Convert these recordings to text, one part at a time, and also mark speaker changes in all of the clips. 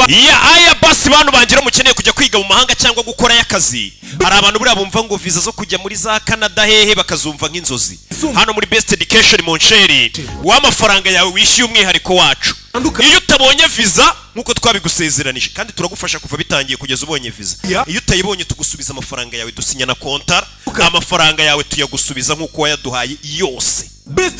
Speaker 1: Ya aya basi, bantu bangira mukeneye kujya kwiga mu mahanga cyangwa gukorayo akazi. Hari abantu buriya bumva ngo viza zo kujya muri za Canada hehe bakazumva nk'inzozi. Hano muri Best Education, mon cher, w'amafaranga yawe wishyuye umwihariko wacu, iyo utabonye viza nk'uko twabigusezeranije, kandi turagufasha kuva bitangiye kugeza ubonye viza. Iyo utayibonye, tugusubiza amafaranga yawe. Dusinya na kontara, amafaranga yawe tuyagusubiza nk'uko wayaduhaye yose.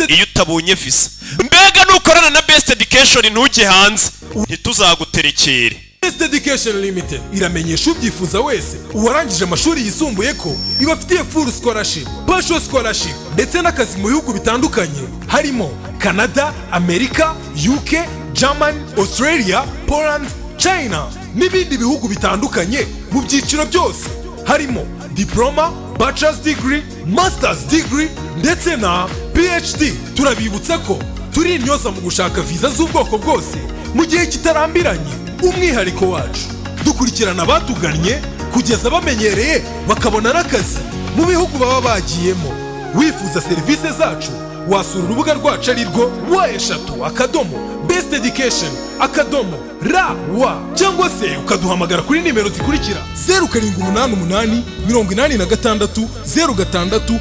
Speaker 1: Iyo utabonye visa, mbega nukorana na Best Education ntujye hanze, ntituzaguterekere.
Speaker 2: Best Education Limited iramenyesha ubyifuza wese, uwarangije amashuri yisumbuye, ko ibafitiye full scholarship, partial scholarship ndetse n'akazi mu bihugu bitandukanye harimo Canada, Amerika, UK, Germany, Australia, Poland, China n'ibindi bihugu bitandukanye mu byiciro byose harimo diploma, bachelor's degree, master's degree ndetse na PhD. Turabibutsa ko turi intyoza mu gushaka viza z'ubwoko bwose mu gihe kitarambiranye. Umwihariko wacu, dukurikirana abatugannye kugeza bamenyereye, bakabona n'akazi mu bihugu baba bagiyemo. Wifuza serivisi zacu, wasura urubuga rwacu ari rwo www.beteducation.rw, cyangwa se ukaduhamagara kuri nimero zikurikira: 0788 86 06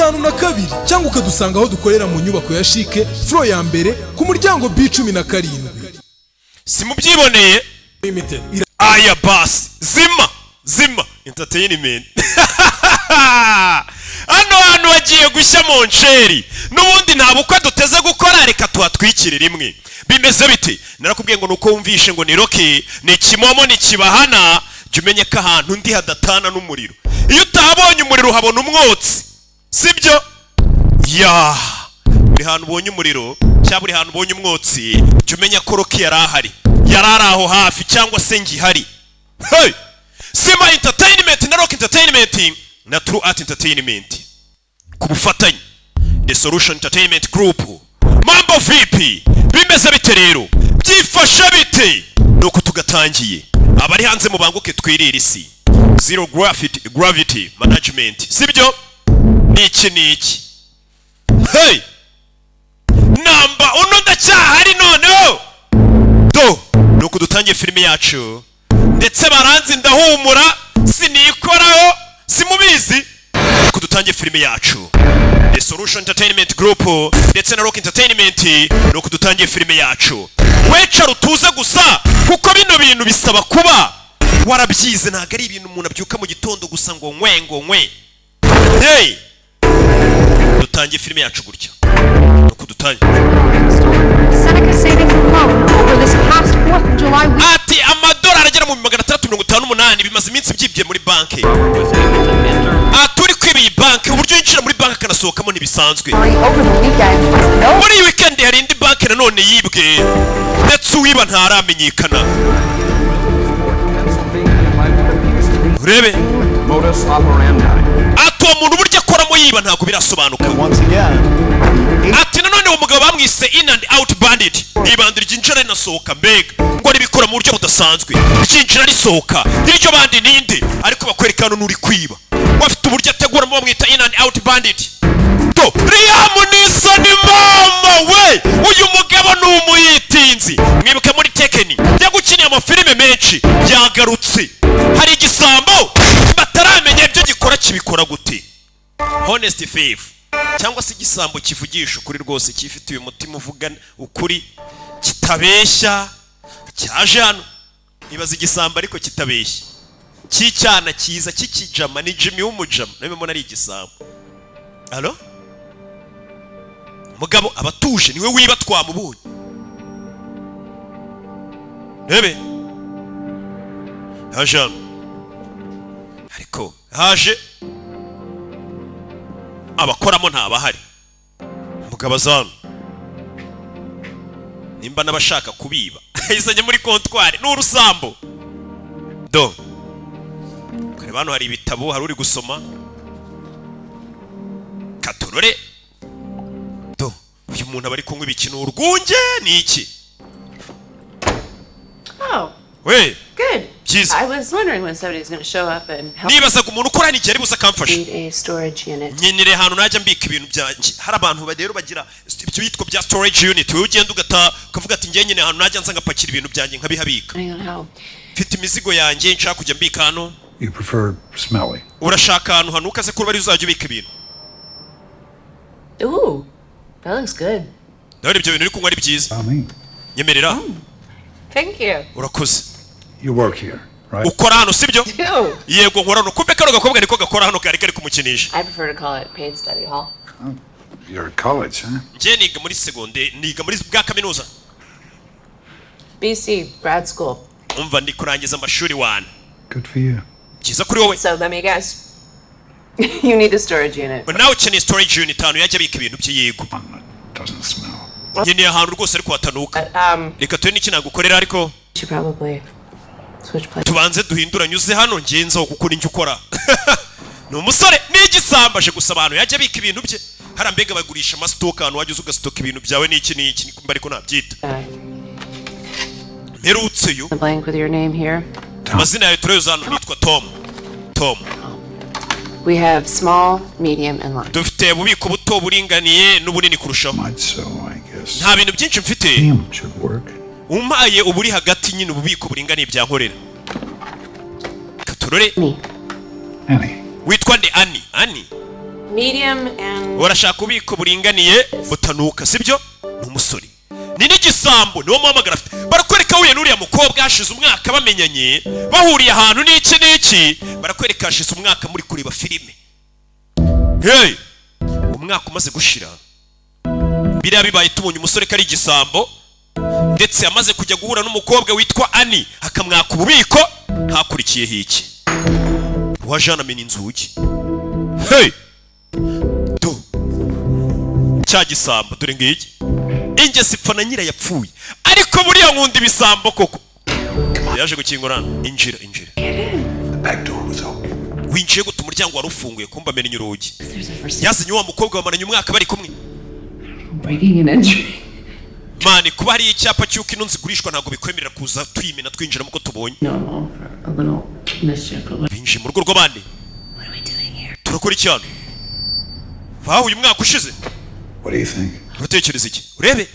Speaker 2: 52, cyangwa ukadusanga aho dukorera mu nyubako ya CHIC, floor ya mbere, ku muryango B17.
Speaker 1: Si mubyiboneye?
Speaker 2: Limited.
Speaker 1: Aya basi, Zima Zima Entertainment, hano hantu hagiye gushya, mon cher. N'ubundi nta bukwe duteze gukora, reka tuhatwikire rimwe. Bimeze bite? Narakubwiye ngo nuko wumvishe ngo ni Rocky, ni kimomo, ni kibahana, jya umenye ko ahantu undi hadatana n'umuriro. Iyo utahabonye umuriro uhabona umwotsi, sibyo? Ya buri hantu ubonye umuriro cyangwa buri hantu ubonye umwotsi, jya umenya ko Rocky yari ahari, yari ari aho hafi cyangwa se ngihari. Hey! Sima Entertainment na Rock Entertainment na True Art Entertainment ku bufatanye The Solution Entertainment Group. Mambo vipi? Bimeze bite rero? Byifashe bite? Nuko tugatangiye. Abari hanze mubanguke twirire isi. Zero Gravity, Gravity Management, sibyo? Niki niki? Hey, namba uno ndacyahari. Noneho do nuko dutangiye filime yacu, ndetse baranzi ndahumura, sinikoraho, simubizi. Nuko dutangiye filime yacu, The Solution Entertainment Group ndetse na Rock Entertainment. Nuko dutangiye filime yacu. Wecara utuze gusa, kuko bino bintu bisaba kuba warabyize. Ntabwo ari ibintu umuntu abyuka mu gitondo gusa ngo nkwe ngo nkwe. Hey, dutangiye filime yacu gutya, nuko dutangiye.
Speaker 3: Seneca Savings and Loan over this past 4th of July week.
Speaker 1: Ati amadolari agera mu 658 bimaze iminsi byibye muri banki. Ati uri kwiba iyi banki, uburyo yinjira muri banki akanasohokamo ntibisanzwe.
Speaker 3: Over the weekend. No
Speaker 1: Muri iyi weekend hari indi banki nanone yibwe, ndetse uwiba ntaramenyekana. Urebe.
Speaker 4: Modus operandi.
Speaker 1: Ati uwo muntu uburyo akoramo yiba ntabwo birasobanuka.
Speaker 4: Once again,
Speaker 1: Ati nanone uwo mugabo bamwise in and out bandit, ibandi ryinjira rinasohoka, mbega ngo ribikora mu buryo budasanzwe, ryinjira risohoka. Iryo bandi ninde? Ariko bakwereka hano n'uri kwiba bafite uburyo ateguramo, bamwita in and out bandit. Do Liam Neeson, mama we! Uyu mugabo ni umuyitinzi, mwibuke muri Taken, yagukiniye amafilime menshi. Yagarutse, hari igisambo bataramenya ibyo gikora, kibikora gute. Honest thief, cyangwa se igisambo kivugisha ukuri rwose, cyifitiye umutima uvuga ukuri, kitabeshya, cyaje hano. Ibaza igisambo ariko kitabeshya, cy'icyana cyiza cy'ikijama. Ni Jimmy w'umujama, nawe mbona ari igisambo. Alo, mugabo aba atuje, niwe wiba, twamubonye. Rebe, haje hano, ariko haje abakoramo ntabahari. Mugabo aza hano, nimba n'abashaka kubiba ayizanye muri comptoir, ni urusambo. Do kureba hano hari ibitabo, hari uri gusoma katorore. Do uyu muntu aba ari kunywa ibiki? Ni urwunge? Ni iki?
Speaker 5: Oh,
Speaker 1: We.
Speaker 5: Good.
Speaker 1: Byiza.
Speaker 5: I was wondering when somebody was going to show up and help
Speaker 1: Nibazaga umuntu ukora hano igihe ari buze akamfasha.
Speaker 5: need a storage unit.
Speaker 1: Nkenere ahantu najya mbika ibintu byanjye. Hari abantu rero bagira ibyo bitwa bya storage unit. Wowe ugenda ugata ukavuga ati: "Njye nyine ahantu najya nza ngapakira ibintu byanjye nkabihabika."
Speaker 5: Depending on how
Speaker 1: Mfite imizigo yanjye nshaka kujya mbika hano.
Speaker 6: You prefer smelly.
Speaker 1: Urashaka ahantu hanuka se kuba ari uzajya ubika ibintu?
Speaker 5: Ooh, that looks good.
Speaker 1: Ndabona ibyo bintu uri kunywa ari byiza.
Speaker 6: I
Speaker 1: Nyemerera.
Speaker 5: Thank you.
Speaker 1: Urakoze.
Speaker 6: You work here, right?
Speaker 1: Ukora hano, sibyo?
Speaker 5: Do.
Speaker 1: Yego, nkora hano. Kumbe kano gakobwa niko gakora hano, kari kari kumukinisha.
Speaker 5: I prefer to call it paid study hall.
Speaker 6: You're at college, huh?
Speaker 1: Njye niga muri segonde, niga muri bwa kaminuza.
Speaker 5: BC, grad school.
Speaker 1: Umva, ndi kurangiza amashuri wana.
Speaker 6: Good for you.
Speaker 1: Byiza kuri wowe.
Speaker 5: So let me guess. You need a storage unit.
Speaker 1: Nawe ukeneye storage unit, ahantu yajya abika ibintu bye. Yego, nkeneye ahantu rwose ariko hatanuka. Reka tube n'iki nagukorera ariko.
Speaker 5: Should probably switch places.
Speaker 1: Tubanze duhinduranye, uze hano ngenzaho kuko ninjye ukora. Ni umusore n'igisambo, aje gusa abantu yajya abika ibintu bye hariya. Mbega bagurisha amasitoka, ahantu wajya uza ugasitoka ibintu byawe n'iki n'iki, nimba ariko nabyita mperutseyo.
Speaker 5: The blank with your name here.
Speaker 1: Amazina yawe turayoza hano. Nitwa Tom, Tom.
Speaker 5: We have small, medium, and large.
Speaker 1: Dufite ububiko buto, buringaniye n'ubunini kurushaho. Nta bintu byinshi mfite.
Speaker 6: Should work.
Speaker 1: Umpaye uburi hagati nyine, ububiko buringaniye byankorera. Katurore.
Speaker 6: Annie.
Speaker 1: Witwa nde? Ani, Ani.
Speaker 5: Medium and
Speaker 1: Urashaka ububiko buringaniye butanuka, sibyo? Ni umusore, ni n'igisambo, niwo muhamagara afite. Barakwereka huye n'uriya mukobwa hashize umwaka bamenyanye, bahuriye ahantu n'iki n'iki. Barakwereka hashize umwaka muri kureba filime. Hey, umwaka umaze gushira biriya bibaye, tubonye umusore ko ari igisambo, ndetse amaze kujya guhura n'umukobwa witwa Ani akamwaka ububiko. Hakurikiyeho iki? Uwaje hano amena inzugi. Hey, do cya gisambo dore ngiki. Ingesi ipfa na nyirayo yapfuye, ariko buriya nkunda ibisambo koko. Yaje gukingura hano. Injira, injira. Winjiye gute? Umuryango wari ufunguye. Kumba amennye urugi, yazanye wa mukobwa bamaranye umwaka bari kumwe.
Speaker 5: Breaking and entering.
Speaker 1: Man, kuba hari icyapa cy'uko ino nzu igurishwa ntabwo bikwemerera kuza tuyimena twinjiramo uko tubonye.
Speaker 5: Normal for a little mischief, but what
Speaker 1: Binjiye mu rugo rw'abandi. Turakora iki hano? Bahuye umwaka ushize.
Speaker 6: What do you think?
Speaker 1: Uratekereza iki? Urebe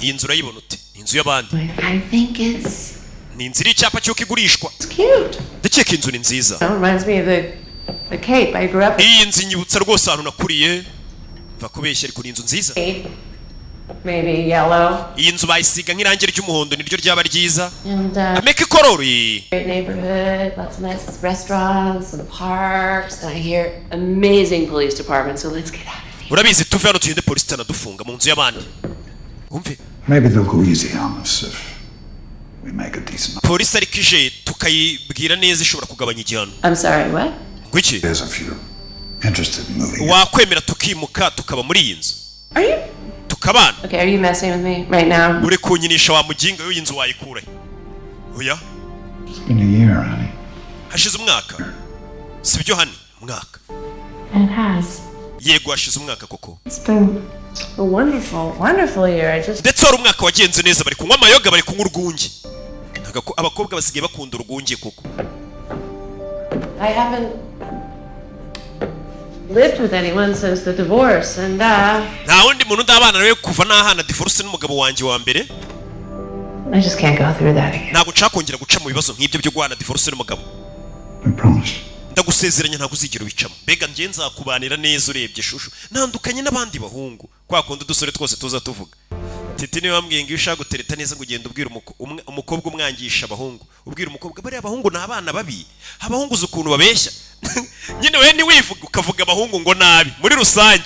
Speaker 1: iyi nzu, urayibona ute? Ni inzu y'abandi.
Speaker 5: I think it's
Speaker 1: Ni inzu iriho icyapa cy'uko igurishwa.
Speaker 5: cute.
Speaker 1: Ndakeka inzu ni nziza.
Speaker 5: That reminds me of the Cape. I grew up in
Speaker 1: Iyi nzu inyibutsa rwose ahantu nakuriye. Va kubeshya, ariko ni inzu nziza.
Speaker 5: Maybe yellow.
Speaker 1: Iyi nzu bayisiga nk'irangi ry'umuhondo, niryo ryaba ryiza.
Speaker 5: And
Speaker 1: Ameka ikorori.
Speaker 5: great neighborhood, lots of nice restaurants and parks, and I hear amazing police department. So let's get out.
Speaker 1: Urabizi, tuve hano tugende, polisi itanadufunga mu nzu y'abandi. Wumve.
Speaker 6: Maybe they'll go easy on us if we make a decent.
Speaker 1: Polisi ariko ije tukayibwira neza ishobora kugabanya igihano.
Speaker 5: I'm sorry, what?
Speaker 1: Ngo iki?
Speaker 6: Is if you're interested in moving.
Speaker 1: Wakwemera tukimuka tukaba muri iyi nzu?
Speaker 5: Are you?
Speaker 1: Tukabana.
Speaker 5: Okay, are you messing with me right now?
Speaker 1: Uri kunyinisha wa muginga? W'iyi nzu wayikura he? Oya.
Speaker 6: It's been a year, honey.
Speaker 1: Hashize umwaka, sibyo? Hani, umwaka.
Speaker 5: It has.
Speaker 1: Yego, hashize umwaka koko.
Speaker 5: It's been a wonderful, wonderful year. I just
Speaker 1: Ndetse wari umwaka wagenze neza. Bari kunywa amayoga, bari kunywa urwunge. Abakobwa basigaye bakunda urwunge koko.
Speaker 5: I haven't lived with anyone since the divorce, and
Speaker 1: Nta wundi muntu ndabana nawe kuva nahana divorce n'umugabo wanjye wa mbere.
Speaker 5: I just can't go through that again.
Speaker 1: Ntabwo nshaka kongera guca mu bibazo nk'ibyo byo guhana divorce n'umugabo.
Speaker 6: I promise.
Speaker 1: Ndagusezeranya, ntabwo uzigera ubicamo. Mbega njye nzakubanira neza. Urebye shushu, ntandukanye n'abandi bahungu, kwa kundi udusore twose tuza tuvuga. Titi niwe wambwiye ngo iyo ushaka gutereta neza ngo ugenda ubwira umukobwa, umwangisha abahungu, ubwira umukobwa: "Bariya abahungu ni abana babi, abahungu uzi ukuntu babeshya." Nyine we ntiwivuge, ukavuga abahungu ngo nabi muri rusange,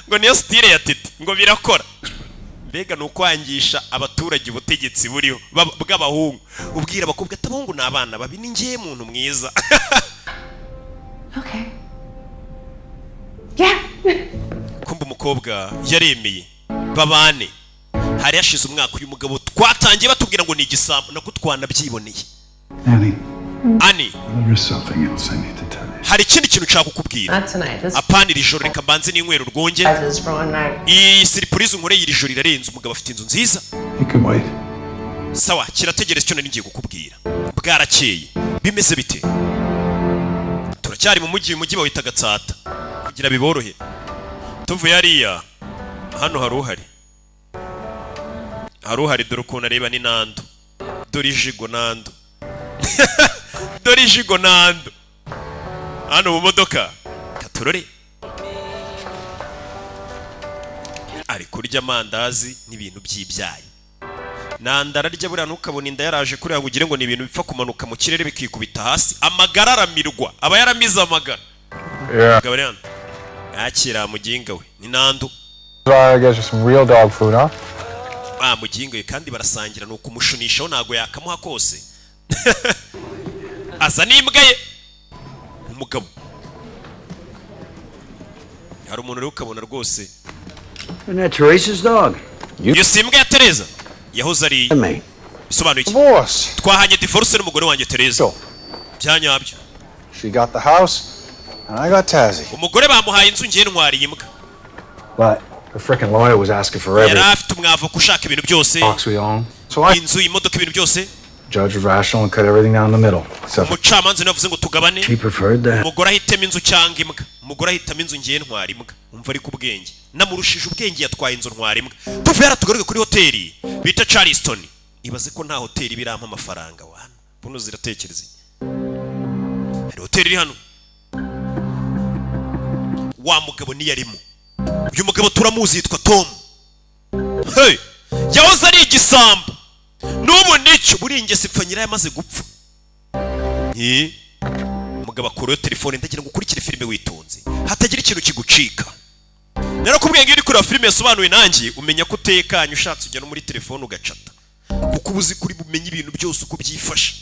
Speaker 1: ngo niyo style ya Titi, ngo birakora. Mbega ni ukwangisha abaturage ubutegetsi buriho bw'abahungu, ubwira abakobwa ati: "Abahungu ni abana babi, ni njye muntu mwiza."
Speaker 5: Okay. Yeah.
Speaker 1: Kumva umukobwa yaremeye babane. Hari hashize umwaka. Uyu mugabo twatangiye batubwira ngo ni igisambo, nako twanabyiboneye.
Speaker 6: Annie,
Speaker 1: Ani.
Speaker 6: there's something else I need to tell you.
Speaker 1: Hari ikindi kintu nshaka kukubwira.
Speaker 5: Not tonight. This
Speaker 1: Apana iri joro, reka mbanze n'inywero urwunge.
Speaker 5: is for one night.
Speaker 1: Iyi surprise unkoreye iri joro irarenze. Umugabo afite inzu nziza.
Speaker 6: You can wait.
Speaker 1: Sawa, kirategereza icyo nari ngiye kukubwira. Bwarakeye, bimeze bite? Turacyari mu mujyi. Uyu mujyi bawita Gatsata kugira biborohe. Tuvuye hariya, hano hari uhari, hari uhari. Dore ukuntu areba, ni Nando. Dore ijigo Nando, dore ijigo Nando. Hano mu modoka katurore ari kurya amandazi n'ibintu by'ibyayi. Nanda ararya buriya, ntukabona inda yaraje kuriya ngo ugire ngo ni ibintu bipfa kumanuka mu kirere bikikubita hasi. Amagara aramirwa, aba yaramize amagara. Mugabo ari hano yakira muginga we, ni Nando.
Speaker 7: I guess you some real dog food, huh?
Speaker 1: Ah, muginga we, kandi barasangira, ni ukumushunishaho, ntago yakamuha kose. Aza n'imbwa ye. Umugabo, hari umuntu rero ukabona rwose.
Speaker 4: Isn't that Teresa's dog?
Speaker 1: Iyo si imbwa ya Tereza yahoze ari?
Speaker 4: Me.
Speaker 1: Bisobanuye iki?
Speaker 7: Divorce.
Speaker 1: Twahanye divorce n'umugore wanjye Tereza byanyabyo.
Speaker 7: She got the house, and I got Tazzy.
Speaker 1: Umugore bamuhaye inzu, ngiye ntwariye imbwa.
Speaker 7: But
Speaker 8: The frickin' lawyer was asking for
Speaker 1: Yari
Speaker 8: every
Speaker 1: afite umwavoka ushaka ibintu byose,
Speaker 8: box we own. So I
Speaker 1: inzu, imodoka, ibintu byose.
Speaker 8: judge was rational and cut everything down the middle. Except for
Speaker 1: Umucamanza niwe wavuze ngo tugabane.
Speaker 4: She preferred that.
Speaker 1: Umugore ahitemo inzu cyangwa imbwa. Umugore ahitamo inzu, ngiye ntwara imbwa. Umva, ariko ubwenge, namurushije ubwenge, yatwaye inzu, ntwara imbwa. Tuvuye hariya tugaruke kuri hoteli bita Charleston. Ibaze ko nta hoteli birampa amafaranga wana. Buno ziratekereza iki? Hari hoteli iri hano, wa mugabo niyo arimo. Uyu mugabo turamuzi, yitwa Tom. Hey! Yahoze ari igisambo, n'ubu nicyo. Buriya ingeso ipfa nyirayo amaze gupfa. Nti umugabo akurayo telefone. Ndagira ngo ukurikire filime witonze, hatagira ikintu kigucika. Narakubwiye ngo iyo uri kureba filime yasobanuwe nanjye, umenya ko utekanye. Ushatse ujya no muri telefone ugacata, kuko uba uzi kuri bumenye ibintu byose uko byifashe,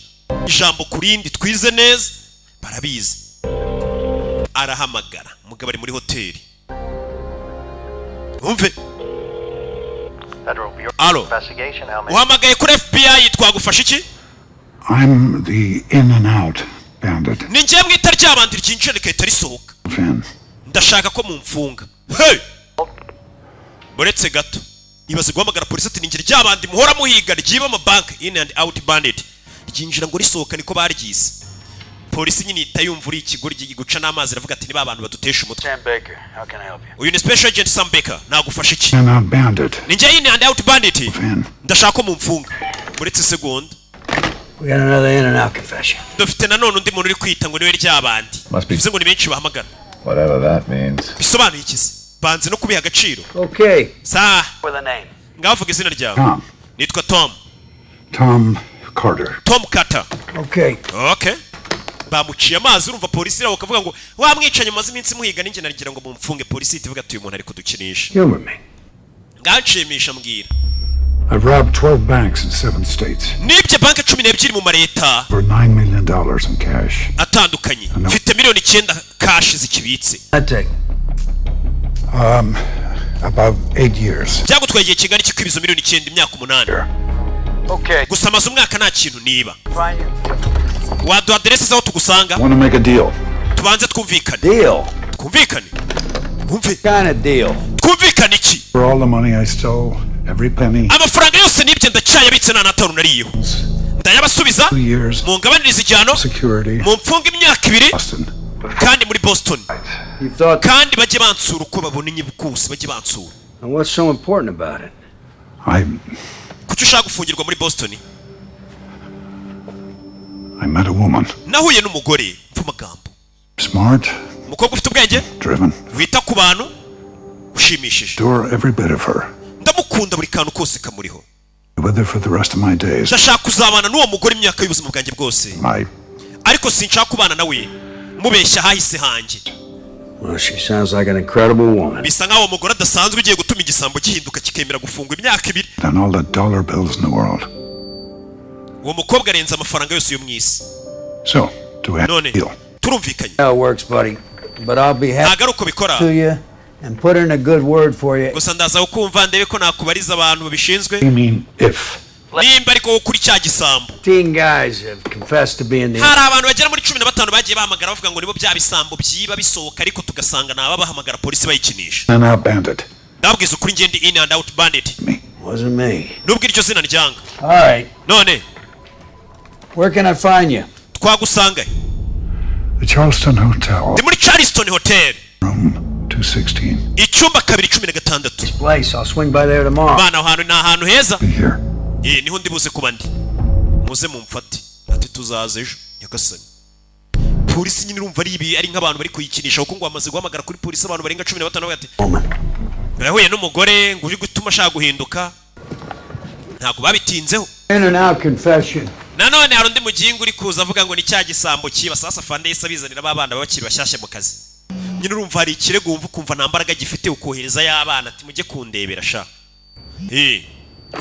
Speaker 1: ijambo ku rindi. Twize neza, barabizi. Arahamagara. Umugabo ari muri hoteli, wumve.
Speaker 9: Federal Bureau
Speaker 1: Alo.
Speaker 9: of Investigation. How may
Speaker 1: Uhamagaye kuri FBI, twagufasha iki?
Speaker 6: I'm the in and out bandit,
Speaker 1: Ni njye mwita ryabandi ryinjira rigahita risohoka.
Speaker 6: Finn.
Speaker 1: Ndashaka ko mumfunga. Hey! Buretse gato. Ibaze guhamagara polisi ati: "Ninjye ryabandi muhora muhiga ryiba amabanki, in and out bandit." Ryinjira ngo risohoka, niko baryise. Polisi nyine ihita yumva uri ikigoryi, guca n'amazi, iravuga ati: "Niba abantu badutesha umutwe."
Speaker 9: Sam Baker, how can I help you?
Speaker 1: Uyu ni Special Agent Sam Baker, nagufasha iki?
Speaker 6: In and out bandit,
Speaker 1: Ni njye in and out bandit.
Speaker 6: Finn.
Speaker 1: Ndashaka ko mumfunga. Muretse segonda.
Speaker 4: We got another in and out confession.
Speaker 1: Dufite nanone undi muntu uri kwita ngo niwe ryabandi.
Speaker 10: Must be-
Speaker 1: Bivuze ngo ni benshi bahamagara.
Speaker 10: Whatever that means.
Speaker 1: Bisobanuye iki se? Banze no kubiha agaciro.
Speaker 4: Okay.
Speaker 1: Sa
Speaker 9: With a name.
Speaker 1: ngaho vuga izina ryawe.
Speaker 6: Tom.
Speaker 1: Nitwa Tom.
Speaker 6: Tom Carter.
Speaker 1: Tom Carter.
Speaker 4: Okay.
Speaker 1: Okay, bamuciye amazi. Urumva polisi iraho ukavuga ngo wamwicanye, mumaze iminsi muhiga, ninjye nagira ngo mumfunge. Polisi ihita ivuga ati: "Uyu muntu ari kudukinisha."
Speaker 6: Humor me.
Speaker 1: Nganshimisha, mbwira.
Speaker 6: I've robbed 12 banks in seven states
Speaker 1: Nibye banki 12 mu mareta
Speaker 6: for $9 million in cash.
Speaker 1: atandukanye. Mfite miliyoni 9 cash zikibitse.
Speaker 4: That take?
Speaker 6: About 8 years.
Speaker 1: Byagutwaye igihe kingana iki kwiba izo miliyoni 9? Imyaka 8.
Speaker 9: Okay.
Speaker 1: Gusa amaze umwaka nta kintu niba.
Speaker 9: Find you.
Speaker 1: Waduha aderesi z'aho tugusanga?
Speaker 6: Want to make a deal?
Speaker 1: Tubanze twumvikane.
Speaker 4: Deal.
Speaker 1: Twumvikane, wumve.
Speaker 4: Kind of deal.
Speaker 1: Twumvikane iki?
Speaker 6: For all the money I stole, every penny.
Speaker 1: Amafaranga yose nibye ndacyayabitse, nta n'atanu nariyeho. Ndayabasubiza.
Speaker 6: 2 years.
Speaker 1: Mungabanirize igihano.
Speaker 6: Security.
Speaker 1: Mumfunge imyaka 2.
Speaker 6: Boston.
Speaker 1: Kandi muri Boston.
Speaker 4: You thought.
Speaker 1: Kandi bajye bansura uko babona inyibukuse, bajye bansura.
Speaker 4: And what's so important about it?
Speaker 6: I
Speaker 1: Kuki ushaka gufungirwa muri Boston?
Speaker 6: I met a woman.
Speaker 1: Nahuye n'umugore, mva amagambo.
Speaker 6: Smart,
Speaker 1: Umukobwa ufite ubwenge,
Speaker 6: driven.
Speaker 1: wita ku bantu, ushimishije.
Speaker 6: Adore every bit of her.
Speaker 1: Ndamukunda, buri kantu kose kamuriho.
Speaker 6: With her for the rest of my days.
Speaker 1: Ndashaka kuzabana n'uwo mugore imyaka y'ubuzima bwanjye bwose.
Speaker 6: My
Speaker 1: Ariko sinshaka kubana nawe mubeshya hahise hanjye.
Speaker 4: Well, she sounds like an incredible woman.
Speaker 1: Bisa nk'aho uwo mugore adasanzwe, ugiye gutuma igisambo gihinduka kikemera gufungwa imyaka 2.
Speaker 6: Than all the dollar bills in the world.
Speaker 1: Uwo mukobwa arenze amafaranga yose yo mu isi.
Speaker 6: So, do we have a
Speaker 1: None
Speaker 6: deal?
Speaker 1: turumvikanye?
Speaker 4: How it works, buddy. But I'll be happy
Speaker 1: Ntabwo ari uko bikora.
Speaker 4: to you and put in a good word for you.
Speaker 1: Gusa ndaza kukumva, ndebe ko nakubariza abantu babishinzwe.
Speaker 6: You mean if?
Speaker 1: Nimba ariko kuri cya gisambo.
Speaker 4: 15 guys have confessed to being the
Speaker 1: Hari abantu bagera muri 15 bagiye bahamagara bavuga ngo nibo bya bisambo byiba bisohoka, ariko tugasanga ni ababahamagara polisi bayikinisha.
Speaker 6: In and out bandit.
Speaker 1: Ndababwiza ukuri, ngende in and out bandit.
Speaker 4: Wasn't me.
Speaker 1: Nubwo iryo zina ryanga.
Speaker 4: All right.
Speaker 1: None
Speaker 4: Where can I find you?
Speaker 1: Twagusanga?
Speaker 6: The Charleston Hotel,
Speaker 1: Ndi muri Charleston Hotel,
Speaker 6: room 216.
Speaker 1: icyumba 216.
Speaker 4: Place. I'll swing by there tomorrow.
Speaker 1: Bana, aho hantu ni ahantu heza. Eh, niho ndi buze kuba ndi, muze mumfate. Ati tuzaza ejo. Nyagasani, polisi nyine urumva ari ibi, ari nk'abantu bari kuyikinisha, kuko ngo bamaze guhamagara kuri polisi abantu barenga 15, bavuga ati yahuye n'umugore ngo uri gutuma ashaka guhinduka. Ntabwo babitinzeho.
Speaker 4: In and out confession.
Speaker 1: Nanone hari undi mugingo uri kuza avuga ngo ni cya gisambo kiba. Sasa fande yahise abizanira ba bana bakiri bashyashya mu kazi. Nyine urumva hari ikirego wumva ukumva nta mbaraga gifite, ukohereza y'abana ati mujye kundebera sha. Eh,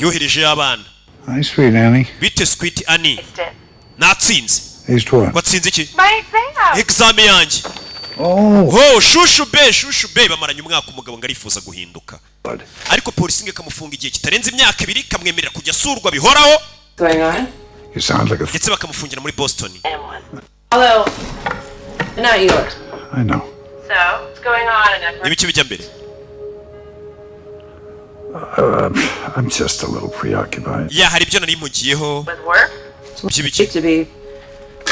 Speaker 1: yohereje y'abana.
Speaker 6: Hi, sweet Annie.
Speaker 1: Bite, sweet Annie? Natsinze.
Speaker 6: Aced what?
Speaker 1: Watsinze iki?
Speaker 3: My exam.
Speaker 1: Exam yanjye.
Speaker 6: Oh.
Speaker 1: Oh, shushu be, shushu be, bamaranye umwaka. Umugabo ngo arifuza guhinduka, ariko polisi ngo ikamufunga igihe kitarenze imyaka 2, ikamwemerera kujya asurwa bihoraho.
Speaker 5: Going on?
Speaker 6: You sound like a.
Speaker 1: Ndetse bakamufungira muri Boston.
Speaker 5: Although, not yours.
Speaker 6: I know.
Speaker 5: So, what's going on? And
Speaker 1: Ibiki bijya mbere?
Speaker 6: I'm just a little preoccupied.
Speaker 1: Ya, hari ibyo nari mpugiyeho.
Speaker 5: With work?
Speaker 1: By'ibiki?
Speaker 5: To be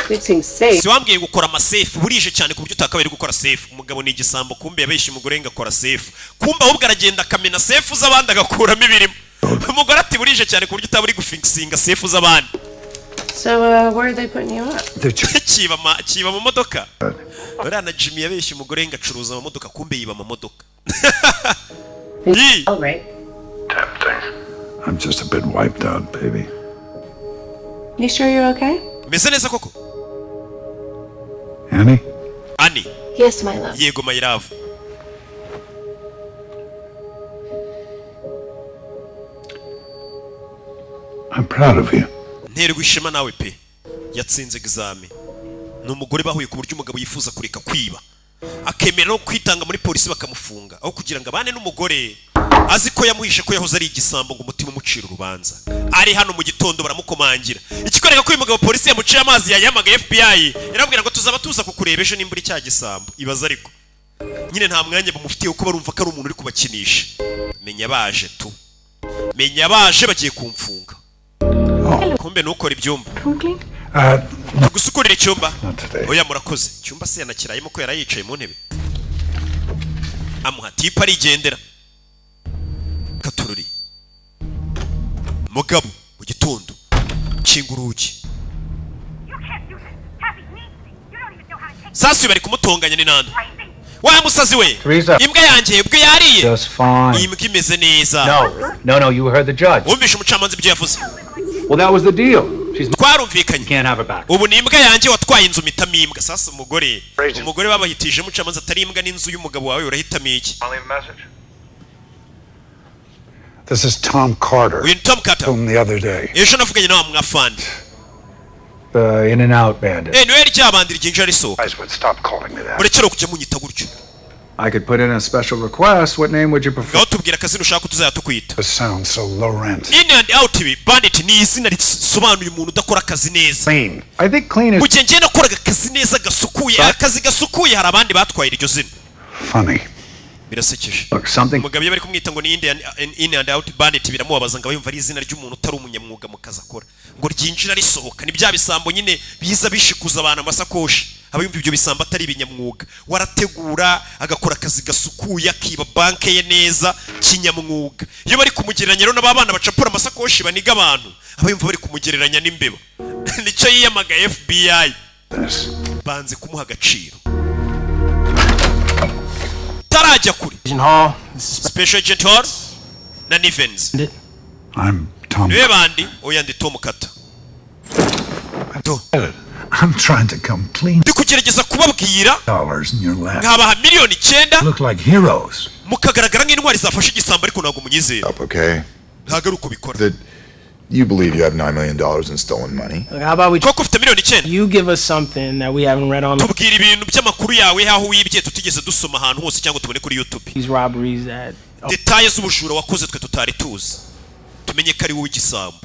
Speaker 5: fixing safe.
Speaker 1: Si wambwiye gukora amasafe? Burije cyane ku buryo utakabaye uri gukora safe. Umugabo ni igisambo, kumbe yabeshye umugore ngo akora safe, kumbe ahubwo aragenda akamena safe z'abandi agakuramo ibirimo. Umugore ati burije cyane ku buryo utaba uri gufikisinga safe z'abandi.
Speaker 5: So, where are they putting you up?
Speaker 1: Kiba mu modoka. Uriya na Jimmy yabeshye umugore ngo acuruza amamodoka, kumbe yiba amamodoka.
Speaker 5: Oh, right.
Speaker 6: I'm just a bit wiped out, baby.
Speaker 5: You sure you're okay?
Speaker 1: Meze neza koko?
Speaker 6: Annie?
Speaker 1: Annie?
Speaker 5: Yes, my love.
Speaker 1: Yego, my love.
Speaker 6: I'm proud of you.
Speaker 1: Nterwa ishema nawe pe. Yatsinze examen. Ni umugore bahuye ku buryo umugabo yifuza kureka kwiba, akemera no kwitanga muri polisi bakamufunga, aho kugira ngo abane n'umugore azi ko yamuhishe ko yahoze ari igisambo, ngo umutima umucira urubanza. Ari hano mu gitondo baramukomangira, ikikwereka ko uyu mugabo polisi yamuciye amazi. Yayihamagaye FBI, irabwira ngo tuzaba tuza kukureba ejo nimba uri cya gisambo. Ibaza, ariko nyine nta mwanya bamufitiye kuko barumva ko ari umuntu uri kubakinisha. Menya baje tu, menya baje bagiye kumfunga, kumbe ntukore ibyumba. Gusukurira icyumba? Oya, murakoze. Icyumba se yanakirayemo ko yari yicaye mu ntebe? Amuha tip arigendera. Katururi mugabo mu gitondo kinga urugi. Sasa bari kumutonganya ni nande? Wa musazi we!
Speaker 8: Teresa.
Speaker 1: Imbwa yanjye ubwo yariye?
Speaker 8: Just fine.
Speaker 1: Iyi mbwa imeze neza.
Speaker 8: No, you heard the judge.
Speaker 1: Wumvishe umucamanza ibyo yavuze?
Speaker 8: Well, that was the deal. She's
Speaker 1: Twarumvikanye.
Speaker 8: Can't have her back.
Speaker 1: Ubu ni imbwa yanjye, watwaye inzu mpitamo imbwa. Sasa umugore babahitije, umucamanza atari imbwa n'inzu y'umugabo wawe, urahitamo iki?
Speaker 8: I'll leave a message.
Speaker 6: This is Tom Carter.
Speaker 1: Uyu ni Tom Carter.
Speaker 6: Whom the other day.
Speaker 1: Ejo navuganye nawe mwafandi.
Speaker 8: The in and out bandit.
Speaker 1: Eh, niwe ryabandi ryinjira risohoka.
Speaker 6: Guys would stop calling me that.
Speaker 1: Murekere kujya munyita gutyo.
Speaker 8: I could put in a special request. What name would you prefer?
Speaker 1: Ngaho tubwira akazina ushaka ko tuzajya tukwita.
Speaker 6: This sounds so low rent.
Speaker 1: In and out ibi bandit ni izina risobanuye umuntu udakora akazi neza.
Speaker 6: Clean.
Speaker 8: I think clean is
Speaker 1: Mu gihe njye nakoraga akazi neza gasukuye, akazi gasukuye, hari abandi batwaye iryo zina.
Speaker 6: Funny.
Speaker 1: Birasekeje.
Speaker 8: Look, something
Speaker 1: Umugabo iyo bari kumwita ngo ni in and out bandit biramubabaza, ngo aba yumva ari izina ry'umuntu utari umunyamwuga mu kazi akora, ngo ryinjira risohoka, ni bya bisambo nyine biza bishikuza abantu amasakoshi. Aba yumva ibyo bisambo atari ibinyamwuga. Warategura agakora akazi gasukuye, akiba banke ye neza kinyamwuga. Iyo bari kumugereranya rero n'aba bana bacapura amasakoshi baniga abantu, aba yumva bari kumugereranya n'imbeba. Nicyo yiyamagaye FBI, banze kumuha agaciro. Tarajya kure.
Speaker 10: Agent Hall, this is
Speaker 1: Special Agent Hall na Nivens.
Speaker 6: I'm Tom.
Speaker 1: Niwe bandi? Oya, ndi Tom Carter.
Speaker 6: I'm trying to come clean.
Speaker 1: Ndi kugerageza kubabwira.
Speaker 6: Dollars in your lap.
Speaker 1: Nkabaha miliyoni 9.
Speaker 6: Look like heroes.
Speaker 1: Mukagaragara nk'intwari zafashe igisambo, ariko ntabwo munyizera.
Speaker 11: Okay.
Speaker 1: Ntabwo ari uko bikora.
Speaker 11: That you believe you have $9 million in stolen money.
Speaker 10: Look, how about we
Speaker 1: Koko ufite miliyoni 9?
Speaker 10: You give us something that we haven't read on
Speaker 1: Tubwira ibintu by'amakuru yawe, aho wibye, tutigeze dusoma ahantu hose cyangwa tubone kuri YouTube.
Speaker 10: these robberies that
Speaker 1: Détails z'ubujura wakoze twe tutari tuzi, tumenye ko ari wowe igisambo,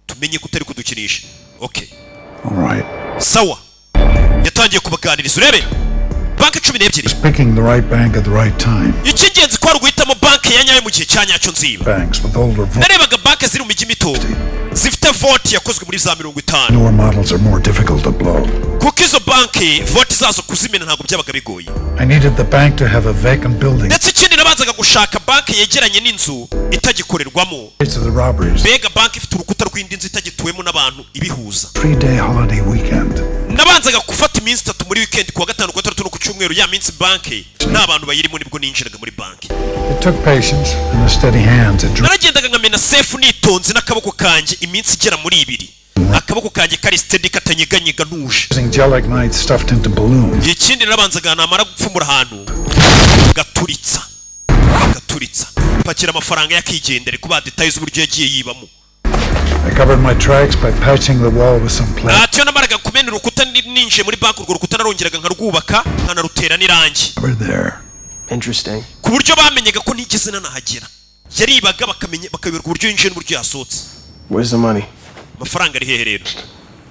Speaker 1: tumenye ko utari kudukinisha. Okay.
Speaker 6: All right.
Speaker 1: Sawa, yatangiye kubaganiriza. Urebe banki 12.
Speaker 6: Picking the right bank at the right time.
Speaker 1: Icy'ingenzi ko ari uguhitamo banki. Banki ya nyayo mu gihe cya nyacyo nziba.
Speaker 6: Banks with older vaults.
Speaker 1: Narebaga banki ziri mu mijyi mito zifite vault yakozwe muri za 50.
Speaker 6: Newer models are more difficult to blow.
Speaker 1: Kuko izo banki vault zazo kuzimena ntabwo byabaga bigoye.
Speaker 6: I needed the bank to have a vacant building.
Speaker 1: Ndetse ikindi, nabanzaga gushaka banki yegeranye n'inzu itagikorerwamo.
Speaker 6: Dates of the robberies.
Speaker 1: Mbega banki ifite urukuta rw'indi nzu itagituwemo n'abantu ibihuza.
Speaker 6: 3-day holiday weekend.
Speaker 1: Nabanzaga gufata iminsi 3 muri weekend, kuwa gatanu, kuwa gatandatu no ku cyumweru. Ya minsi banki nta bantu bayirimo, nibwo ninjiraga muri banki.
Speaker 6: It took patience and a steady hand to
Speaker 1: Naragendaga nkamena safe nitonze n'akaboko kanjye iminsi igera muri 2, akaboko kanjye kari steady, katanyeganyega, ntuje.
Speaker 6: Using gelignite stuffed into balloons.
Speaker 1: Ikindi narabanzaga namara gupfumura ahantu gaturitsa gaturitsa, pakira amafaranga yakigendere kuba détails z'uburyo yagiye yibamo.
Speaker 6: I covered my tracks by patching the wall with some plastic.
Speaker 1: Ati iyo namaraga kumena urukuta ninjiye muri banki, urwo rukuta narongeraga nkarwubaka, nkanarutera n'irangi.
Speaker 6: There.
Speaker 10: Interesting.
Speaker 1: Ku buryo bamenyaga ko ntigeze nanahagera. Yaribaga bakamenya, bakayoberwa uburyo yinjiye n'uburyo yasohotse.
Speaker 10: Where's the money?
Speaker 1: Amafaranga ari hehe rero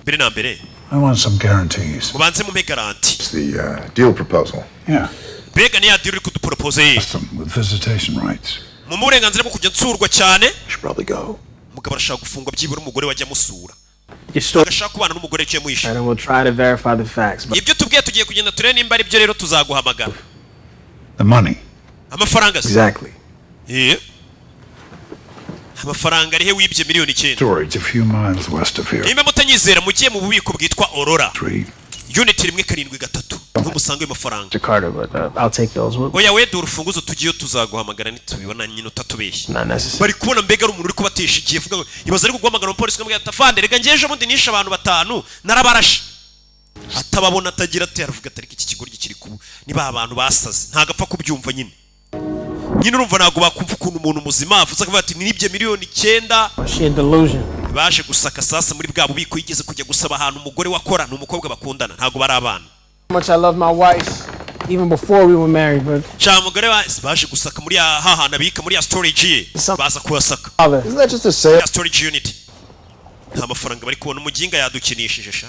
Speaker 1: mbere na mbere?
Speaker 6: I want some guarantees.
Speaker 1: Mubanze mumpe garantie.
Speaker 11: It's the deal proposal.
Speaker 6: Yeah.
Speaker 1: Mbega ni ya deal uri kuduporopoze ye?
Speaker 6: With visitation rights.
Speaker 1: Mu burenganzira bwo kujya nsurwa cyane.
Speaker 11: Should probably go.
Speaker 1: Umugabo arashaka gufungwa, byibura umugore wajya amusura.
Speaker 10: Your story.
Speaker 1: Agashaka kubana n'umugore icyo yamuhishe.
Speaker 10: And we'll try to verify the facts. But
Speaker 1: Ibyo tubwiye, tugiye kugenda turebe nimba ari byo, rero tuzaguhamagara.
Speaker 6: The money.
Speaker 1: Amafaranga se?
Speaker 10: Exactly.
Speaker 1: Eh. Amafaranga arihe wibye miliyoni 9?
Speaker 6: Storage a few miles west of here.
Speaker 1: Nimba mutanyizera, mugiye mu bubiko bwitwa Aurora.
Speaker 6: Three.
Speaker 1: Unit 173, niho musanga ayo mafaranga.
Speaker 10: Jakarta, but I'll take those. What?
Speaker 1: Oya, we dore urufunguzo, tugiyeyo, tuzaguhamagara nitubibona nyine utatubeshye.
Speaker 10: Not necessary.
Speaker 1: Bari kubona mbega ari umuntu uri kubatesha igihe, avuga ngo ibaze ari kuguhamagara umupolisi ukamubwira ati: "Afande, reka njye ejo bundi nishe abantu batanu narabarashe," atababona, atagira ati, aravuga ati: "Ariko iki kigoryi kiri kubu niba abantu basaze." Ntabwo apfa kubyumva nyine. Nyine urumva ntabwo bakumva ukuntu umuntu muzima avuze akavuga ati: "Nibye miliyoni 9."
Speaker 10: She a delusion.
Speaker 1: Baje gusaka sasa muri bwa bubiko yigeze kujya gusaba ahantu umugore wakora. Ni umukobwa bakundana, ntabwo bari abana.
Speaker 10: How much I love my wife, even before we were married, but
Speaker 1: Cya mugore baje gusaka muri ya hahantu abika, muri ya storage ye, baza kuhasaka.
Speaker 10: Father.
Speaker 11: Isn't that just a sale?
Speaker 1: Ya storage unit nta mafaranga bari kubona. Umuginga yadukinishije sha.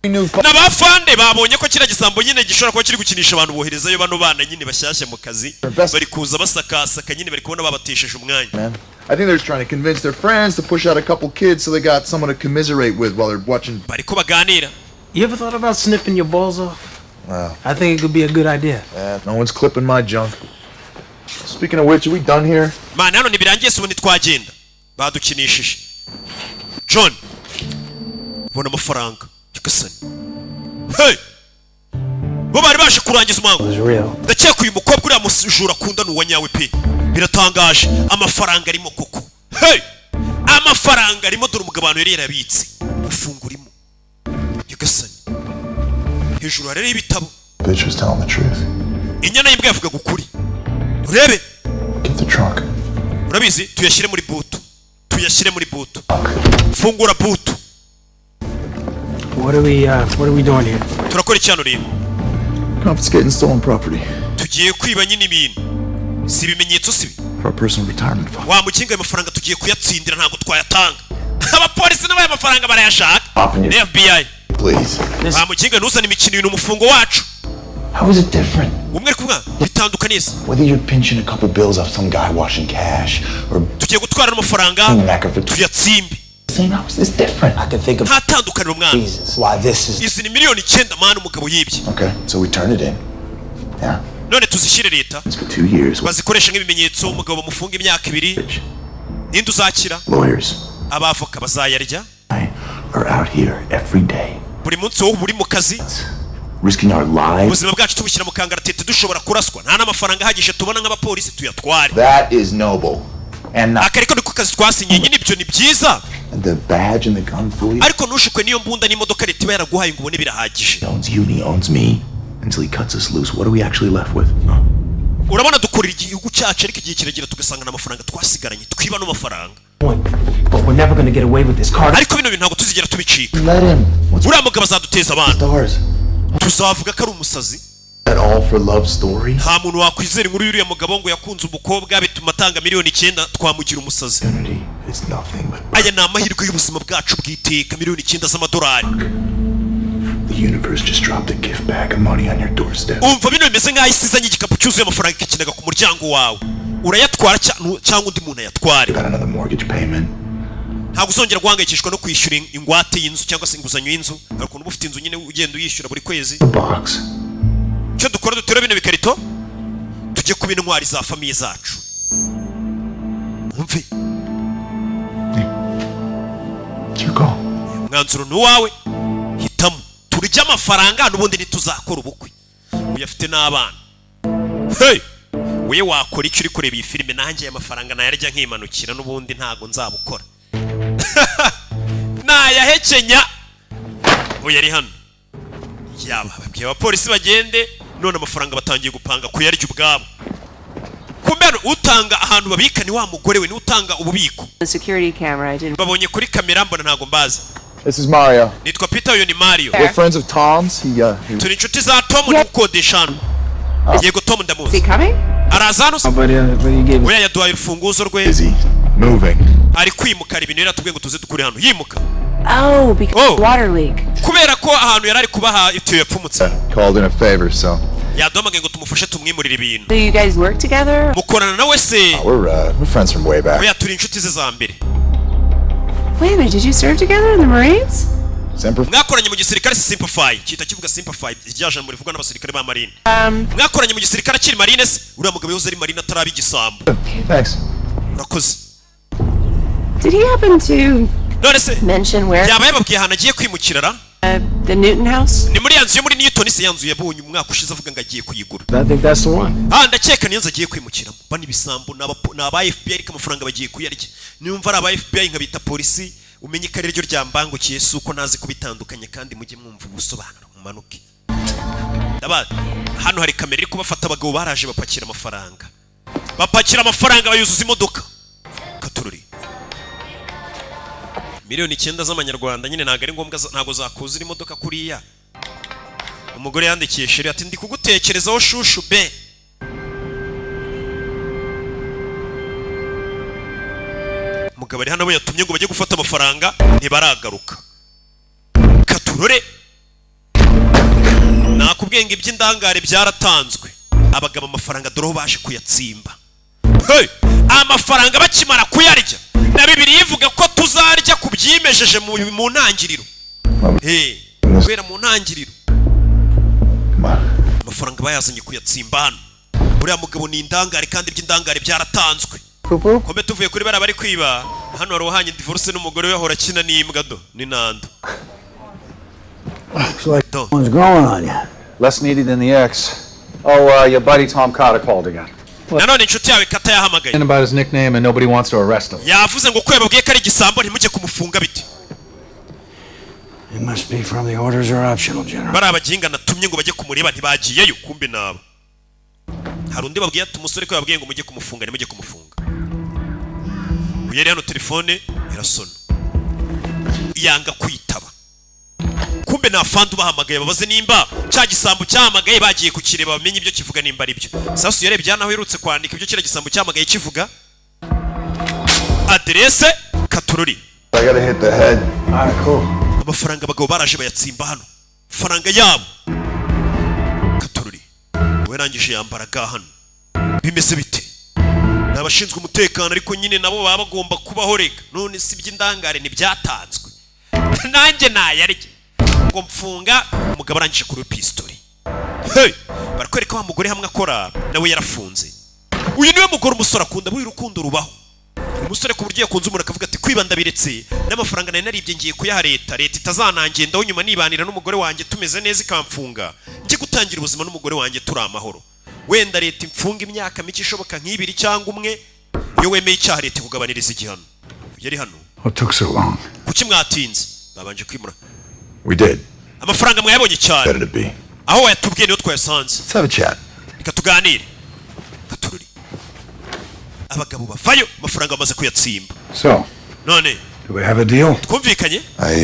Speaker 1: N'abafande babonye ko kiriya gisambo nyine gishobora kuba kiri gukinisha abantu, boherezayo bano bana nyine bashyashya mu kazi, bari kuza basakasaka nyine, bari kubona babatesheje umwanya.
Speaker 11: Man, I think they're just trying to convince their friends to push out a couple kids so they got someone to commiserate with while they're watching.
Speaker 1: Bari ko baganira.
Speaker 10: You ever thought about snipping your balls off?
Speaker 11: Wow.
Speaker 10: I think it could be a good idea.
Speaker 11: Yeah, no one's clipping my junk. Speaking of which, are we done here?
Speaker 1: Man, hano ntibirangiye se? Ubundi twagenda, badukinishije. John bona amafaranga, nyagasani. Hey, bo bari baje kurangiza umuhango. Ndakeka uyu mukobwa uriya mujura akunda ni uwa nyawe pe. Biratangaje, amafaranga arimo koko. Hey, amafaranga arimo. Dore umugabo ahantu yari yarabitse ufungura urimo, nyagasani. Hejuru hariho ibitabo.
Speaker 11: Bitch was telling the truth.
Speaker 1: Inyana y'imbwa yavugaga ukuri, urebe.
Speaker 11: Get the trunk.
Speaker 1: Urabizi, tuyashyire muri boot, tuyashyire muri boot. Fungura boot.
Speaker 10: What are we doing here?
Speaker 1: Turakora iki hano rero?
Speaker 11: Confiscating stolen property
Speaker 1: Tugiye kwiba nyine ibintu, si ibimenyetso si
Speaker 11: for our personal retirement fund.
Speaker 1: Wa mukinga, ayo mafaranga tugiye kuyatsindira, ntabwo twayatanga. Abapolisi nabo aya mafaranga barayashaka, ni FBI.
Speaker 11: Please.
Speaker 1: Wa mukinga, ntuzane imikino, ibintu umufungo wacu.
Speaker 9: How is it different?
Speaker 1: Umwe ari kuvuga bitandukaniye.
Speaker 9: Whether you're pinching a couple bills off some guy washing cash or
Speaker 1: Tugiye gutwara n'amafaranga tuyatsimbe.
Speaker 9: Saying how is this different? I can think of
Speaker 1: Nta tandukaniro, mwana.
Speaker 9: reasons why this is.
Speaker 1: Izi ni miliyoni 9, man, umugabo yibye.
Speaker 11: Okay, so we turn it in. Yeah.
Speaker 1: None tuzishyire leta.
Speaker 9: It's for 2 years.
Speaker 1: Bazikoresha nk'ibimenyetso, umugabo bamufunga imyaka 2. Ninde uzakira?
Speaker 9: Lawyers
Speaker 1: Abavoka bazayarya.
Speaker 9: are out here every day,
Speaker 1: Buri munsi wowe uba uri mu kazi,
Speaker 9: risking our lives.
Speaker 1: ubuzima bwacu tubushyira mu kangaratete, dushobora kuraswa, nta n'amafaranga ahagije tubona nk'abapolisi, tuyatware.
Speaker 11: That is noble. And not
Speaker 1: Aka ariko niko kazi twasinye nyine, ibyo ni byiza.
Speaker 11: the badge and the gun fool you.
Speaker 1: Ariko ntushukwe n'iyo mbunda n'imodoka leta iba yaraguhaye ngo ubone birahagije.
Speaker 9: Owns you and he owns me until he cuts us loose. What are we actually left with?
Speaker 1: Urabona dukorera igihugu cyacu, ariko igihe kiragera tugasanga nta mafaranga twasigaranye, twiba n'amafaranga.
Speaker 10: But we're never gonna get away with this, Carter.
Speaker 1: Ariko bino bintu ntabwo tuzigera tubicika.
Speaker 11: Let him.
Speaker 1: Uriya mugabo azaduteza abantu, tuzavuga ko ari umusazi.
Speaker 11: That all for love story?
Speaker 1: Nta muntu wakwizera inkuru y'uriya mugabo ngo yakunze umukobwa bituma atanga miliyoni 9, twamugira umusazi.
Speaker 11: It's nothing but
Speaker 1: Aya ni amahirwe y'ubuzima bwacu bw'iteka, miliyoni 9 z'amadolari.
Speaker 11: the universe just dropped a gift bag of money on your doorstep.
Speaker 1: Umva, bino bimeze nk'aho isi izanye igikapu cyuzuye amafaranga ikikinaga ku muryango wawe. Urayatwara cyangwa undi muntu ayatware.
Speaker 9: Got another mortgage payment.
Speaker 1: Ntabwo uzongera guhangayikishwa no kwishyura ingwate y'inzu cyangwa se inguzanyo y'inzu. Hari ukuntu uba ufite inzu nyine, ugenda uyishyura buri kwezi.
Speaker 9: The box.
Speaker 1: Icyo dukora, dutere bino bikarito, tujye kuba intwari za famille zacu. Umve.
Speaker 9: It's your call.
Speaker 1: Umwanzuro ni uwawe, hitamo. Turye amafaranga, n'ubundi ntituzakora ubukwe, uyafite n'abana. Hey! We wakora icyo uri kureba iyi filime? Nanjye aya mafaranga nayarya nkimanukira, n'ubundi ntago nzabukora, nayahekenya. Uyu ari hano, yaba babwiye abapolisi bagende, none amafaranga batangiye gupanga kuyarya ubwabo. Kumbe hano utanga ahantu babika ni wa mugore we, niwe utanga ububiko.
Speaker 5: The security camera, I didn't.
Speaker 1: Babonye kuri kamera, mbona ntago mbazi.
Speaker 11: This is Mario.
Speaker 1: Nitwa Peter, uyu ni Mario.
Speaker 11: We're friends of Tom's. He
Speaker 1: Turi inshuti za Tom, ni ukodesha hano. Yego, Tom ndamuzi.
Speaker 5: Is he coming?
Speaker 1: Araza hano se?
Speaker 10: But he gave
Speaker 1: Oya, yaduhaye urufunguzo rwe.
Speaker 9: Busy moving.
Speaker 1: Ari kwimuka, ibintu yari atubwiye ngo tuze dukure hano yimuka.
Speaker 5: Oh, because
Speaker 1: Oh.
Speaker 5: water leak.
Speaker 1: Kubera ko ahantu yari ari kubaha itiyo yapfumutse.
Speaker 11: Called in a favor, so
Speaker 1: Yaduhamagaye ngo tumufashe tumwimurire ibintu.
Speaker 5: So you guys work together?
Speaker 1: Mukorana nawe se?
Speaker 9: We're friends from way back.
Speaker 1: Oya, turi inshuti ze za mbere.
Speaker 5: Wait a minute, did you serve together in the Marines?
Speaker 9: Semper.
Speaker 1: Mwakoranye mu gisirikare se? Simplify kita kivuga simplify, rya jambo rivugwa n'abasirikare ba marine. Mwakoranye mu gisirikare akiri marine se? Uriya mugabo yahoze ari marine ataraba igisambo.
Speaker 11: Thanks.
Speaker 1: Urakoze.
Speaker 5: Did he happen to
Speaker 1: None se
Speaker 5: mention where
Speaker 1: yaba yababwiye ahantu agiye kwimukira ra?
Speaker 5: The Newton house?
Speaker 1: Ni muri ya nzu yo muri Newton se, ya nzu yabonye umwaka ushize avuga ngo agiye kuyigura?
Speaker 10: I think that's the one.
Speaker 1: Ah, ndakeka niyo nzu agiye kwimukiramo. Bano ibisambo ni aba FBI, ariko amafaranga bagiye kuyarya. Niba ari aba FBI nkabita polisi, umenye ko ari ryo ryambangukiye, si uko ntazi kubitandukanya. Kandi mujye mwumva ubusobanuro mumanuke. Ndaba hano hari kamera iri kubafata. Abagabo baraje bapakira amafaranga, bapakira amafaranga bayuzuza imodoka. Katururi 9 miliyoni z'amanyarwanda nyine ntabwo ari ngombwa, ntabwo zakuzura imodoka kuriya. Umugore yandikiye chéri ati: "Ndi kugutekerezaho chouchou be." Umugabo ari hano, we yatumye ngo bajye gufata amafaranga, ntibaragaruka. Katurore, nakubwiye ngo iby'indangare byaratanzwe. Abagabo amafaranga dore aho baje kuyatsimba. Hey! Amafaranga bakimara kuyarya, na Bibiliya ivuga ko tuzarya ku byimejeje mu ntangiriro. Hey, guhera mu ntangiriro amafaranga bayazanye kuyatsimba hano. Uriya mugabo ni indangare, kandi iby'indangare byaratanzwe. Kome tuvuye kuri bariya bari kwiba, hano hari uwahanye divorce n'umugore we, ahora akina n'imbwa do ni nando.
Speaker 4: Looks like one's growing on you.
Speaker 8: Less needy than the ex. Oh, your buddy Tom Carter called again.
Speaker 1: Nanone inshuti yawe Kata yahamagaye.
Speaker 8: And about his nickname, and nobody wants to arrest him.
Speaker 1: Yavuze ngo ko yababwiye ko ari igisambo, ntimujye kumufunga bite.
Speaker 4: It must be from the orders are optional, General.
Speaker 1: Bari abaginga natumye ngo bajye kumureba, ntibagiyeyo. Kumbe nabo hari undi babwiye ati umusore ko yababwiye ngo mujye kumufunga, ntimujye kumufunga. Uyu yari hano, telefone irasona yanga kwitaba. Kumbe nta fandi ubahamagaye babaze nimba cya gisambo cyahamagaye bagiye kukireba, bamenye ibyo kivuga nimba ari byo. Sasu yarebye hano aho uherutse kwandika ibyo kiriya gisambo cyahamagaye kivuga, aderese katururi.
Speaker 11: I gotta hit the head.
Speaker 4: All right, cool.
Speaker 1: Amafaranga abagabo baraje bayatsimba hano, faranga yabo katururi. We yarangije yambara ga hano. Bimeze bite? Ni abashinzwe umutekano, ariko nyine nabo baba bagomba kubaho rega. None si iby'indangare ntibyatanzwe, nanjye nayarya ngo mfunga. Umugabo arangije kuri pistori. Hey! Barakwereka wa mugore hamwe akora, nawe yarafunze. Uyu niwe mugore umusore akunda. Buriya urukundo rubaho, umusore ku buryo yakunze umuntu akavuga ati: "Kwiba ndabiretse, n'amafaranga nari naribye ngiye kuyaha leta, leta itazanangendaho nyuma, nibanira n'umugore wanjye tumeze neza ikamfunga, njye gutangira ubuzima n'umugore wanjye turi amahoro. Wenda leta imfunga imyaka mike ishoboka nk'ibiri cyangwa umwe." Iyo wemeye icyaha leta ikugabaniriza igihano. Yari hano.
Speaker 6: What took so long?
Speaker 1: Kuki mwatinze? Babanje kwimura.
Speaker 9: We did.
Speaker 1: Amafaranga mwayabonye cyane?
Speaker 9: Better to be.
Speaker 1: Aho wayatubwiye niho twayasanze.
Speaker 9: Let's have a chat.
Speaker 1: Reka tuganire. Katururi, abagabo bavayo, amafaranga bamaze kuyatsimba.
Speaker 6: So,
Speaker 1: None
Speaker 6: do we have a deal?
Speaker 1: twumvikanye?
Speaker 9: I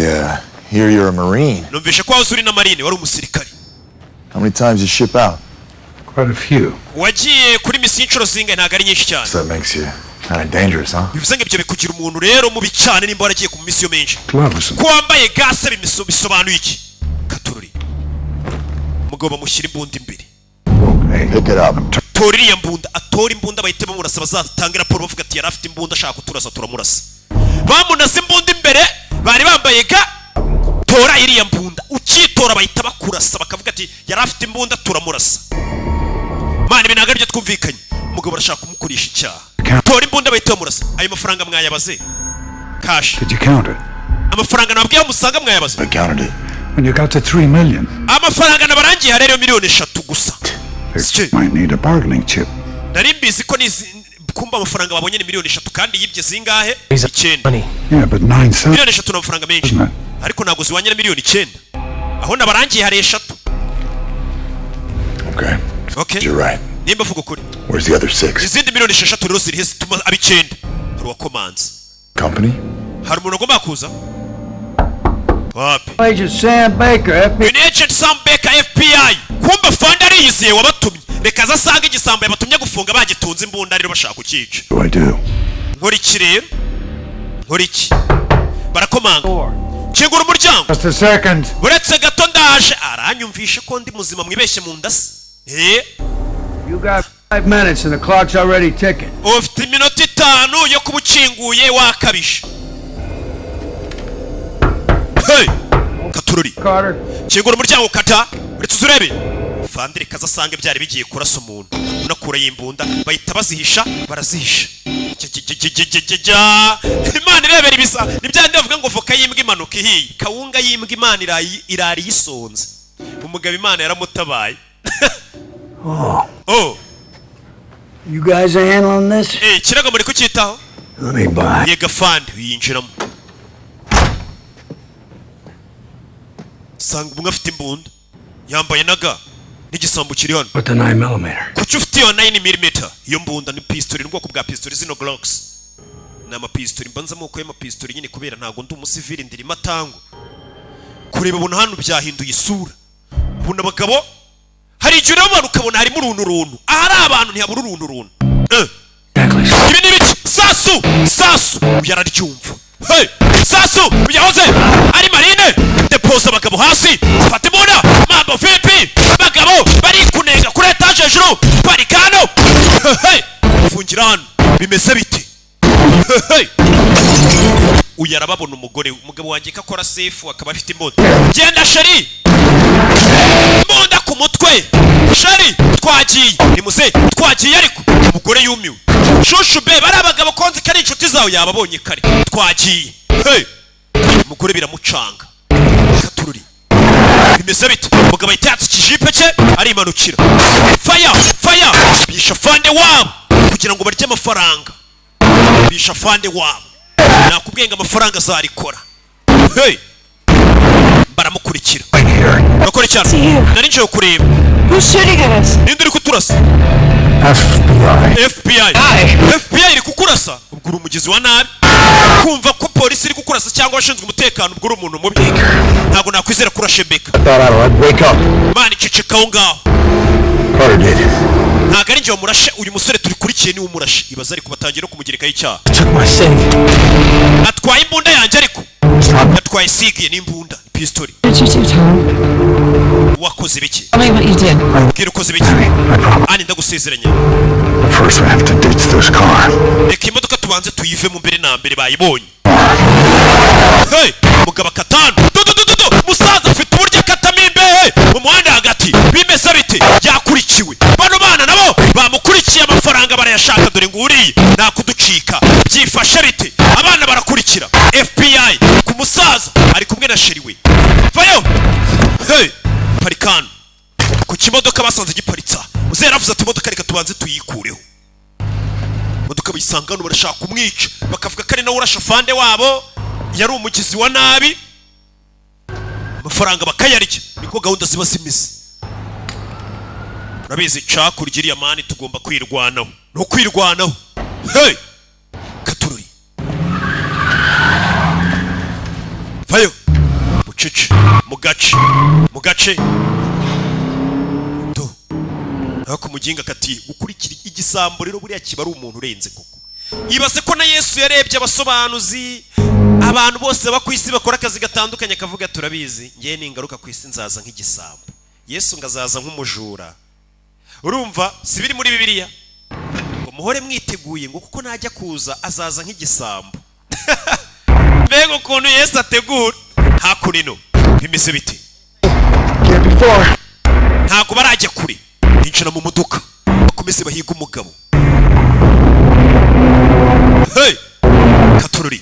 Speaker 9: hear you're a Marine.
Speaker 1: Numvishe ko wahoze uri na marine, wari umusirikare.
Speaker 9: How many times you ship out?
Speaker 6: Quite a few.
Speaker 1: Wagiye kuri misiyo inshuro zingahe? Ntabwo ari nyinshi cyane.
Speaker 9: So that makes you kind of dangerous, huh?
Speaker 1: Bivuze ngo ibyo bikugira umuntu rero mubi cyane nimba waragiye ku misiyo menshi.
Speaker 6: Gloves.
Speaker 1: Ko wambaye gase bisobanuye iki? Katururi, umugabo bamushyira imbunda imbere.
Speaker 9: Hey, pick it up.
Speaker 1: Tora iriya mbunda, atora imbunda, bahite bamurasa. Bazatanga raporo bavuga ati: "Yari afite imbunda ashaka kuturasa, turamurasa." Bamunase imbunda imbere, bari bambaye ga. Tora iriya mbunda, ukitora bahita bakurasa, bakavuga ati: "Yari afite imbunda, turamurasa." Mana, ibi ntabwo aribyo twumvikanye. Umugabo arashaka kumukoresha icyaha. Tora imbunda, bahita bamurasa. Ayo mafaranga mwayabaze cash?
Speaker 6: Did you count it?
Speaker 1: Amafaranga nabwiye aho musanga mwayabaze?
Speaker 9: I counted it.
Speaker 6: When you got to 3 million,
Speaker 1: Amafaranga nabarangiye rero 3 miliyoni gusa.
Speaker 6: they might need a bargaining chip.
Speaker 1: Nari mbizi ko nizi kumba amafaranga babonye ni 3 miliyoni, kandi yibye zingahe? 9.
Speaker 6: Yeah, but 9,000.
Speaker 1: 3 miliyoni ni amafaranga menshi.
Speaker 6: Isn't it?
Speaker 1: Ariko ntabwo ziwanye na 9 miliyoni. Aho nabarangiye hari 3.
Speaker 9: Okay.
Speaker 1: Okay.
Speaker 9: You're right.
Speaker 1: Nimba avuga ukuri.
Speaker 9: Where's the other 6?
Speaker 1: Izindi 6 miliyoni rero ziri he zituma aba 9? Hari uwakomanze.
Speaker 9: Company?
Speaker 1: Hari umuntu agomba kuza wapi?
Speaker 4: Agent Sam Baker, FBI.
Speaker 1: Uyu ni Agent Sam Baker, FBI. Kumba fande ariyiziye wabatumye. Reka aza asanga igisambo yabatumye gufunga bagitunze imbunda, rero bashaka kucyica.
Speaker 6: What do I do?
Speaker 1: Nkora iki rero? Nkora iki? Barakomanga, kingura umuryango.
Speaker 8: Just a second.
Speaker 1: Uretse gato, ndaje. Aranyumvishe ko ndi muzima, mwibeshye mu nda se? Eh.
Speaker 4: You got 5 minutes and the clock's already ticking.
Speaker 1: Ufite iminota 5 yo kuba ukinguye, wakabije. Hey! Katururi.
Speaker 4: Carter.
Speaker 1: Kingura umuryango, kata uretse uzurebe. Fandire kaza asanga byari bigiye kurasa umuntu, unakurayo imbunda, bahita bazihisha, barazihisha. Jya, Imana irebera ibisa ni bya bindi bavuga ngo voka y'imbwa imanuka ihiye, kawunga y'imbwa Imana irari yisonze. Umugabo Imana yaramutabaye.
Speaker 4: Oh.
Speaker 1: Oh.
Speaker 4: You guys are handling this?
Speaker 1: Eh, ikirago muri kucyitaho?
Speaker 4: Let me buy.
Speaker 1: Yega fande, yinjiramo sanga umwe afite imbunda, yambaye na ga, n'igisambo kiri hano.
Speaker 4: With the 9 millimeter.
Speaker 1: Kuki ufite iyo 9 mm? Iyo mbunda ni pistori, ni ubwoko bwa pistori zino Glocks, ni amapistori. Mbanza amoko y'amapistori nyine, kubera ntabwo ndi umusivili, ndirimo atango kureba. Ubona hano byahinduye isura, ubona abagabo. Hari igihe ureba abantu ukabona harimo uruntu runtu, ahari abantu ntihabura uruntu runtu. Eh. Ibi ni ibiki? Sasu, sasu! Uyu araryumva. Hey! Sasu yahoze ari marine depoza abagabo hasi, fata imbunda. Mambo vipi? Abagabo bari kunenga kuri etaje hejuru, parika hano. Hey! Fungira hano, bimeze bite? Hey! Uyu arababona, umugore we. Umugabo wanjye ko akora sefu akaba afite imbunda. Genda chérie, imbunda ku mutwe. Chérie, twagiye, ni muze twagiye. Ariko umugore yumiwe. Chouchou be, bari abagabo konzi ko ari inshuti zawe, yababonye kare. Twagiye. Hey! Umugore biramucanga. Katururi, bimeze bite? Umugabo ahita yatsa ikijipe cye, arimanukira. Fire, fire! Bisha fande wabo kugira ngo barye amafaranga. Bisha fande wabo, nakubwiye ngo amafaranga azarikora. Hey! Baramukurikira. Urakora cyane, nari nje kureba.
Speaker 5: Who's shooting at us?
Speaker 1: Ninde uri kuturasa?
Speaker 6: FBI.
Speaker 1: FBI. FBI iri kukurasa? Ubwo uri umugizi wa nabi. Kumva ko polisi iri kukurasa cyangwa abashinzwe umutekano, ubwo uri umuntu mubi. Ntabwo nakwizera kurashe Beka.
Speaker 9: Thought I'd wake up.
Speaker 1: Mana, iceceka aho ngaho.
Speaker 9: Carter did.
Speaker 1: Ntabwo ari njye wamurashe, uyu musore turikurikiye niwe umurashe. Ibaze, ariko batangiye no kumugerekaho icyaha.
Speaker 4: Took my safe.
Speaker 1: Atwaye imbunda yanjye, ariko yatwaye sigiye n'imbunda pistori.
Speaker 5: What did you do, Tom?
Speaker 1: Wakoze ibiki?
Speaker 5: Tell me what you did.
Speaker 1: Bwira ukoze ibiki ani, ndagusezeranya.
Speaker 6: But first we have to ditch this car.
Speaker 1: Reka imodoka tubanze tuyivemo mbere na mbere, bayibonye. Hey, mugabo akatanu du du du du du. Musaza afite uburyo akatamo imbehe mu muhanda hagati. Bimeze bite? Yakurikiwe, bano bana nabo bamukurikiye, amafaranga barayashaka. Dore ngo uriye nakuducika. Byifashe bite? Abana barakurikira FBI ku musaza, ari kumwe na chérie we. Vayo. Hey, parikano ku kimodoka basanze giparitsa. Muzehe yaravuze ati: "Imodoka reka tubanze tuyikureho." Imodoka bayisanga hano, barashaka kumwica, bakavuga ko ari nawe urashe afande wabo, yari umugizi wa nabi, amafaranga bakayarya. Niko gahunda ziba zimeze, urabizi. Cakurya iriya mani, tugomba kwirwanaho, ni ukwirwanaho. Hey, katururi, vayo bucece mu gace, mu gace do. Ariko umuginga kati gukurikira igisambo rero buriya kiba ari umuntu urenze koko. Ibaze ko na Yesu yarebye abasobanuzi, abantu bose baba ku isi bakora akazi gatandukanye, akavuga: "Turabizi, ngewe ningaruka ku isi nzaza nk'igisambo." Yesu ngo azaza nk'umujura. Urumva si biri muri Bibiliya ngo muhore mwiteguye, ngo kuko najya kuza azaza nk'igisambo. Mbega ukuntu Yesu ategura! Hakuno bimeze bite? Ntabwo barajya kure, binjira mu modoka, bakomeze bahiga umugabo. Hey! Katururi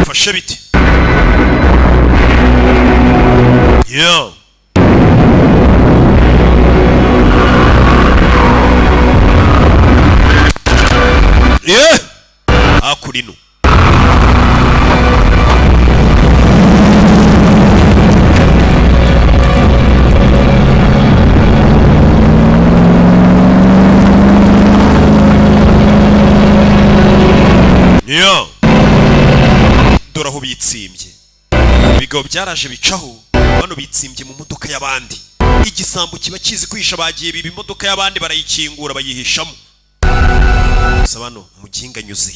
Speaker 1: fashe bite? Yeah. Yeah! Hakurino Yeah. Dore aho bitsimbye, ibigabo byaraje bicaho. Bano bitsimbye mu modoka y'abandi. Igisambo kiba kizi kwihisha. Bagiye biba imodoka y'abandi, barayikingura, bayihishamo. Gusa bano muginga nyuze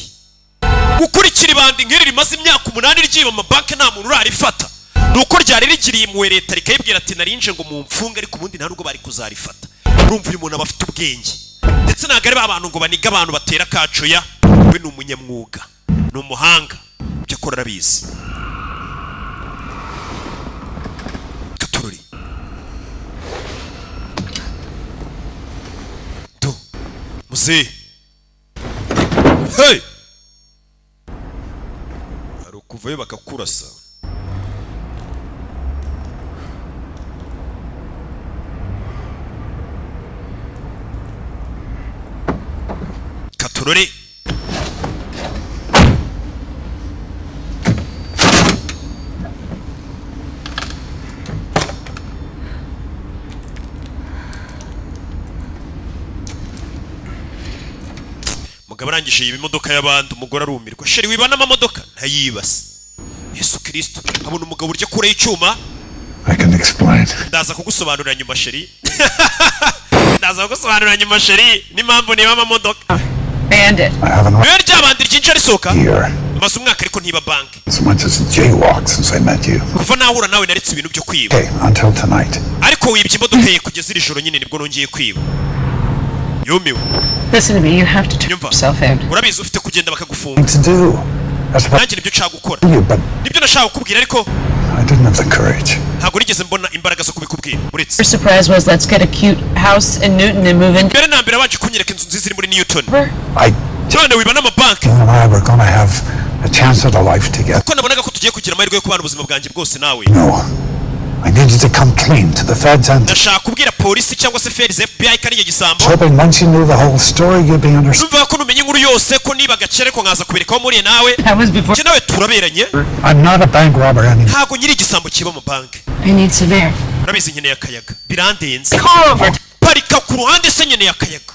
Speaker 1: gukurikira ibandi nk'iri rimaze imyaka 8 ryiba amabanki, nta muntu urarifata. Ni uko ryari rigiriye impuhwe leta, rikayibwira ati narinje ngo mumfunge, ariko ubundi nta nubwo bari kuzarifata. Urumva uyu muntu aba afite ubwenge, ndetse ntabwo ari ba bantu ngo baniga abantu batera kacoya. We ni umunyamwuga, ni umuhanga, ibyo akora arabizi. Katururi do muzehe. Hey! Hari ukuvayo bakakurasa. Katurore. Mugabo arangije yiba imodoka y'abandi, umugore arumirwa. Chéri, wiba n'amamodoka? Ntayibase. Yesu Kristo! Abona umugabo urya kure y'icyuma.
Speaker 6: I can explain.
Speaker 1: Ndaza kugusobanurira nyuma, chéri. Ndaza kugusobanurira nyuma, chéri, n'impamvu niba amamodoka.
Speaker 3: Bandit.
Speaker 6: I haven't
Speaker 1: Niyo ryabandi ryinshi risohoka.
Speaker 6: here
Speaker 1: Maze umwaka ariko ntiba banki.
Speaker 6: so much as a jaywalk since I met you.
Speaker 1: Kuva nahura nawe naretse ibintu byo kwiba.
Speaker 6: Okay, until tonight.
Speaker 1: Ariko wibye imodoka ye kugeza iri joro nyine, nibwo nongeye kwiba. Yumiwe.
Speaker 5: Listen to me, you have to turn yourself in.
Speaker 1: Urabizi ufite kugenda bakagufunga.
Speaker 6: To do. That's what
Speaker 1: Nanjye nibyo nshaka gukora.
Speaker 6: you, but
Speaker 1: Nibyo nashaka kukubwira, ariko
Speaker 6: I didn't have the courage.
Speaker 1: ntabwo nigeze mbona imbaraga zo kubikubwira uretse.
Speaker 5: First surprise was let's get a cute house in Newton and move in.
Speaker 1: Mbere na mbere wabanje kunyereka inzu nziza iri muri Newton.
Speaker 6: I
Speaker 1: None wiba n'amabanki.
Speaker 6: You and I were gonna have a chance at a life together.
Speaker 1: Kuko nabonaga ko tugiye kugira amahirwe yo kubana ubuzima bwanjye bwose nawe.
Speaker 6: No. I needed to come clean to the feds and
Speaker 1: Ndashaka kubwira polisi cyangwa se feds, FBI, ko ari igisambo.
Speaker 6: hoping once you knew the whole story you'd be understood.
Speaker 1: Numva ko numenya inkuru yose ko niba gakere, ariko nkaza kubereka aho muriye nawe. Njye nawe turaberanye.
Speaker 6: I'm not a bank robber anymore.
Speaker 1: Ntabwo nyiri igisambo kiba mu banki.
Speaker 5: I need some air.
Speaker 1: Urabizi nkeneye akayaga, birandenze.
Speaker 5: Car over.
Speaker 1: Parika ku ruhande se, nkeneye akayaga.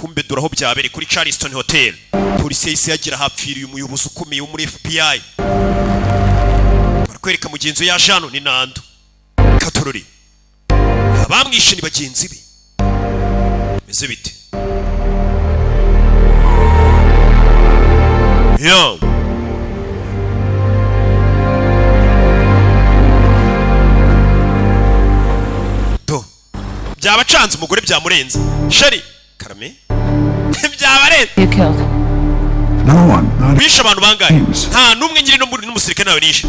Speaker 1: Kumbe dore aho byabereye kuri Charleston Hotel, polisi yahise yagira hapfiriye umuyobozi ukomeye wo muri FBI. Barakwereka mugenzi we yaje hano, ni Nando Katorori. Abamwishe ni bagenzi be. Meze bite yo? Do byabacanze, umugore byamurenze. Chéri, karame, byabarenze.
Speaker 5: You killed.
Speaker 6: No one. Not
Speaker 1: Wishe abantu bangahe? Nta n'umwe nyiri no muri n'umusirikare nawe nishe.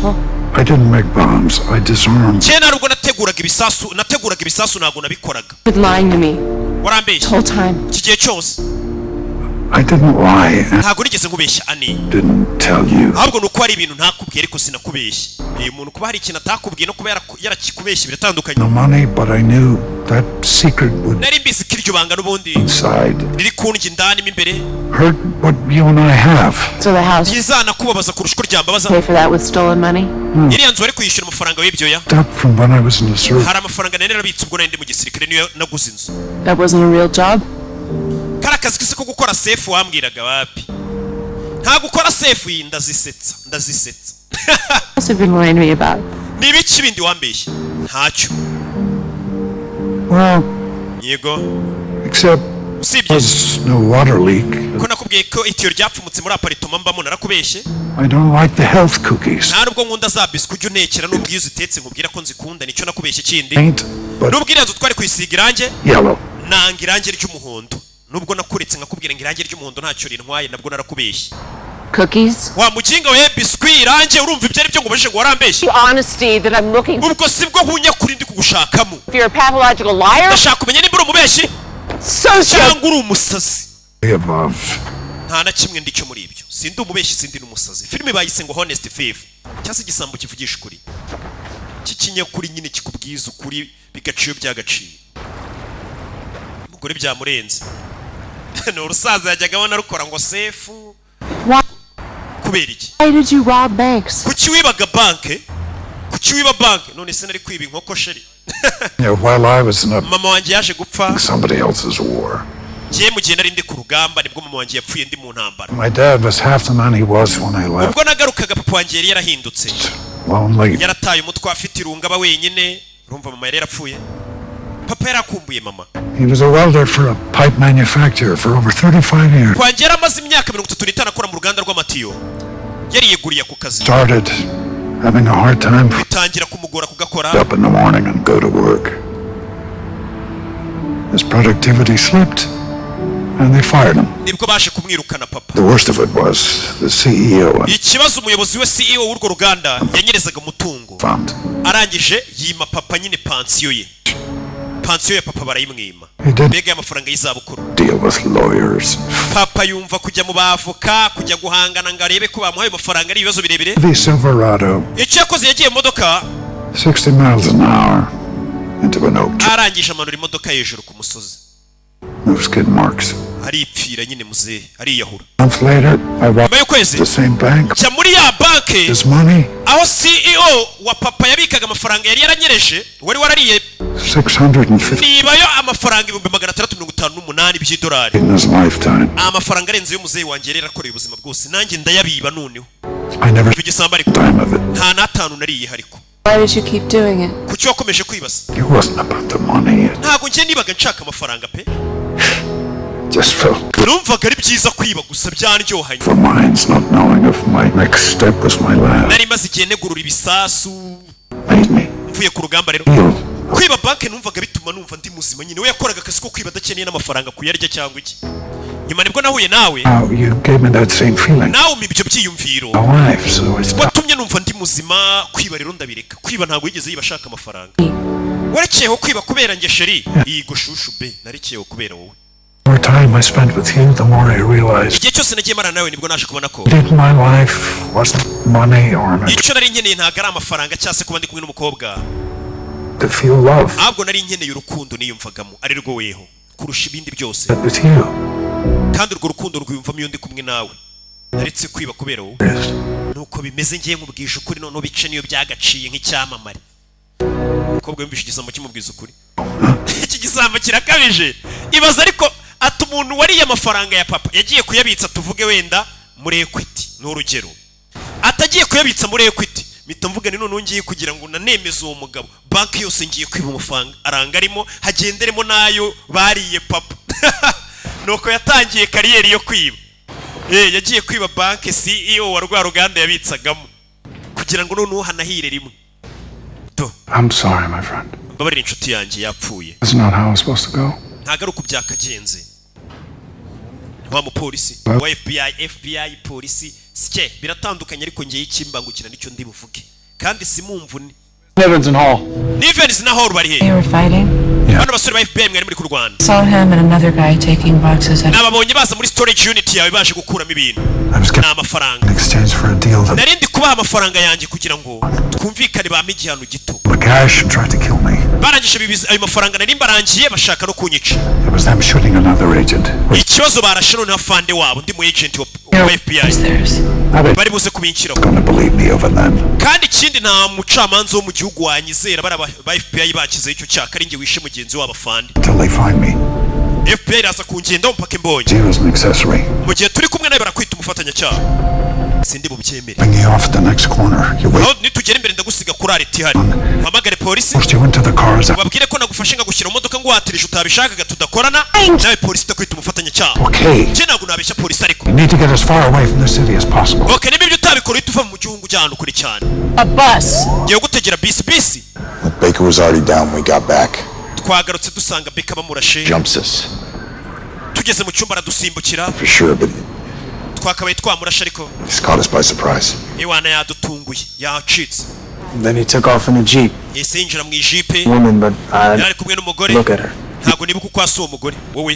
Speaker 6: I didn't make bombs. I disarmed.
Speaker 1: Njye ntabwo nateguraga ibisasu, nateguraga ibisasu ntabwo nabikoraga.
Speaker 5: Been lying to me
Speaker 1: Warambeshye
Speaker 5: this whole time.
Speaker 1: iki gihe cyose.
Speaker 6: I didn't lie and
Speaker 1: Ntabwo nigeze nkubeshya, Ani.
Speaker 6: didn't tell you.
Speaker 1: Ahubwo ni uko hari ibintu ntakubwiye, ariko sinakubeshye. Uyu muntu kuba hari ikintu atakubwiye no kuba yarakikubeshye biratandukanye.
Speaker 6: No money, but I knew that secret would
Speaker 1: Nari mbizi ko iryo banga n'ubundi
Speaker 6: inside
Speaker 1: riri kundya indani mo imbere.
Speaker 6: hurt what you and I have.
Speaker 5: So the house
Speaker 1: Rizanakubabaza kurusha uko ryambabaza.
Speaker 5: pay for that with stolen money?
Speaker 1: Iriya nzu wari kuyishyura amafaranga w'ibyo ya.
Speaker 6: Up from when I was in the service.
Speaker 1: Hari amafaranga nari narabitse ubwo nari ndi mu gisirikare, niyo naguze inzu.
Speaker 5: That wasn't a real job?
Speaker 1: Kari akazi kese ko gukora safe wambwiraga wapi? Nta gukora safe iyi, ndazisetsa, ndazisetsa.
Speaker 5: What else have you been lying to me about?
Speaker 1: Ni ibiki bindi wambeshye? Ntacyo.
Speaker 6: Well,
Speaker 1: Yego.
Speaker 6: except
Speaker 1: Usibye
Speaker 6: there was no water leak.
Speaker 1: ko nakubwiye. Nakubwiye ko itiyo ryapfumutse muri apartment mbamo, narakubeshye.
Speaker 6: I don't like the health cookies.
Speaker 1: Nta nubwo nkunda za biscuit ujya untekera, n'ubwo iyo uzitetse nkubwira ko nzikunda, nicyo nakubeshye kindi.
Speaker 6: Paint, but
Speaker 1: Nubwo iriya nzu twari kuyisiga irangi
Speaker 6: yellow.
Speaker 1: Nanga irangi ry'umuhondo, nubwo nakuretse nkakubwira ngo irangi ry'umuhondo ntacyo rintwaye, nabwo narakubeshye.
Speaker 5: Cookies?
Speaker 1: Wa mukinga we, biscuit, irangi, urumva ibyo ari byo ngo ubajije ngo warambeshye?
Speaker 5: The honesty that I'm looking
Speaker 1: Ubwo si bwo bunyakuri ndi kugushakamo.
Speaker 5: If you're a pathological liar?
Speaker 1: Ndashaka kumenya nimba uri umubeshyi cyangwa uri umusazi.
Speaker 6: The above.
Speaker 1: Nta na kimwe ndicyo muri ibyo, sindi umubeshyi, sindi n'umusazi. Filime bayise ngo Honest Thief, cyangwa se igisambo kivugisha ukuri, cy'ikinyakuri nyine, kikubwiza ukuri bigaciye iyo byagaciye. Umugore byamurenze, ni urusaza yajyaga abona rukora ngo safe. Kubera iki?
Speaker 5: Why did you rob banks?
Speaker 1: Kuki wibaga banke? Kuki wiba banke? None se nari kwiba inkoko, chérie?
Speaker 6: Yeah, while I was in a
Speaker 1: Mama wanjye yaje gupfa
Speaker 6: somebody else's war.
Speaker 1: ngiye mu gihe nari ndi ku rugamba, nibwo mama wanjye yapfuye ndi mu ntambara.
Speaker 6: My dad was half the man he was when I left.
Speaker 1: Ubwo nagarukaga, papa wanjye yari yarahindutse.
Speaker 6: Lonely.
Speaker 1: Yarataye umutwe, afite irungu, aba wenyine. Urumva mama yari yarapfuye, papa yarakumbuye mama.
Speaker 6: He was a welder for a pipe manufacturer for over 35 years.
Speaker 1: Wanjye yari amaze imyaka 35 akora mu ruganda rw'amatiyo, yariyeguriye ako kazi.
Speaker 6: Started having a hard time
Speaker 1: Bitangira kumugora kugakora.
Speaker 6: up in the morning and go to work. His productivity slipped, and they fired him.
Speaker 1: Nibwo baje kumwirukana papa.
Speaker 6: The worst of it was the CEO and
Speaker 1: Ikibazo, umuyobozi we, CEO w'urwo ruganda, yanyerezaga umutungo.
Speaker 6: fund.
Speaker 1: Arangije yima papa nyine pansiyo ye, pansiyo ya papa barayimwima.
Speaker 6: He did
Speaker 1: Mbega y'amafaranga y'izabukuru.
Speaker 6: deal with lawyers.
Speaker 1: Papa yumva kujya mu bavoka, kujya guhangana ngo arebe ko bamuhaye amafaranga ari ibibazo birebire.
Speaker 6: The Silverado,
Speaker 1: Icyo yakoze, yagiye mu modoka,
Speaker 6: 60 miles an hour, into an oak tree.
Speaker 1: arangije amanura imodoka hejuru ku musozi.
Speaker 6: No skid marks.
Speaker 1: Aripfira nyine muzehe, ariyahura.
Speaker 6: A month later, I
Speaker 1: Nyuma
Speaker 6: robbed
Speaker 1: y'ukwezi
Speaker 6: the same bank.
Speaker 1: njya muri ya banki
Speaker 6: His money,
Speaker 1: aho CEO wa papa yabikaga amafaranga yari yaranyereje, wari warariye.
Speaker 6: 650
Speaker 1: Nibayo amafaranga 658,000 by'idolari.
Speaker 6: in his lifetime.
Speaker 1: Amafaranga arenze y'umuzehe wanjye yari yarakoreye ubuzima bwose, nanjye ndayabiba noneho.
Speaker 6: I never
Speaker 1: Igisambo ariko.
Speaker 6: dime of it.
Speaker 1: Nta n'atanu nariye ariko.
Speaker 5: Why did you keep doing it?
Speaker 1: Kuki wakomeje kwibasa?
Speaker 6: It wasn't about the money. It
Speaker 1: Ntabwo njye nibaga nshaka amafaranga pe.
Speaker 6: just felt good
Speaker 1: Numvaga ari byiza kwiba gusa, byanryohanye.
Speaker 6: for mines, not knowing if my next step was my last.
Speaker 1: Nari maze igihe negurura ibisasu
Speaker 6: Made me
Speaker 1: mvuye ku rugamba, rero
Speaker 6: feel
Speaker 1: kwiba banki numvaga bituma numva ndi muzima nyine. We yakoraga akazi ko kwiba adakeneye n'amafaranga kuyarya cyangwa iki. Nyuma nibwo nahuye nawe.
Speaker 6: How you gave me that same feeling.
Speaker 1: Nawe umpa ibyo byiyumviro.
Speaker 6: My wife, so I stopped.
Speaker 1: Watumye numva ndi muzima. Kwiba rero ndabireka. Kwiba ntabwo yigeze yiba ashaka amafaranga. Warekeyeho kwiba kubera njye, chérie? Yigo chouchou be, narekeyeho kubera wowe.
Speaker 6: The more time I spent with you, the more I realized
Speaker 1: Igihe cyose nagiye marana nawe, nibwo naje kubona ko
Speaker 6: in my life wasn't money or an
Speaker 1: icyo nari nkeneye ntabwo ari amafaranga cyangwa se kuba ndi kumwe n'umukobwa,
Speaker 6: to feel love.
Speaker 1: ahubwo nari nkeneye urukundo niyumvagamo ari rwo weho kurusha ibindi byose.
Speaker 6: But with you,
Speaker 1: Kandi urwo rukundo rwiyumvamo iyo ndi kumwe nawe. Naretse kwiba kubera wowe. Nuko bimeze, ngiye nkubwije ukuri noneho bice niyo byagaciye nk'icyamamare. Umukobwa yumvise igisambo kimubwiza ukuri. Iki gisambo kirakabije. Ibaza ariko ati umuntu wariye amafaranga ya papa yagiye kuyabitsa, tuvuge wenda muri Equity, ni urugero, atagiye kuyabitsa muri Equity, mpita mvuga ni noneho ngiye kugira ngo nanemeze uwo mugabo, banki yose ngiye kwiba amafaranga aranga arimo, hagenderemo n'ayo bariye papa. Nuko yatangiye career yo kwiba. Yagiye kwiba banki CEO wa rwa ruganda yabitsagamo kugira ngo noneho hanahire rimwe.
Speaker 8: I'm sorry, my friend.
Speaker 1: Mbabarira inshuti yanjye, yapfuye.
Speaker 8: That's not how it's supposed to go.
Speaker 1: Ntabwo ari uku byakagenze. Wa mupolisi wa FBI, FBI polisi sike biratandukanye, ariko ngiye ikimbangukira nicyo ndi buvuge kandi simumvune.
Speaker 8: Evans and Hall.
Speaker 1: Nivens na Hall bari he?
Speaker 5: They were fighting.
Speaker 1: Bano basore ba FBI mwari muri kurwana?
Speaker 5: Saw him and another guy taking boxes out.
Speaker 1: Nababonye baza muri storage unit yawe baje gukuramo ibintu, ni amafaranga.
Speaker 6: In exchange for a deal that
Speaker 1: Nari ndi kubaha amafaranga yanjye kugira ngo twumvikane, bampe igihano gito.
Speaker 6: the cash and tried to kill me.
Speaker 1: Barangije bibiza ayo mafaranga nari mbarangiye, bashaka no kunyica.
Speaker 6: It was them shooting another agent.
Speaker 1: Ikibazo, barashe noneho afande wabo, ndi mu agent wa FBI, bari buze kubinshyiraho.
Speaker 6: Gonna believe me over them.
Speaker 1: Kandi ikindi, nta mucamanza wo mu gihugu wanyizera, bari ba FBI bakizeho icyo cyaka ari njye wishe mugenzi wabo afande.
Speaker 6: Until they find me.
Speaker 1: FBI iraza kungendaho mpaka imbonye.
Speaker 6: You as an accessory.
Speaker 1: Mu gihe turi kumwe nawe barakwita umufatanyacyaha. Sindi bubyemere.
Speaker 6: Bring you off at the next corner. You wait.
Speaker 1: Aho nitugera imbere ndagusiga kuri arrêt ihari, mpamagare polisi,
Speaker 6: Forced you into the cars.
Speaker 1: ubabwire ko nagufashe nkagushyira mu modoka nguhatirije utabishakaga, tudakorana nawe, polisi itakwita umufatanyacyaha.
Speaker 6: Okay.
Speaker 1: Njye ntabwo nabeshya polisi ariko.
Speaker 6: You need to get as far away from the city as possible.
Speaker 1: Okay, niba ibyo utabikora uhita uva mu gihugu ujya ahantu kure cyane.
Speaker 5: A bus.
Speaker 1: Ngiye gutegera bisi, bisi.
Speaker 9: Baker was already down when we got back.
Speaker 1: Twagarutse dusanga Baker bamurashe.
Speaker 9: Jumps us,
Speaker 1: Tugeze mu cyumba aradusimbukira.
Speaker 9: for sure, but
Speaker 1: Twakabaye twamurashe ariko
Speaker 9: he's caught us by surprise.
Speaker 1: iwana yadutunguye, yacitse.
Speaker 8: Then he took off in a jeep.
Speaker 1: Yahise yinjira mu ijipe.
Speaker 8: Woman, but I
Speaker 1: Yari ari kumwe n'umugore.
Speaker 8: look at her.
Speaker 1: Ntabwo nibuka uko asa uwo mugore wowe.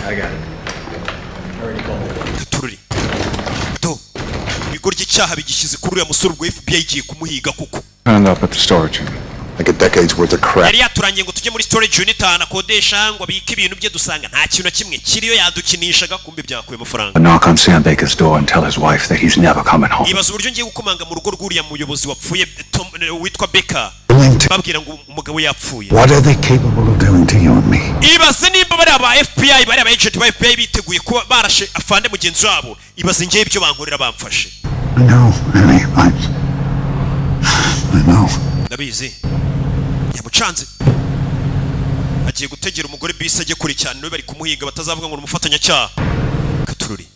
Speaker 8: I got it.
Speaker 1: Gatururi do ibigo ry'icyaha bigishyize kuri uriya musore. Ubwo FBI igiye kumuhiga kuko
Speaker 6: Turned up at the storage unit.
Speaker 9: Like a decade's worth of crap.
Speaker 1: Yari yaturangiye ngo tujye muri storage unit ahantu akodesha ngo abike ibintu bye, dusanga nta kintu na kimwe kiriyo. Yadukinishaga, kumbe byakuye amafaranga.
Speaker 6: A knock on Sam Baker's door and tell his wife that he's never coming home.
Speaker 1: Ibaza uburyo ngiye gukomanga mu rugo rw'uriya muyobozi wapfuye witwa Baker, babwira ngo umugabo yapfuye.
Speaker 6: What are they capable of doing to you and me?
Speaker 1: Ibaze nimba bariya ba FBI, bariya ba agent ba FBI biteguye kuba barashe afande mugenzi wabo, ibaze ngewe ibyo bankorera bamfashe.
Speaker 6: I know, Annie. I know.
Speaker 1: Ndabizi. Yamucanze, agiye gutegera umugore bisi ajye kure cyane, niwe bari kumuhiga, batazavuga ngo ni umufatanyacyaha. Katururi,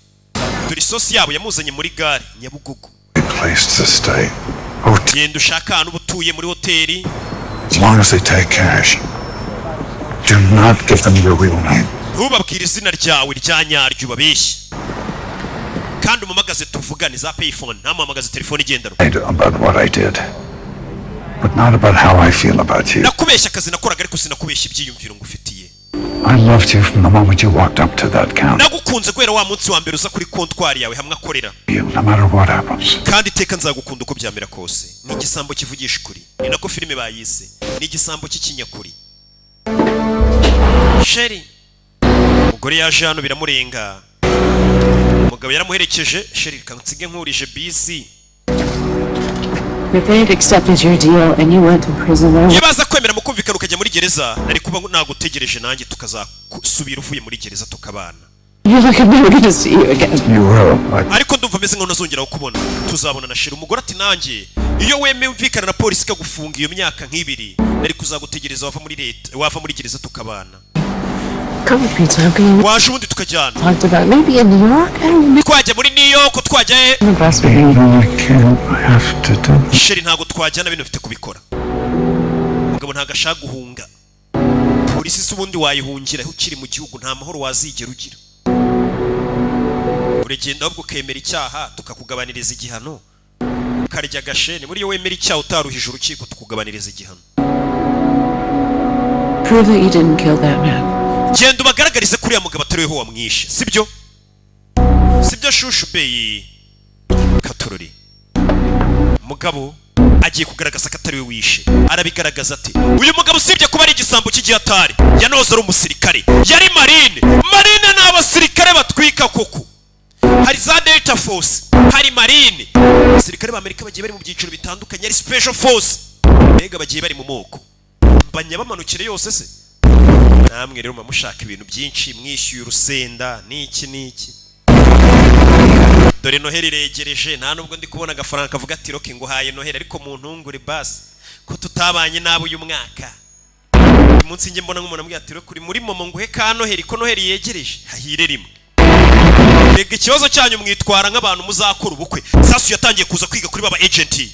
Speaker 1: dore isosi yabo yamuzanye muri gare Nyabugogo.
Speaker 6: Place to stay.
Speaker 1: Genda ushaka ahantu uba utuye muri hoteli.
Speaker 6: As long as they take cash. Do not give them your real name.
Speaker 1: Ntubabwire izina ryawe rya nyaryo, ubabeshye kandi umumagaze tuvugane za payphone, ntamuhamagaze telefone igendanwa.
Speaker 6: Lied about what I did, but not about how I feel about you.
Speaker 1: Nakubeshya akazi nakoraga, ariko sinakubeshya ibyiyumviro ngufitiye.
Speaker 6: I loved you from the moment you walked up to that counter.
Speaker 1: Nagukunze guhera wa munsi wa mbere uza kuri kontwari yawe hamwe akorera.
Speaker 6: You, no matter what happens.
Speaker 1: Kandi iteka nzagukunda uko byamera kose. Ni igisambo kivugisha ukuri, ni nako filime bayise, ni igisambo cy'ikinyakuri. Chérie, umugore yaje hano biramurenga, umugabo yaramuherekeje. Chérie, reka nsige nkurije bisi.
Speaker 5: If they had accepted your deal and you went to prison, I
Speaker 1: Iyo baza kwemera mukumvikana ukajya muri gereza, nari kuba nagutegereje nanjye tukazasubira uvuye muri gereza tukabana.
Speaker 5: You're like, I'm never gonna see you again.
Speaker 6: You will. I
Speaker 1: Ariko ndumva ameze nkaho ntazongera kukubona, tuzabona na chérie. Umugore ati nanjye iyo wemeye umvikana na polisi ikagufunga iyo myaka nk'ibiri, nari kuzagutegereza wava muri leta, wava muri gereza tukabana.
Speaker 5: Come with me, Tom. Can you
Speaker 1: Waje ubundi tukajyana.
Speaker 5: talked about maybe in New York? I don't know.
Speaker 1: Twajya muri New York, twajya he?
Speaker 5: I'm impressed with you.
Speaker 6: No, I can't. I have to do.
Speaker 1: Chérie, ntabwo twajyana, bino mfite kubikora. Umugabo ntabwo ashaka guhunga polisi. Se ubundi wayihungira aho ukiri mu gihugu? Nta mahoro wazigera ugira. Uragenda ahubwo ukemera icyaha tukakugabaniriza igihano, ukarya agasheni. Buriya wemera icyaha utaruhije urukiko, tukugabaniriza igihano.
Speaker 5: Prove that you didn't kill that man.
Speaker 1: Genda ubagaragarize ko uriya mugabo atari weho wamwishe, sibyo? Sibyo shushu beyi? Katorori, mugabo agiye kugaragaza ko atari we wishe. Arabigaragaza ati uyu mugabo usibye kuba ari igisambo cy'igihatari, yanoze ari umusirikare, yari marine. Marine ni abasirikare batwika koko. Hari za Delta Force, hari marine, abasirikare b'Amerika bagiye bari mu byiciro bitandukanye, hari Special Force, mbega bagiye bari mu moko. Mbanya bamanukire yose se namwe rero muba mushaka ibintu byinshi, mwishyuye urusenda n'iki n'iki. Dore Noheli iregereje, nta nubwo ndi kubona agafaranga kavuga ati Rocky nguhaye Noheli, ariko mu ntungure basi ko tutabanye nabi uyu mwaka. Uyu munsi njye mbona nk'umuntu ambwira ati Rocky uri muri momo nguhe ka Noheli ko Noheli yegereje, hahire rimwe. Rega ikibazo cyanyu mwitwara nk'abantu muzakora ubukwe. Sasu yatangiye kuza kwiga kuri baba agent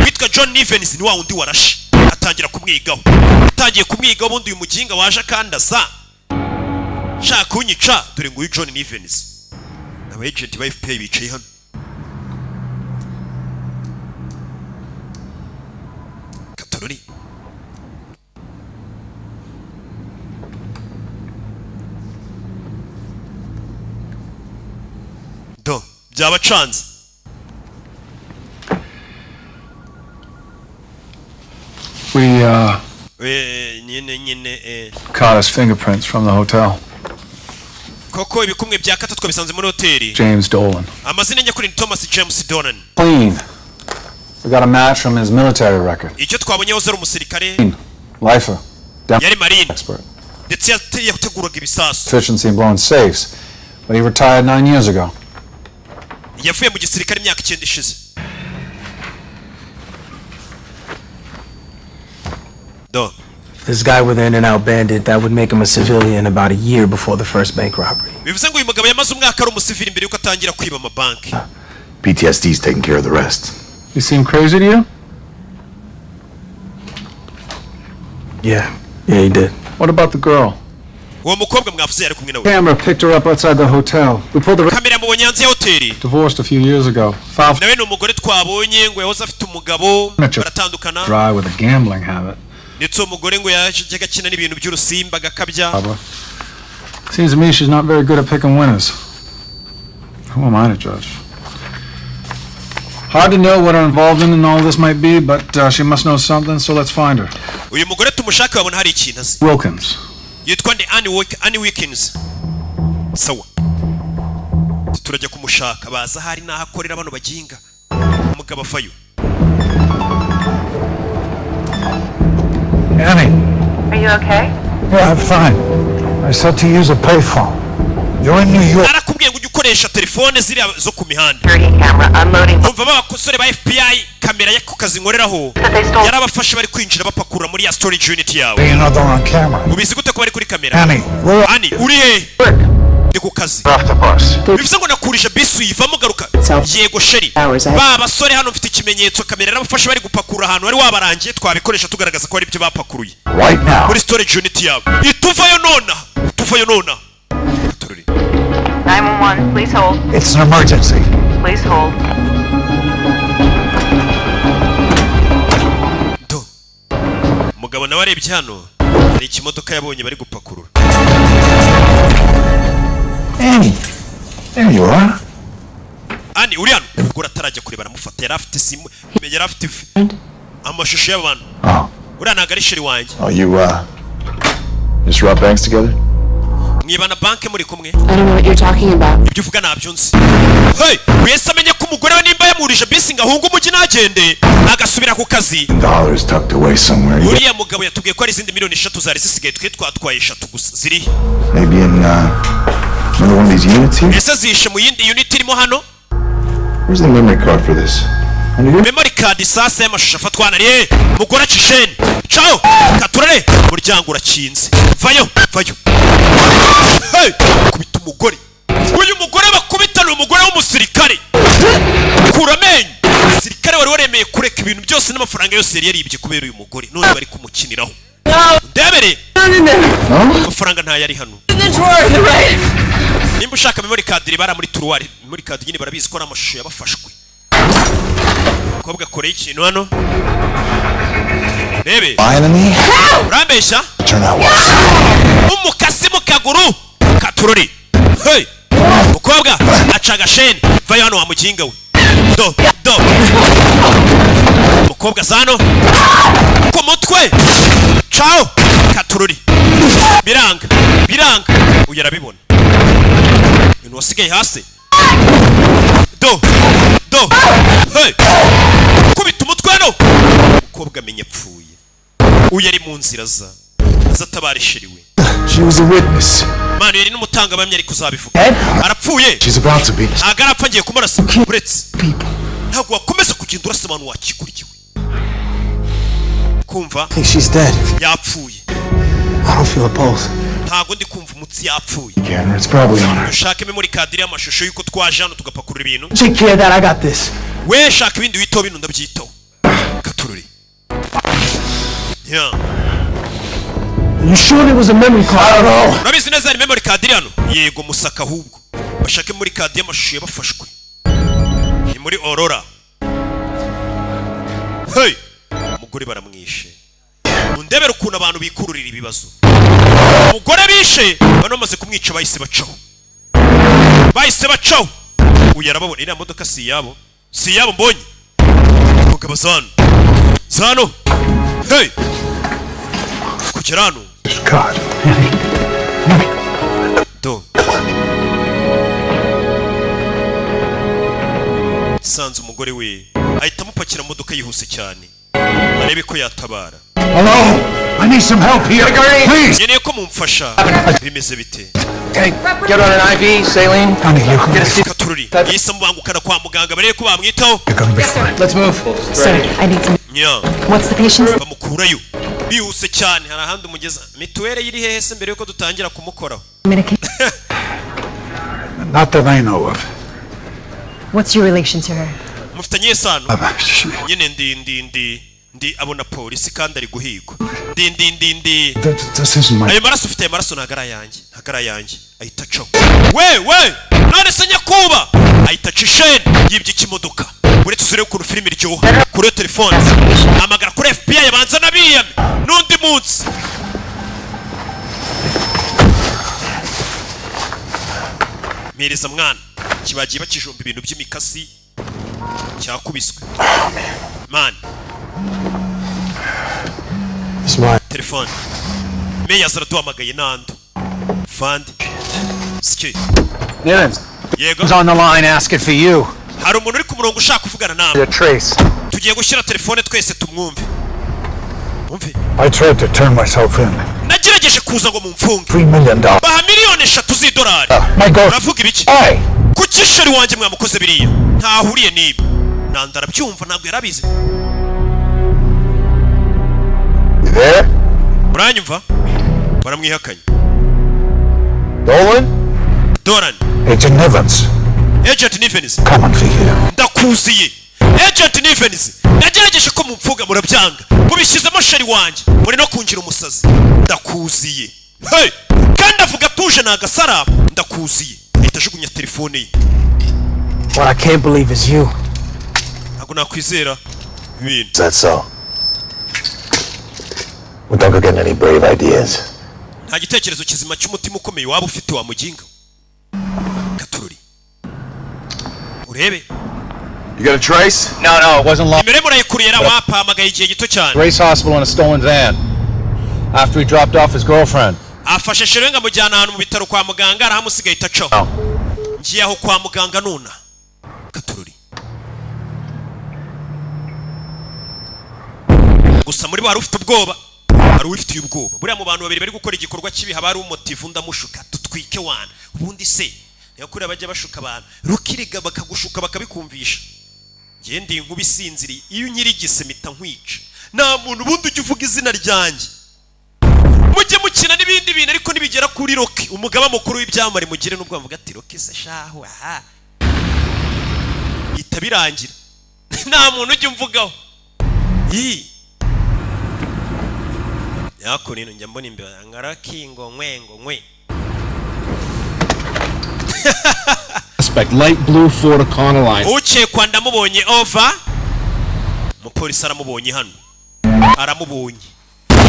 Speaker 1: witwa John Nevens, ni wa wundi warashe, atangira kumwigaho, atangiye kumwigaho. Ubundi uyu muginga waje akandasa shaka kunyica. Dore nguyu John Nevens, aba agent ba FBI bicaye hano. Katorori. Do byabacanze.
Speaker 8: We
Speaker 1: Nyine
Speaker 8: caught his fingerprints from the hotel.
Speaker 1: Koko ibikumwe bya kata twabisanze muri hoteli.
Speaker 8: James Dolan.
Speaker 1: Amazina nyakuri ni Thomas James Dolan.
Speaker 8: Clean. We got a match from his military record.
Speaker 1: Icyo twabonye, yahoze ari umusirikare.
Speaker 8: Lifer. Down
Speaker 1: Yari marine
Speaker 8: expert.
Speaker 1: ndetse yateguraga ibisasu.
Speaker 8: Efficiency in blowing safes. But he retired 9 years ago.
Speaker 1: Yavuye mu gisirikare imyaka 9 ishize. Do.
Speaker 12: If this guy were the in and out bandit, that would make him a civilian about a year before the first bank robbery.
Speaker 1: Bivuze ngo uyu mugabo yamaze umwaka ari umusivili mbere yuko atangira kwiba amabanki.
Speaker 9: PTSD's taking care of the rest.
Speaker 8: He seem crazy to you?
Speaker 12: Yeah. Yeah, he did.
Speaker 8: What about the girl?
Speaker 1: Uwo mukobwa mwavuze yari kumwe nawe?
Speaker 8: Camera picked her up outside the hotel. We pulled the
Speaker 1: Kamera yamubonye hanze ya hoteli.
Speaker 8: divorced a few years ago. Filed
Speaker 1: Nawe ni umugore twabonye ngo yahoze afite umugabo, baratandukana.
Speaker 8: dry with a gambling habit.
Speaker 1: Ndetse uwo mugore ngo yajyaga akina n'ibintu by'urusimba agakabya.
Speaker 8: Barbara. Seems to me she's not very good at picking winners. Who am I to judge? Hard to know what her involvement in all this might be, but she must know something, so let's find her.
Speaker 1: Uyu mugore tumushake, wabona hari ikintu azi.
Speaker 8: Wilkins.
Speaker 1: Yitwa nde? Annie Wilkins. Sawa, turajya kumushaka, baza ahari n'aho akorera bano baginga. Umugabo avayo.
Speaker 6: Annie.
Speaker 13: Are you okay?
Speaker 6: Yeah, I'm fine. I said to use a payphone. You're in New York.
Speaker 1: Arakubwiye ngo ujye ukoresha telefone ziriya zo ku mihanda. Umva, b'abasore ba FBI, kamera yo ku kazi nkoreraho yarabafashe bari kwinjira bapakurura muri ya storage unit yawe.
Speaker 6: You know they're on camera.
Speaker 1: Ubizi gute ko bari kuri kamera?
Speaker 6: Annie, where
Speaker 1: Annie, uri he? Ndi ku kazi.
Speaker 6: Off the bus.
Speaker 1: Bivuze ngo nakurije bisi uyivamo, garuka. Yego chérie, ba basore hano mfite ikimenyetso, kamera yarabafashe bari gupakurura ahantu wari wabarangiye, twabikoresha tugaragaza ko ari ibyo bapakuruye
Speaker 6: Right now.
Speaker 1: Muri storage unit yawe. Ituvayo nona, tuvayo nona.
Speaker 13: 911, please hold.
Speaker 6: It's an emergency.
Speaker 13: Please hold.
Speaker 1: Umugabo nawe arebye hano hari ikimodoka yabonye bari gupakurura.
Speaker 6: Annie. There you are.
Speaker 1: Annie, uri hano? Ubwo atarajya kureba aramufata, yari afite simu, yari afite amashusho y'abantu.
Speaker 9: Oh.
Speaker 1: Uriya ntabwo ari chérie wanjye.
Speaker 9: Oh, you, just rob banks together?
Speaker 1: Mwibana banke muri kumwe?
Speaker 5: I don't know what you're talking about.
Speaker 1: Ibyo uvuga ntabyo nzi. Hey, wese amenye ko umugore we nimba yamurije bisi ngo ahunge umujyi ntagende agasubira ku kazi.
Speaker 9: Dollars tucked away somewhere. You
Speaker 1: Uriya mugabo yatubwiye ko hari izindi miliyoni 3 zari zisigaye, twe twatwaye 3 gusa. Ziri
Speaker 9: Maybe in, another one of these units here?
Speaker 1: Ese zishe mu yindi unit irimo hano?
Speaker 9: Where's the memory card for this? Under here?
Speaker 1: Memory card sasa y'amashusho afatwa na ye. Mugore acisheni ciao katurare, umuryango urakinze, vayo vayo. Hey, kubita umugore. Uyu mugore bakubita ni umugore w'umusirikare. Kura amenyo. Umusirikare wari waremeye kureka ibintu byose n'amafaranga yose yari yaribye kubera uyu mugore, none bari kumukiniraho. Ndebere, amafaranga ntayo ari hano. Nimba ushaka memory card iri bara muri tiroir. Memory card nyine barabizi ko ari amashusho yabafashwe. Umukobwa akoreye ikintu hano, rebe.
Speaker 9: Lying to me?
Speaker 1: Urambeshya?
Speaker 9: Turn out well.
Speaker 1: Umukasi mu kaguru katurori. Hey, mukobwa aca agasheni. Vayo hano wa muginga we. Do do, mukobwa zano ku mutwe. Ciao katurori. Biranga biranga, uyu arabibona ibintu wasigaye hasi. Do do, hey, kubita umutwe hano. Umukobwa amenya apfuye. Uyu ari mu nzira za aza atabara chérie we.
Speaker 9: She was a witness.
Speaker 1: Manu yari n'umutangabuhamya, ariko uzabivuga arapfuye.
Speaker 9: She's about to be.
Speaker 1: Ntabwo arapfa, ngiye kumurasa. Uretse ntabwo wakomeza kugenda urasa abantu wakigurikiwe kumva.
Speaker 12: I think she's dead.
Speaker 1: Yapfuye.
Speaker 12: I don't feel a pulse.
Speaker 1: Ntabwo ndi kumva umutsi, yapfuye.
Speaker 9: Camera, it's probably on her.
Speaker 1: Ushake memory card y'amashusho y'uko twaje hano tugapakurura ibintu.
Speaker 12: Take care of that. I got this.
Speaker 1: We shaka ibindi witaho, bino ndabyitaho. Katururi. Yeah.
Speaker 12: You sure there was a memory card?
Speaker 9: I don't know.
Speaker 1: Urabizi neza hari memory card iri hano? Yego, musaka ahubwo bashake memory card y'amashusho yabafashwe. Ni muri Aurora. Hey, umugore baramwishe. Mundebere ukuntu abantu bikururira ibibazo. Umugore bishe bano, bamaze kumwica bahise bacaho, bahise bacaho. Uyu arababona, iriya modoka si iyabo, si iyabo. Mbonye mugabo zano zano. Hey, kugera hano.
Speaker 6: God.
Speaker 1: Do, sanze umugore we ahita amupakira mu modoka yihuse cyane. Arebe ko yatabara.
Speaker 6: Hello? I need some help here. Please.
Speaker 1: Nkeneye ko mumfasha. Bimeze bite?
Speaker 12: Hey, get on an IV, saline.
Speaker 6: Honey, you're gonna be
Speaker 1: Katururi yise amubangukana kwa muganga, barebe ko bamwitaho.
Speaker 12: Let's move.
Speaker 3: Sir, I need some.
Speaker 1: Nya.
Speaker 3: What's the patient's?
Speaker 1: Bamukurayo bihuse cyane. Hari ahandi umugeza mituweli iri hehe se mbere yuko dutangira kumukoraho?
Speaker 3: Medication.
Speaker 6: Not that I know of.
Speaker 3: What's your relation to her?
Speaker 1: Mufitanye isano nyine. Ndi abona polisi kandi ari guhigwa. Ndi
Speaker 6: This isn't my.
Speaker 1: Ayo maraso ufite, ayo maraso ntabwo ari ayanjye, ntabwo ari ayanjye. Ahita acaho. We we, none se nyakuba, ahita aca isheni yibye ikimodoka. Uretse uzurebe ukuntu filime iryoha. Kuri iyo telefone hamagara kuri FBI, abanza n'abiyame n'undi munsi. Mpereza mwana, kibagiye bakijomba ibintu by'imikasi, cyakubiswe man.
Speaker 4: It's mine.
Speaker 1: Telefone meya araduhamagaye. Nando fandi sike.
Speaker 7: Nivens.
Speaker 1: Yego.
Speaker 7: Who's on the line asking for you?
Speaker 1: Hari umuntu uri ku murongo ushaka kuvugana nawe.
Speaker 7: The trace.
Speaker 1: Tugiye gushyira telefone twese tumwumve, mwumve.
Speaker 6: I tried to turn myself in.
Speaker 1: Nagerageje kuza ngo mumfunge.
Speaker 6: $3 million.
Speaker 1: Baha miliyoni 3 z'idolari.
Speaker 6: My God.
Speaker 1: Uravuga ibiki? Kuki chérie wanjye mwamukoze biriya? Ntahuriye n'ibi. Nanda arabyumva, ntabwo yarabizi.
Speaker 11: You there?
Speaker 1: Uranyumva? Baramwihakanye.
Speaker 11: Dolan?
Speaker 1: Dolan.
Speaker 6: Agent Nivens.
Speaker 1: Agent Nivens.
Speaker 6: Coming for you.
Speaker 1: Ndakuziye, Agent Nivens. Nagerageje ko mumfuga murabyanga, mubishyizemo chérie wanjye, muri no kungira umusazi. Ndakuziye. Hey! Kandi avuga atuje, ni agasara. Ndakuziye. Ahita ajugunya telefone ye.
Speaker 12: What I can't believe is you.
Speaker 1: Ntabwo nakwizera ibintu.
Speaker 9: Is that so? Well, don't go getting any brave ideas.
Speaker 1: Nta gitekerezo kizima cy'umutima ukomeye waba ufite, wa muginga. Katururi urebe.
Speaker 11: You got a trace?
Speaker 7: No, it wasn't long.
Speaker 1: Nimero murayikurira, wapahamagaye igihe gito cyane.
Speaker 7: Grace Hospital in a stolen van. After he dropped off his girlfriend.
Speaker 1: Afashe chérie ngo amujyana ahantu mu bitaro kwa muganga, arahamusigaye, ahita acaho. Ngiye aho kwa muganga nuna. Katururi gusa muri bo hari ufite ubwoba, hari uwifitiye ubwoba. Buriya mu bantu babiri bari gukora igikorwa kibi haba hari umotive, undi amushuka dutwike wana. Ubundi se niyo kuriya bajya bashuka abantu rukiriga, bakagushuka bakabikumvisha. Ngiye ndi inkuba isinziriye, iyo unyirigise mpita nkwica. Nta muntu ubundi ujya uvuga izina ryanjye. Mujye mukina n'ibindi bintu, ariko nibigera kuri Rocky, umugaba mukuru w'ibyamamare, mugire n'ubwo bavuga ati Rocky se shahu, aha bihita birangira. Nta muntu ujya umvugaho. Ii yako nino njya mbona imbere nga Rocky ngo nkwe ngo nkwe.
Speaker 14: Suspect light blue Ford Econoline.
Speaker 1: Ukekwa ndamubonye, over. Umupolisi aramubonye hano, aramubonye.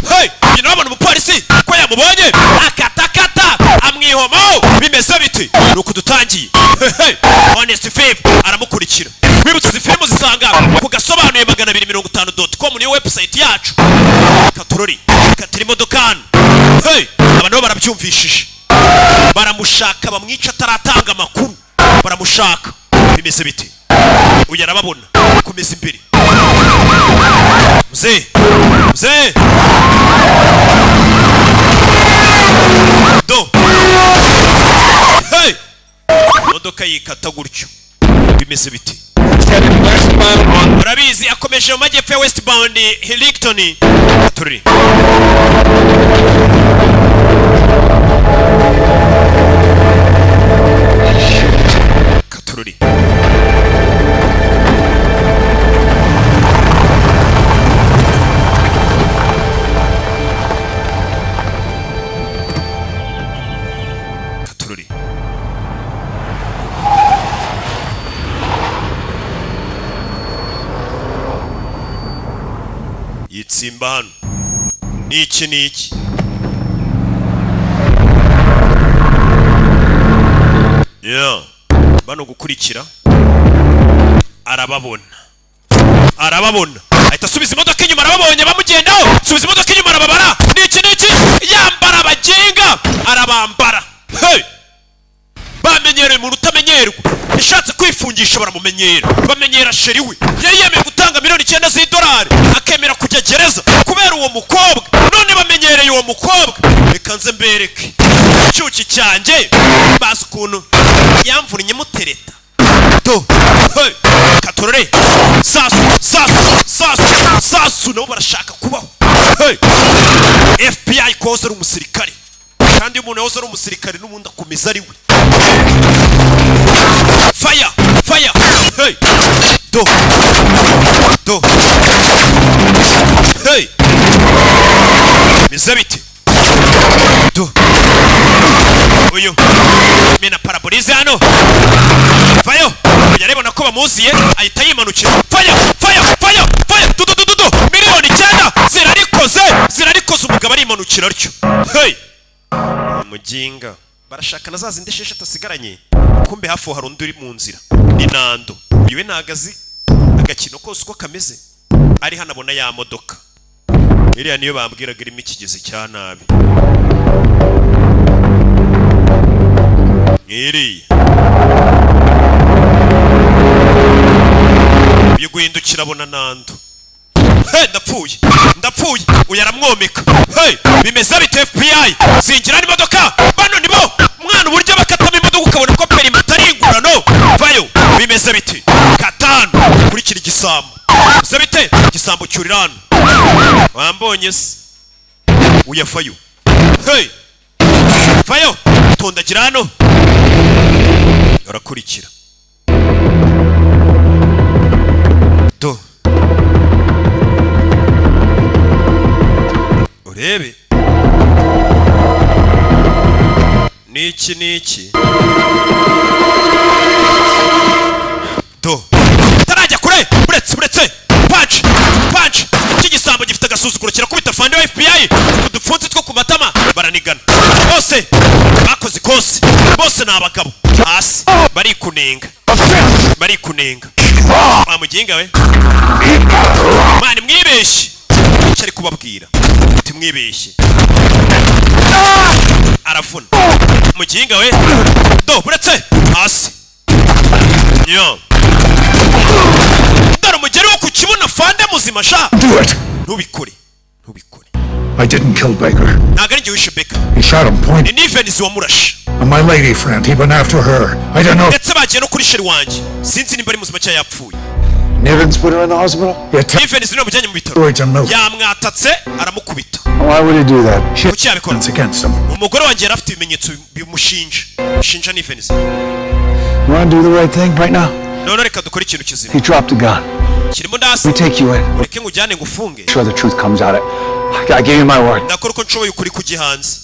Speaker 1: Hey! Nyina wabona umupolisi ko yamubonye, akatakata amwihomaho. Bimeze biti? Ni uku dutangiye. Hey, hey! Honest Thief aramukurikira. Wibutse izi filime uzisanga ku gasobanuye 250.com, niyo website yacu. Katurori katira imodoka hano. Hey! Aba nabo barabyumvishije, baramushaka bamwica ataratanga amakuru. Baramushaka. Bimeze bite? Uyu arababona, komeza imbere. Mzee, mzee, do. Hey! Imodoka yikata gutyo. Bimeze bite? Urabizi, akomeje mu majyepfo ya westbound Hillington. Turi katururi. Katururi yitsimba hano. Niki niki yeah. Bano gukurikira arababona, arababona, ahita asubiza imodoka inyuma. Arababonye bamugendaho, subiza imodoka inyuma, arababara. Niki niki? Yambara abagenga, arabambara. Hey! Bamenyereye. Bamenyereye umuntu utamenyerwa. Yashatse kwifungisha, baramumenyera, bamenyera chéri we. Yari yemeye gutanga miliyoni 9 z'idolari, akemera kujya gereza kubera uwo mukobwa. None bamenyereye uwo mukobwa. Reka nze mbereke icyuki cyanjye, bazi ukuntu yamvunnye mutereta. Do, hey, katorore, sasu sasu sasu sasu. Nabo barashaka kubaho. Hey, FBI koza ari umusirikare, kandi iyo umuntu yahoze ari umusirikare n'ubundi akomeza ari we. Fire, fire. Hey, do do. Hey, bize bite? Do, uyu mena pare-brise hano. Vayo. Yarabona ko bamuziye, ahita yimanukira. Fire, fire, fire, fire. Du du du du du. Miliyoni 9 zirarikoze, zirarikoze. Umugabo arimanukira atyo. Hey, muginga, barashaka na za zindi esheshatu asigaranye. Kumbe hafi aho hari undi uri mu nzira, ni Nando. Uyu we ntago azi agakino kose uko kameze. Ari hano abona ya modoka iriya, niyo bambwiraga irimo ikigezi cya nabi nk'iriya. Uyu guhindukira abona Nando. Hey, ndapfuye, ndapfuye! Uyu aramwomeka. Hey, bimeze bite? FBI zinjira n'imodoka. Bano nibo mwana, uburyo bakatamo imodoka ukabona ko permis atari ingurano. Vayo, bimeze bite? Katanu, kurikira igisambo. Bimeze bite? Igisambo cyurira hano, wambonye se? Uyafayo. Hey, vayo, tondagira hano, arakurikira. Do, urebe niki niki. Do, tarajya kure. Buretse, buretse. Punch, punch. Iki gisambo gifite agasuzuguro, kirakubita fande wa FBI udupfunsi two ku matama. Baranigana bose, bakoze ikosi bose, ni abagabo. Hasi barikunenga, barikunenga. Wa muginga we, mani, mwibeshye. Icyo ari kubabwira, timwibeshye. Aravuna muginga we. Do, buretse, hasi yo. Dore umugeri wo ku kibuno. Fande muzima sha.
Speaker 6: Do it.
Speaker 1: Ntubikore.
Speaker 6: I didn't kill Baker.
Speaker 1: Ntabwo ari njye wishe Baker.
Speaker 6: He shot him point.
Speaker 1: Ni Nivens wamurashe.
Speaker 6: And my lady friend, he went after her. I don't know.
Speaker 1: Ndetse bagiye no kuri chéri wanjye, sinzi nimba ari muzima cyangwa yapfuye.
Speaker 4: Nivens put her in the hospital?
Speaker 1: Nivens niwe wamujyanye mu bitaro.
Speaker 6: Words and milk.
Speaker 1: Yamwatatse, aramukubita.
Speaker 4: Why would he do that?
Speaker 1: Kuki yabikora?
Speaker 6: It's against him.
Speaker 1: Umugore wanjye yari afite ibimenyetso bimushinja, bishinja Nivens.
Speaker 4: You want to do the right thing right now?
Speaker 1: None reka dukore ikintu kizima.
Speaker 4: He dropped a gun.
Speaker 1: Kirimo ndasi.
Speaker 4: We take you in.
Speaker 1: Ureke ngujyane ngufunge.
Speaker 4: Sure the truth comes out. I gave you my word.
Speaker 1: Ndakora uko nshoboye ukuri kujya hanze.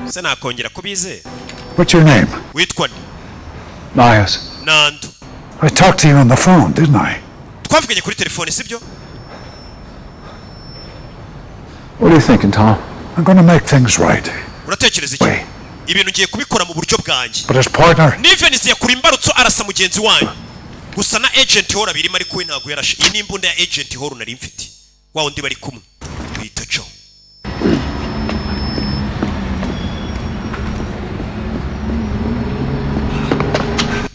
Speaker 1: Se nakongera kubizera?
Speaker 6: What's your name?
Speaker 1: Witwa nde?
Speaker 4: Myers.
Speaker 1: Nando.
Speaker 6: I talked to you on the phone, didn't I?
Speaker 1: Twavuganye kuri telefone, sibyo?
Speaker 4: What are you thinking, Tom?
Speaker 6: I'm going to make things right.
Speaker 1: Uratekereza iki? Ibintu ngiye kubikora mu buryo bwanjye.
Speaker 6: But his partner,
Speaker 1: Nivens yakura imbarutso, arasa mugenzi wanyu. Gusa na Agent Hall abirimo, ariko we ntabwo yarashe. Iyi ni imbunda ya Agent Hall nari mfite, wa wundi bari kumwe bita Joe.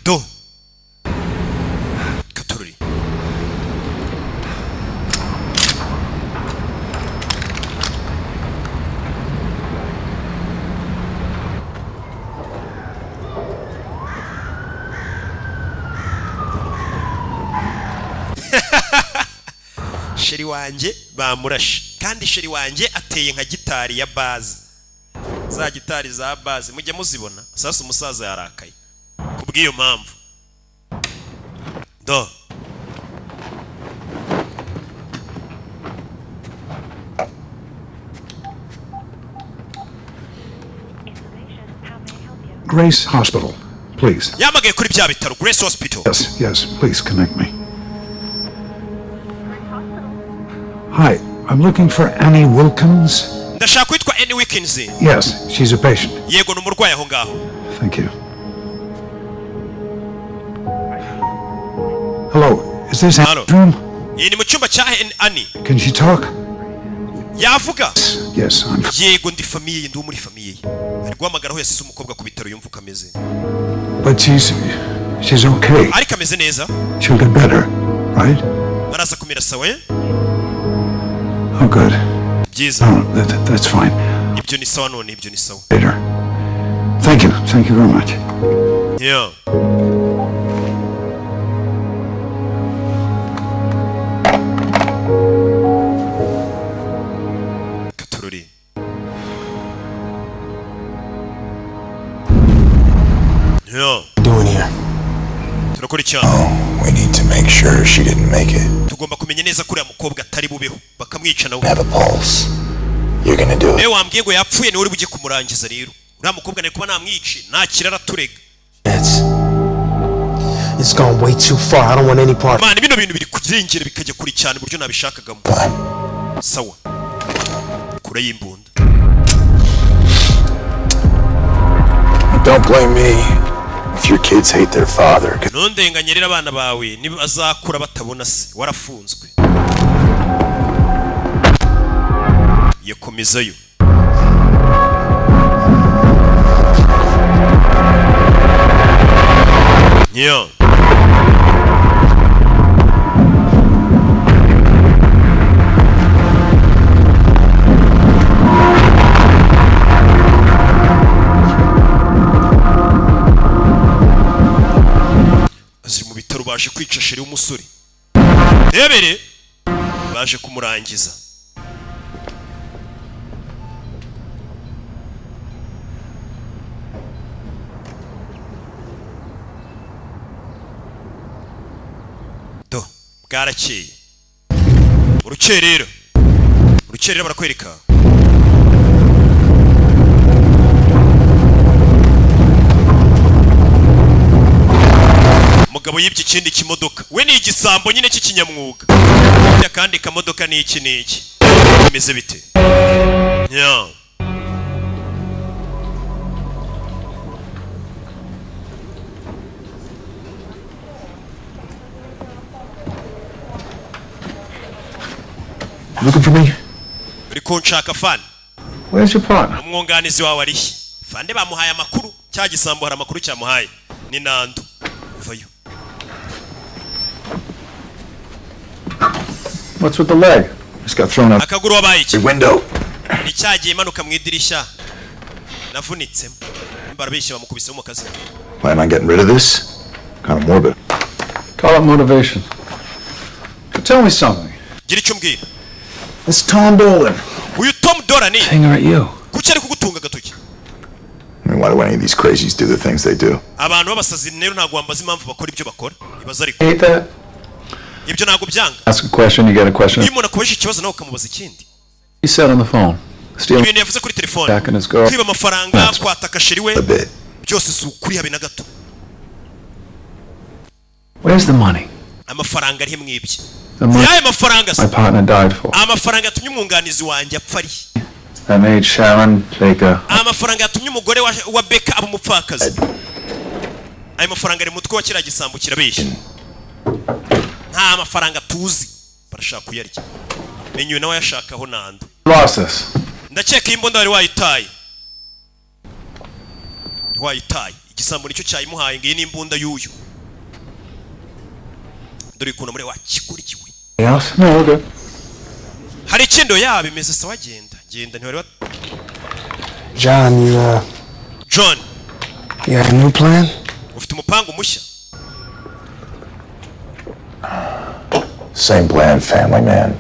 Speaker 1: Do, katorori. Chéri wanjye bamurashe, kandi chéri wanjye ateye nka gitari ya bass, za gitari za bass mujya muzibona. Sasa umusaza yarakaye kubw'iyo mpamvu. Do,
Speaker 6: Grace Hospital, please.
Speaker 1: Yamagaye kuri bya bitaro, Grace Hospital.
Speaker 6: Yes, please connect me. Hi, I'm looking for Annie Wilkins.
Speaker 1: Ndashaka witwa Annie Wilkins.
Speaker 6: Yes, she's a patient.
Speaker 1: Yego, ni umurwayi aho ngaho.
Speaker 6: Thank you. Hello, is this
Speaker 1: Hello.
Speaker 6: Annie's room?
Speaker 1: Iyi ni mu cyumba cya Annie?
Speaker 6: Can she talk?
Speaker 1: Yavuga?
Speaker 6: Yes, I'm.
Speaker 1: Yego, ndi famille ye, ndi uwo muri famille ye. Ari guhamagara aho yasize umukobwa ku bitaro, yumva uko ameze.
Speaker 6: But she's okay.
Speaker 1: Ariko ameze neza.
Speaker 6: She'll get better, right?
Speaker 1: Araza kumera sawa, eh?
Speaker 6: Oh, good.
Speaker 1: Byiza.
Speaker 6: No, that's fine.
Speaker 1: Ibyo ni sawa none, ibyo ni sawa.
Speaker 6: Later. Thank you. Thank you very much.
Speaker 1: Yeah. Katururi. Yeah.
Speaker 12: Doing here?
Speaker 1: Turakora icyaha.
Speaker 9: We need to make sure she didn't make it.
Speaker 1: Tugomba kumenya neza ko uriya mukobwa atari bubeho, bakamwica nawe.
Speaker 9: Have a pulse. You're gonna do it.
Speaker 1: Niwe wambwiye ngo yapfuye, niwe uri bujye kumurangiza rero. Uriya mukobwa nari kuba namwice, ntakira araturega.
Speaker 12: It's gone way too far. I don't want any part.
Speaker 1: Man, bino bintu biri kurengera bikajya kure cyane uburyo nabishakagamo. Sawa. Kure y'imbunda.
Speaker 9: Don't blame me if your kids hate their father. 'Cause
Speaker 1: Ntundenganye rero abana bawe nibazakura batabona se warafunzwe. Yakomezayo. Yeah. Ziri mu bitaro, baje kwica chéri w'umusore. Rebere baje kumurangiza. Do bwarakeye urukerera, urukerera barakwereka umugabo yibye ikindi kimodoka. We ni igisambo nyine cy'ikinyamwuga. Akandi kamodoka ni iki n'iki, bimeze bite? Yeah.
Speaker 11: Looking for me?
Speaker 1: Uri kunshaka, fani?
Speaker 8: Where's your partner?
Speaker 1: Umwunganizi wawe arihe? Fande bamuhaye amakuru, cya gisambo hari amakuru cyamuhaye. Ni Nando vayo.
Speaker 8: What's with the leg?
Speaker 11: Just got thrown out
Speaker 1: Akaguru wabaye iki?
Speaker 9: the window.
Speaker 1: Ni cyagiye imanuka mu idirishya, navunitsemo. Barabeshya, bamukubisemo mu kazi.
Speaker 9: Plan on getting rid of this? Kind of morbid.
Speaker 8: Call it motivation. But tell me something.
Speaker 1: Gira icyo umbwira.
Speaker 8: It's Tom Dolan.
Speaker 1: Uyu Tom Dolan
Speaker 8: Finger at you.
Speaker 1: kuki ari kugutunga agatoki?
Speaker 9: I mean, why do any of these crazies do the things they do?
Speaker 1: Abantu b'abasazi rero ntabwo wambaza impamvu bakora ibyo bakora, ibaza ariko.
Speaker 8: Hate that?
Speaker 1: Ibyo ntabwo byanga.
Speaker 8: Ask a question, you get a question.
Speaker 1: Iyo umuntu akubajije ikibazo nawe ukamubaza ikindi.
Speaker 8: He said on the phone. Stealing
Speaker 1: Ibintu yavuze kuri telefone,
Speaker 8: back and his girl.
Speaker 1: kwiba amafaranga, kwataka chéri we, byose si ukuri habe na gato.
Speaker 8: Where's the money?
Speaker 1: Amafaranga arihe mwibye?
Speaker 8: The money
Speaker 1: Yayo mafaranga se?
Speaker 8: my partner died for.
Speaker 1: Amafaranga yatumye umwunganizi wanjye apfa ari?
Speaker 8: That made Sharon Baker.
Speaker 1: Amafaranga yatumye umugore wa Beka aba umupfakazi, ayo mafaranga ari mu mutwe wa kiriya gisambo kirabeshya. Nta mafaranga tuzi, barashaka kuyarya. Menya uyu nawe ayashakaho Nando.
Speaker 8: Lost this.
Speaker 1: Ndakeka iyi mbunda wari wayitaye, wayitaye. Igisambo nicyo cyayimuhaye ngo iyi ni imbunda y'uyu. Dore ukuntu muri wakigurikiwe.
Speaker 8: Else? No, we're good.
Speaker 1: Hari ikindi? Yaba imeze sawa, genda genda, ntiwari wa
Speaker 12: John, you,
Speaker 1: John,
Speaker 12: you got a new plan?
Speaker 1: Ufite umupangu mushya?
Speaker 9: Same plan, family man.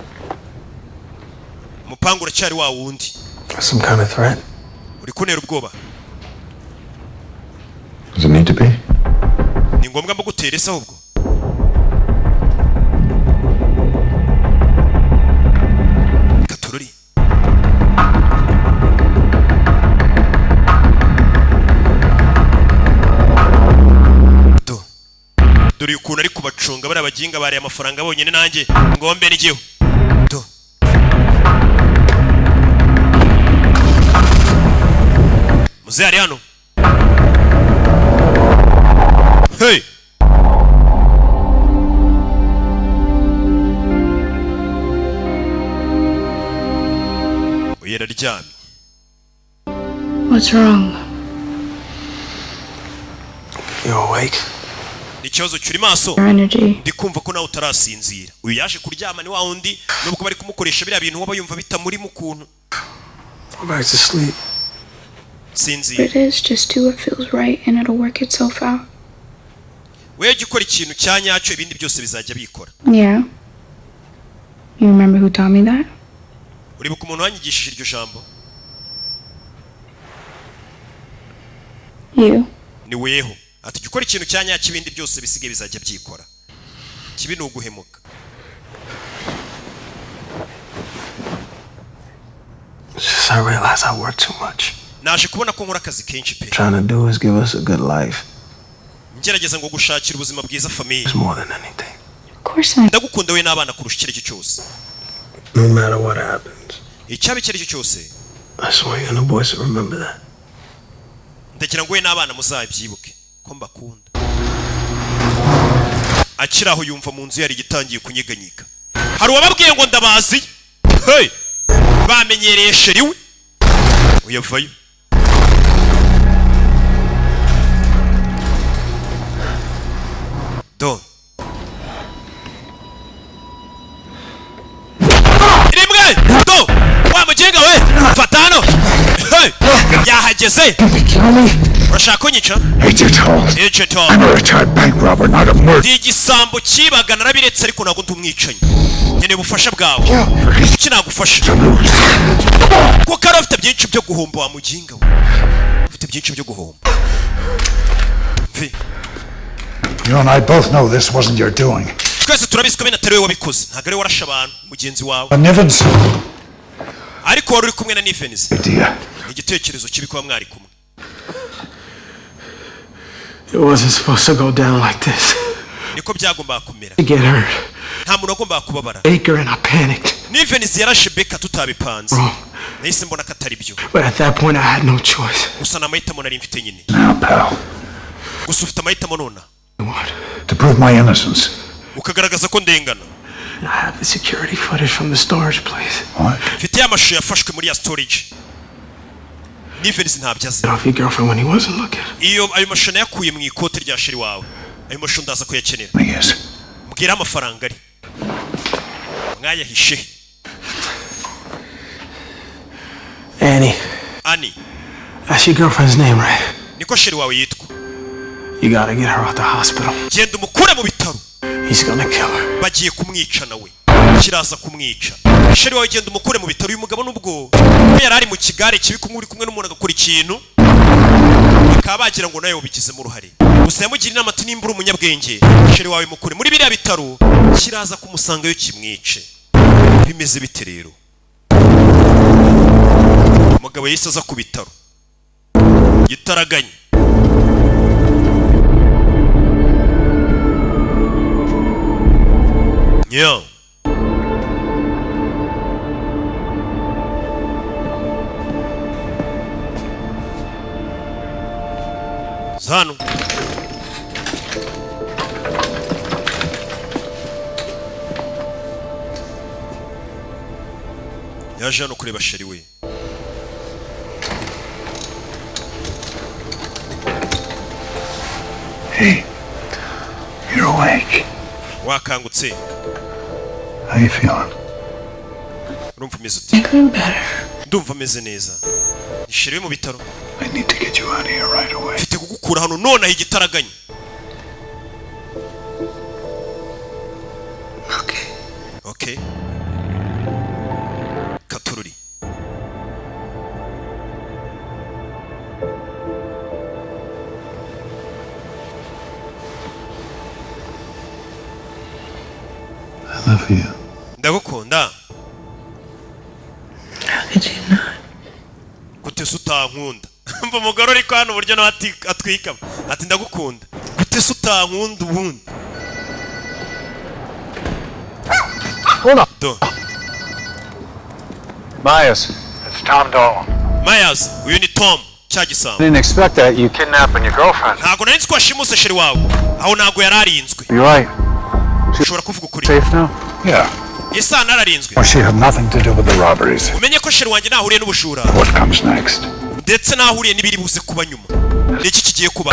Speaker 1: Umupangu uracyari wa wundi.
Speaker 12: Some kind of threat?
Speaker 1: Uri kuntera ubwoba?
Speaker 9: Does it need to be?
Speaker 1: Ni ngombwa mbugutera ese ahubwo? Katururi. Do dore ukuntu ari kubacunga bariya baginga bariye amafaranga bonyine, nanjye ngombe n'igihu. Do muzehe ari hano. Hey! Uyu araryamye.
Speaker 15: What's wrong?
Speaker 12: You awake?
Speaker 1: Ni ikibazo cyuri maso.
Speaker 15: Your energy.
Speaker 1: Ndi kumva ko nawe utarasinzira. Uyu yaje kuryama ni wa wundi, nubwo bari kumukoresha biriya bintu waba yumva bitamurimo ukuntu.
Speaker 12: Go back to sleep.
Speaker 1: Sinzira.
Speaker 15: It is just do what feels right and it'll work itself out.
Speaker 1: Wewe jya ukora ikintu cya nyacyo, ibindi byose bizajya bikora.
Speaker 15: Yeah. You remember who taught me that?
Speaker 1: Uribuka umuntu wanyigishije iryo jambo?
Speaker 15: You.
Speaker 1: Ni weho. Ati jya ukora ikintu cya nyacyo, ibindi byose bisigaye bizajya byikora. Kibi ni uguhemuka.
Speaker 12: It's just I realize I work too much.
Speaker 1: Naje kubona ko nkora akazi kenshi pe.
Speaker 12: Trying to do is give us a good life.
Speaker 1: Ngerageza ngo gushakira ubuzima bwiza famille.
Speaker 12: It's more than anything.
Speaker 15: Of course I.
Speaker 1: Ndagukunda we n'abana kurusha icyo ari cyo cyose.
Speaker 12: No matter what happens,
Speaker 1: Icyaba icyo ari cyo cyose,
Speaker 12: I swear you and the boys will remember that.
Speaker 1: Ndagira ngo we n'abana muzabyibuke ko mbakunda. Akiri aho yumva mu nzu yari igitangiye kunyeganyega. Hari uwababwiye ngo ndabazi. Hey! Bamenyereye chéri we. Uyavayo. Do rimwe, do wa mugenga we, fata hano. Hey! Yahageze. Urashaka kunyica?
Speaker 6: Agent Hall.
Speaker 1: Agent Hall.
Speaker 6: I'm a retired bank robber, not a murderer.
Speaker 1: Ndi igisambo cyibaga, narabiretse, ariko ntabwo ndi umwicanyi. Nkeneye ubufasha bwawe. Kuki nagufasha? Kuko ari ufite byinshi byo guhomba, wa muginga we, ufite byinshi byo guhomba. Mvi.
Speaker 6: You and I both know this wasn't your doing.
Speaker 1: Twese turabizi ko bene atari wowe wabikoze. Ntabwo ari wowe warashe abantu mugenzi wawe.
Speaker 6: But Nivens
Speaker 1: Ariko wari uri kumwe na Nivens.
Speaker 6: idea.
Speaker 1: Ni igitekerezo kibi kuba mwari kumwe.
Speaker 12: It wasn't supposed to go down like this.
Speaker 1: Niko byagombaga kumera.
Speaker 12: To get hurt.
Speaker 1: Nta muntu wagombaga kubabara.
Speaker 12: Baker and I panicked.
Speaker 1: Nivens yarashe Beka tutabipanze.
Speaker 12: Wrong.
Speaker 1: Nahise mbona ko atari byo.
Speaker 12: But at that point, I had no choice.
Speaker 1: Gusa ni amahitamo nari mfite nyine.
Speaker 6: Now, pal,
Speaker 1: Gusa ufite amahitamo nona.
Speaker 6: to prove my innocence.
Speaker 1: Ukagaragaza ko ndengana.
Speaker 12: And I have the security footage from the storage place.
Speaker 1: Mfite ya mashusho yafashwe muri ya storage. Nivens ntabyo azi.
Speaker 12: Get off your girlfriend when he wasn't looking.
Speaker 1: Iyo ayo mashusho nayakuye mu ikote rya chéri wawe. Ayo mashusho ndaza kuyakenera.
Speaker 6: Yes.
Speaker 1: Mbwira amafaranga ari mwayahishe.
Speaker 12: Annie,
Speaker 1: Ani.
Speaker 12: that's your girlfriend's name, right?
Speaker 1: Niko chéri wawe yitwa.
Speaker 12: You gotta get her out the hospital.
Speaker 1: Genda umukure mu bitaro.
Speaker 12: He's gonna kill her.
Speaker 1: Bagiye kumwica, nawe kiraza kumwica. Chéri wawe, genda umukure mu bitaro. Uyu mugabo nubwo we yari ari mu kigare kibi, kumwe uri kumwe n'umuntu agakora ikintu bakaba bagira ngo nawe ubigizemo uruhare. Gusa yamugira inama ati nimba uri umunyabwenge, chéri wawe mukure muri biriya bitaro, kiraza kumusangayo kimwice. Bimeze bite rero? Umugabo yahise aza ku bitaro gitaraganya. Yeah. Zano. Yaje hano kureba chéri we.
Speaker 6: Hey, you're awake.
Speaker 1: Wakangutse.
Speaker 6: How you feeling?
Speaker 1: Urumva umeze ute?
Speaker 15: I better.
Speaker 1: Ndumva ameze neza. Ni chéri we mu bitaro.
Speaker 6: I need to get you out of here right away.
Speaker 1: Mfite kugukura hano nonaha igitaraganya. Okay. Katururi.
Speaker 6: I love you.
Speaker 1: Ndagukunda.
Speaker 15: How could you not?
Speaker 1: Gute se utankunda? Mva umugore uri hano uburyo nawe atwikamo. Ati ndagukunda, gute se utankunda ubundi?
Speaker 7: Hold on.
Speaker 1: Do.
Speaker 7: Myers. It's Tom Dolan.
Speaker 1: Myers, uyu ni Tom, cya gisambo.
Speaker 7: Didn't expect that, you kidnapping your girlfriend.
Speaker 1: Ntabwo nari nzi ko washimuse chéri wawe. Aho ntabwo yari arinzwe.
Speaker 7: You're right.
Speaker 1: Ushobora kuvuga ukuri.
Speaker 7: Safe now?
Speaker 6: Yeah.
Speaker 1: Ese nararinzwe?
Speaker 6: Well, she had nothing to do with the robberies.
Speaker 1: Umenye ko chéri wanjye ntahuriye n'ubujura.
Speaker 6: What comes next?
Speaker 1: Ndetse n'aho uriye n'ibiri buze kuba nyuma. Ni iki kigiye kuba?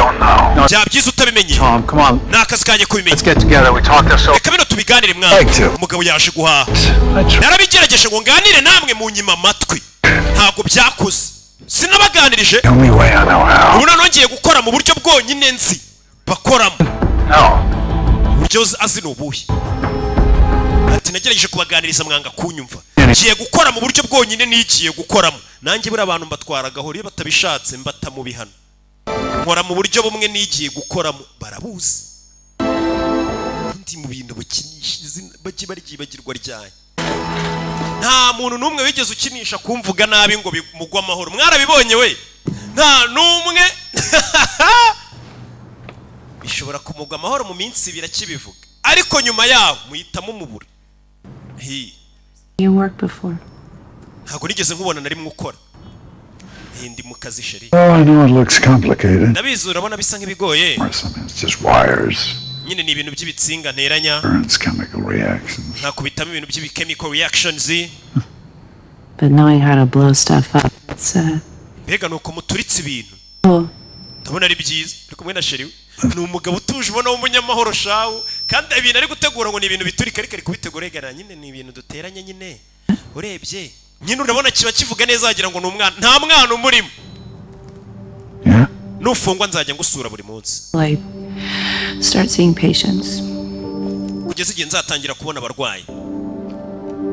Speaker 1: Byaba byiza utabimenye.
Speaker 8: Tom, come on.
Speaker 1: Ni akazi kanjye kubimenya.
Speaker 8: Let's get together. We talk this over.
Speaker 1: Reka bino tubiganire mwana. Umugabo yaje guhaha. Narabigerageje ngo nganire namwe, mu nyima amatwi, ntabwo byakoze, sinabaganirije.
Speaker 6: The only way I know how.
Speaker 1: Ubu noneho ngiye gukora mu buryo bwonyine nzi bakoramo. Uburyo azi ni ubuhe? Ati nagerageje kubaganiriza mwanga kunyumva, ngiye gukora mu buryo bwonyine nigiye gukoramo nanjye. Buriya abantu mbatwara gahoro, iyo batabishatse mbata mu bihano. Nkora mu buryo bumwe nigiye gukoramo, barabuzi. Ndi mu bintu bakinisha izina bajye baryibagirwa ryanjye. Nta muntu n'umwe wigeze ukinisha kumvuga nabi ngo bimugwe amahoro, mwarabibonye we. Nta n'umwe bishobora kumugwa amahoro mu minsi 2 akibivuga, ariko nyuma yaho muhita mumubura. Hi.
Speaker 5: You worked before.
Speaker 1: Ntabwo nigeze nkubona na rimwe ukora. Hi, ndi mu kazi, chéri.
Speaker 6: Well, I know it looks complicated.
Speaker 1: Ndabizi, urabona bisa nk'ibigoye.
Speaker 6: I mean, it's just wires,
Speaker 1: Nyine ni ibintu by'ibitsinga nteranya.
Speaker 6: currents, chemical reactions.
Speaker 1: Nkakubitamo ibintu by'ibi-chemical reactions.
Speaker 5: But knowing how to blow stuff up, it's
Speaker 1: Mbega ni uko muturitse ibintu.
Speaker 5: Cool.
Speaker 1: Ndabona ari byiza. Uri kumwe na chéri we, ni umugabo utuje, ubona w'umunyamahoro shawu, kandi ibintu ari gutegura ngo ni ibintu biturika, ariko ari kubitegura yegerana. Nyine ni ibintu duteranya nyine, urebye nyine urabona kiba kivuga neza, wagira ngo ni umwana, nta mwana umurimo. Nufungwa nzajya ngusura buri munsi.
Speaker 5: Like, start seeing patients.
Speaker 1: Kugeza igihe nzatangira kubona abarwayi,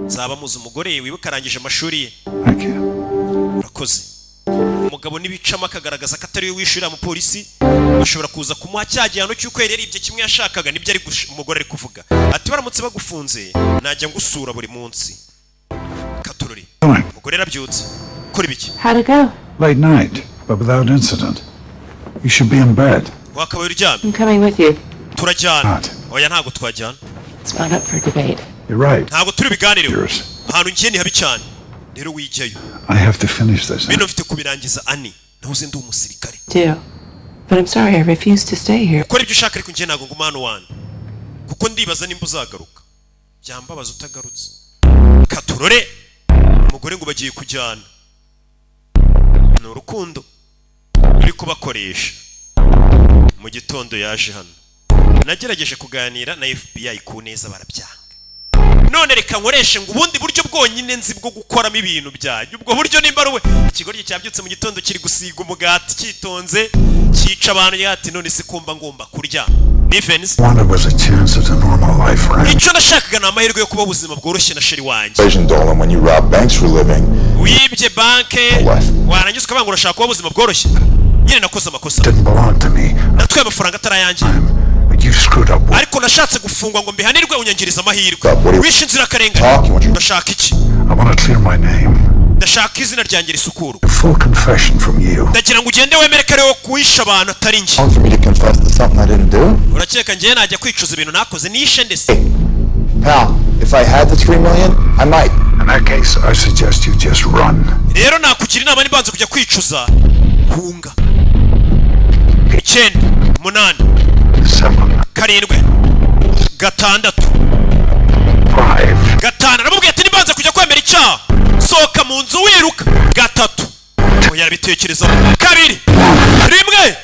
Speaker 1: nzaba muzi. Umugore wibuka arangije amashuri ye. Urakoze. Umugabo nibicamo akagaragaza ko atari we wishyurira umupolisi, bashobora kuza kumuha cya gihano cy'uko yari yaribye kimwe yashakaga. Nibyo ari umugore ari kuvuga ati baramutse bagufunze najya ngusura buri munsi. Katurori, umugore yarabyutse. Kora ibiki?
Speaker 5: How'd it go?
Speaker 6: Late night, but without incident. You should be in bed.
Speaker 1: Wakabaye uryamye.
Speaker 5: I'm coming with you.
Speaker 1: Turajyana. Oya, ntabwo twajyana.
Speaker 5: It's not up for debate.
Speaker 6: You're right.
Speaker 1: Ntabwo turi biganireho. Ahantu ngiye ni habi cyane, rero wijyayo.
Speaker 6: I have to finish this.
Speaker 1: Bino mfite kubirangiza ani, ntuze ndi umusirikare.
Speaker 5: Do. But I'm sorry, I refuse to stay here.
Speaker 1: Ukora ibyo ushaka, ariko njye ntabwo nguma hano wana, kuko ndibaza nimba uzagaruka, byambabaza utagarutse. Katurore, umugore ngo bagiye kujyana. Ni urukundo ruri kubakoresha. Mu gitondo yaje hano. Nagerageje kuganira na FBI ku neza, barabyanga. None reka nkoreshe ngo ubundi buryo bwonyine nzi bwo gukoramo ibintu byanjye. Ubwo buryo nimba ari we. Ikigoryi cyabyutse mu gitondo kiri gusiga umugati cyitonze, cyica abantu yati none se kumba ngomba kurya Nivens.
Speaker 6: Wanted was a chance at a normal life, right?
Speaker 1: Icyo nashakaga ni amahirwe yo kuba ubuzima bworoshye na chéri wanjye.
Speaker 9: Asian Dolan, when you rob banks for a living,
Speaker 1: Wibye banke warangiza ukavuga ngo urashaka kuba ubuzima bworoshye. Nyine nakoze amakosa.
Speaker 6: Didn't belong to me.
Speaker 1: Natwaye amafaranga atari ayanjye.
Speaker 6: But you screwed up.
Speaker 1: Ariko nashatse gufungwa ngo mbihanirwe, unyangiriza amahirwe, wishe inzirakarengane. Ndashaka iki?
Speaker 6: I want to clear my name.
Speaker 1: Ndashaka izina ryanjye risukurwa.
Speaker 6: A full confession from you.
Speaker 1: Ndagira ngo ugende wemere ko ariwo kuwisha abantu, atari njye.
Speaker 9: For me to confess to something I didn't do?
Speaker 1: Urakeka njyewe najya kwicuza ibintu nakoze nishe ndetse?
Speaker 9: Pal, if I had the 3 million, I might.
Speaker 6: In that case, I suggest you just run.
Speaker 1: Rero nakugira inama, nibanze kujya kwicuza, hunga. 9, 8, 7, 6, 5. Aramubwira ati nibanze kujya kwemera icyaha, sohoka mu nzu wiruka. 3, oya, yarabitekerezaho. 2, 1,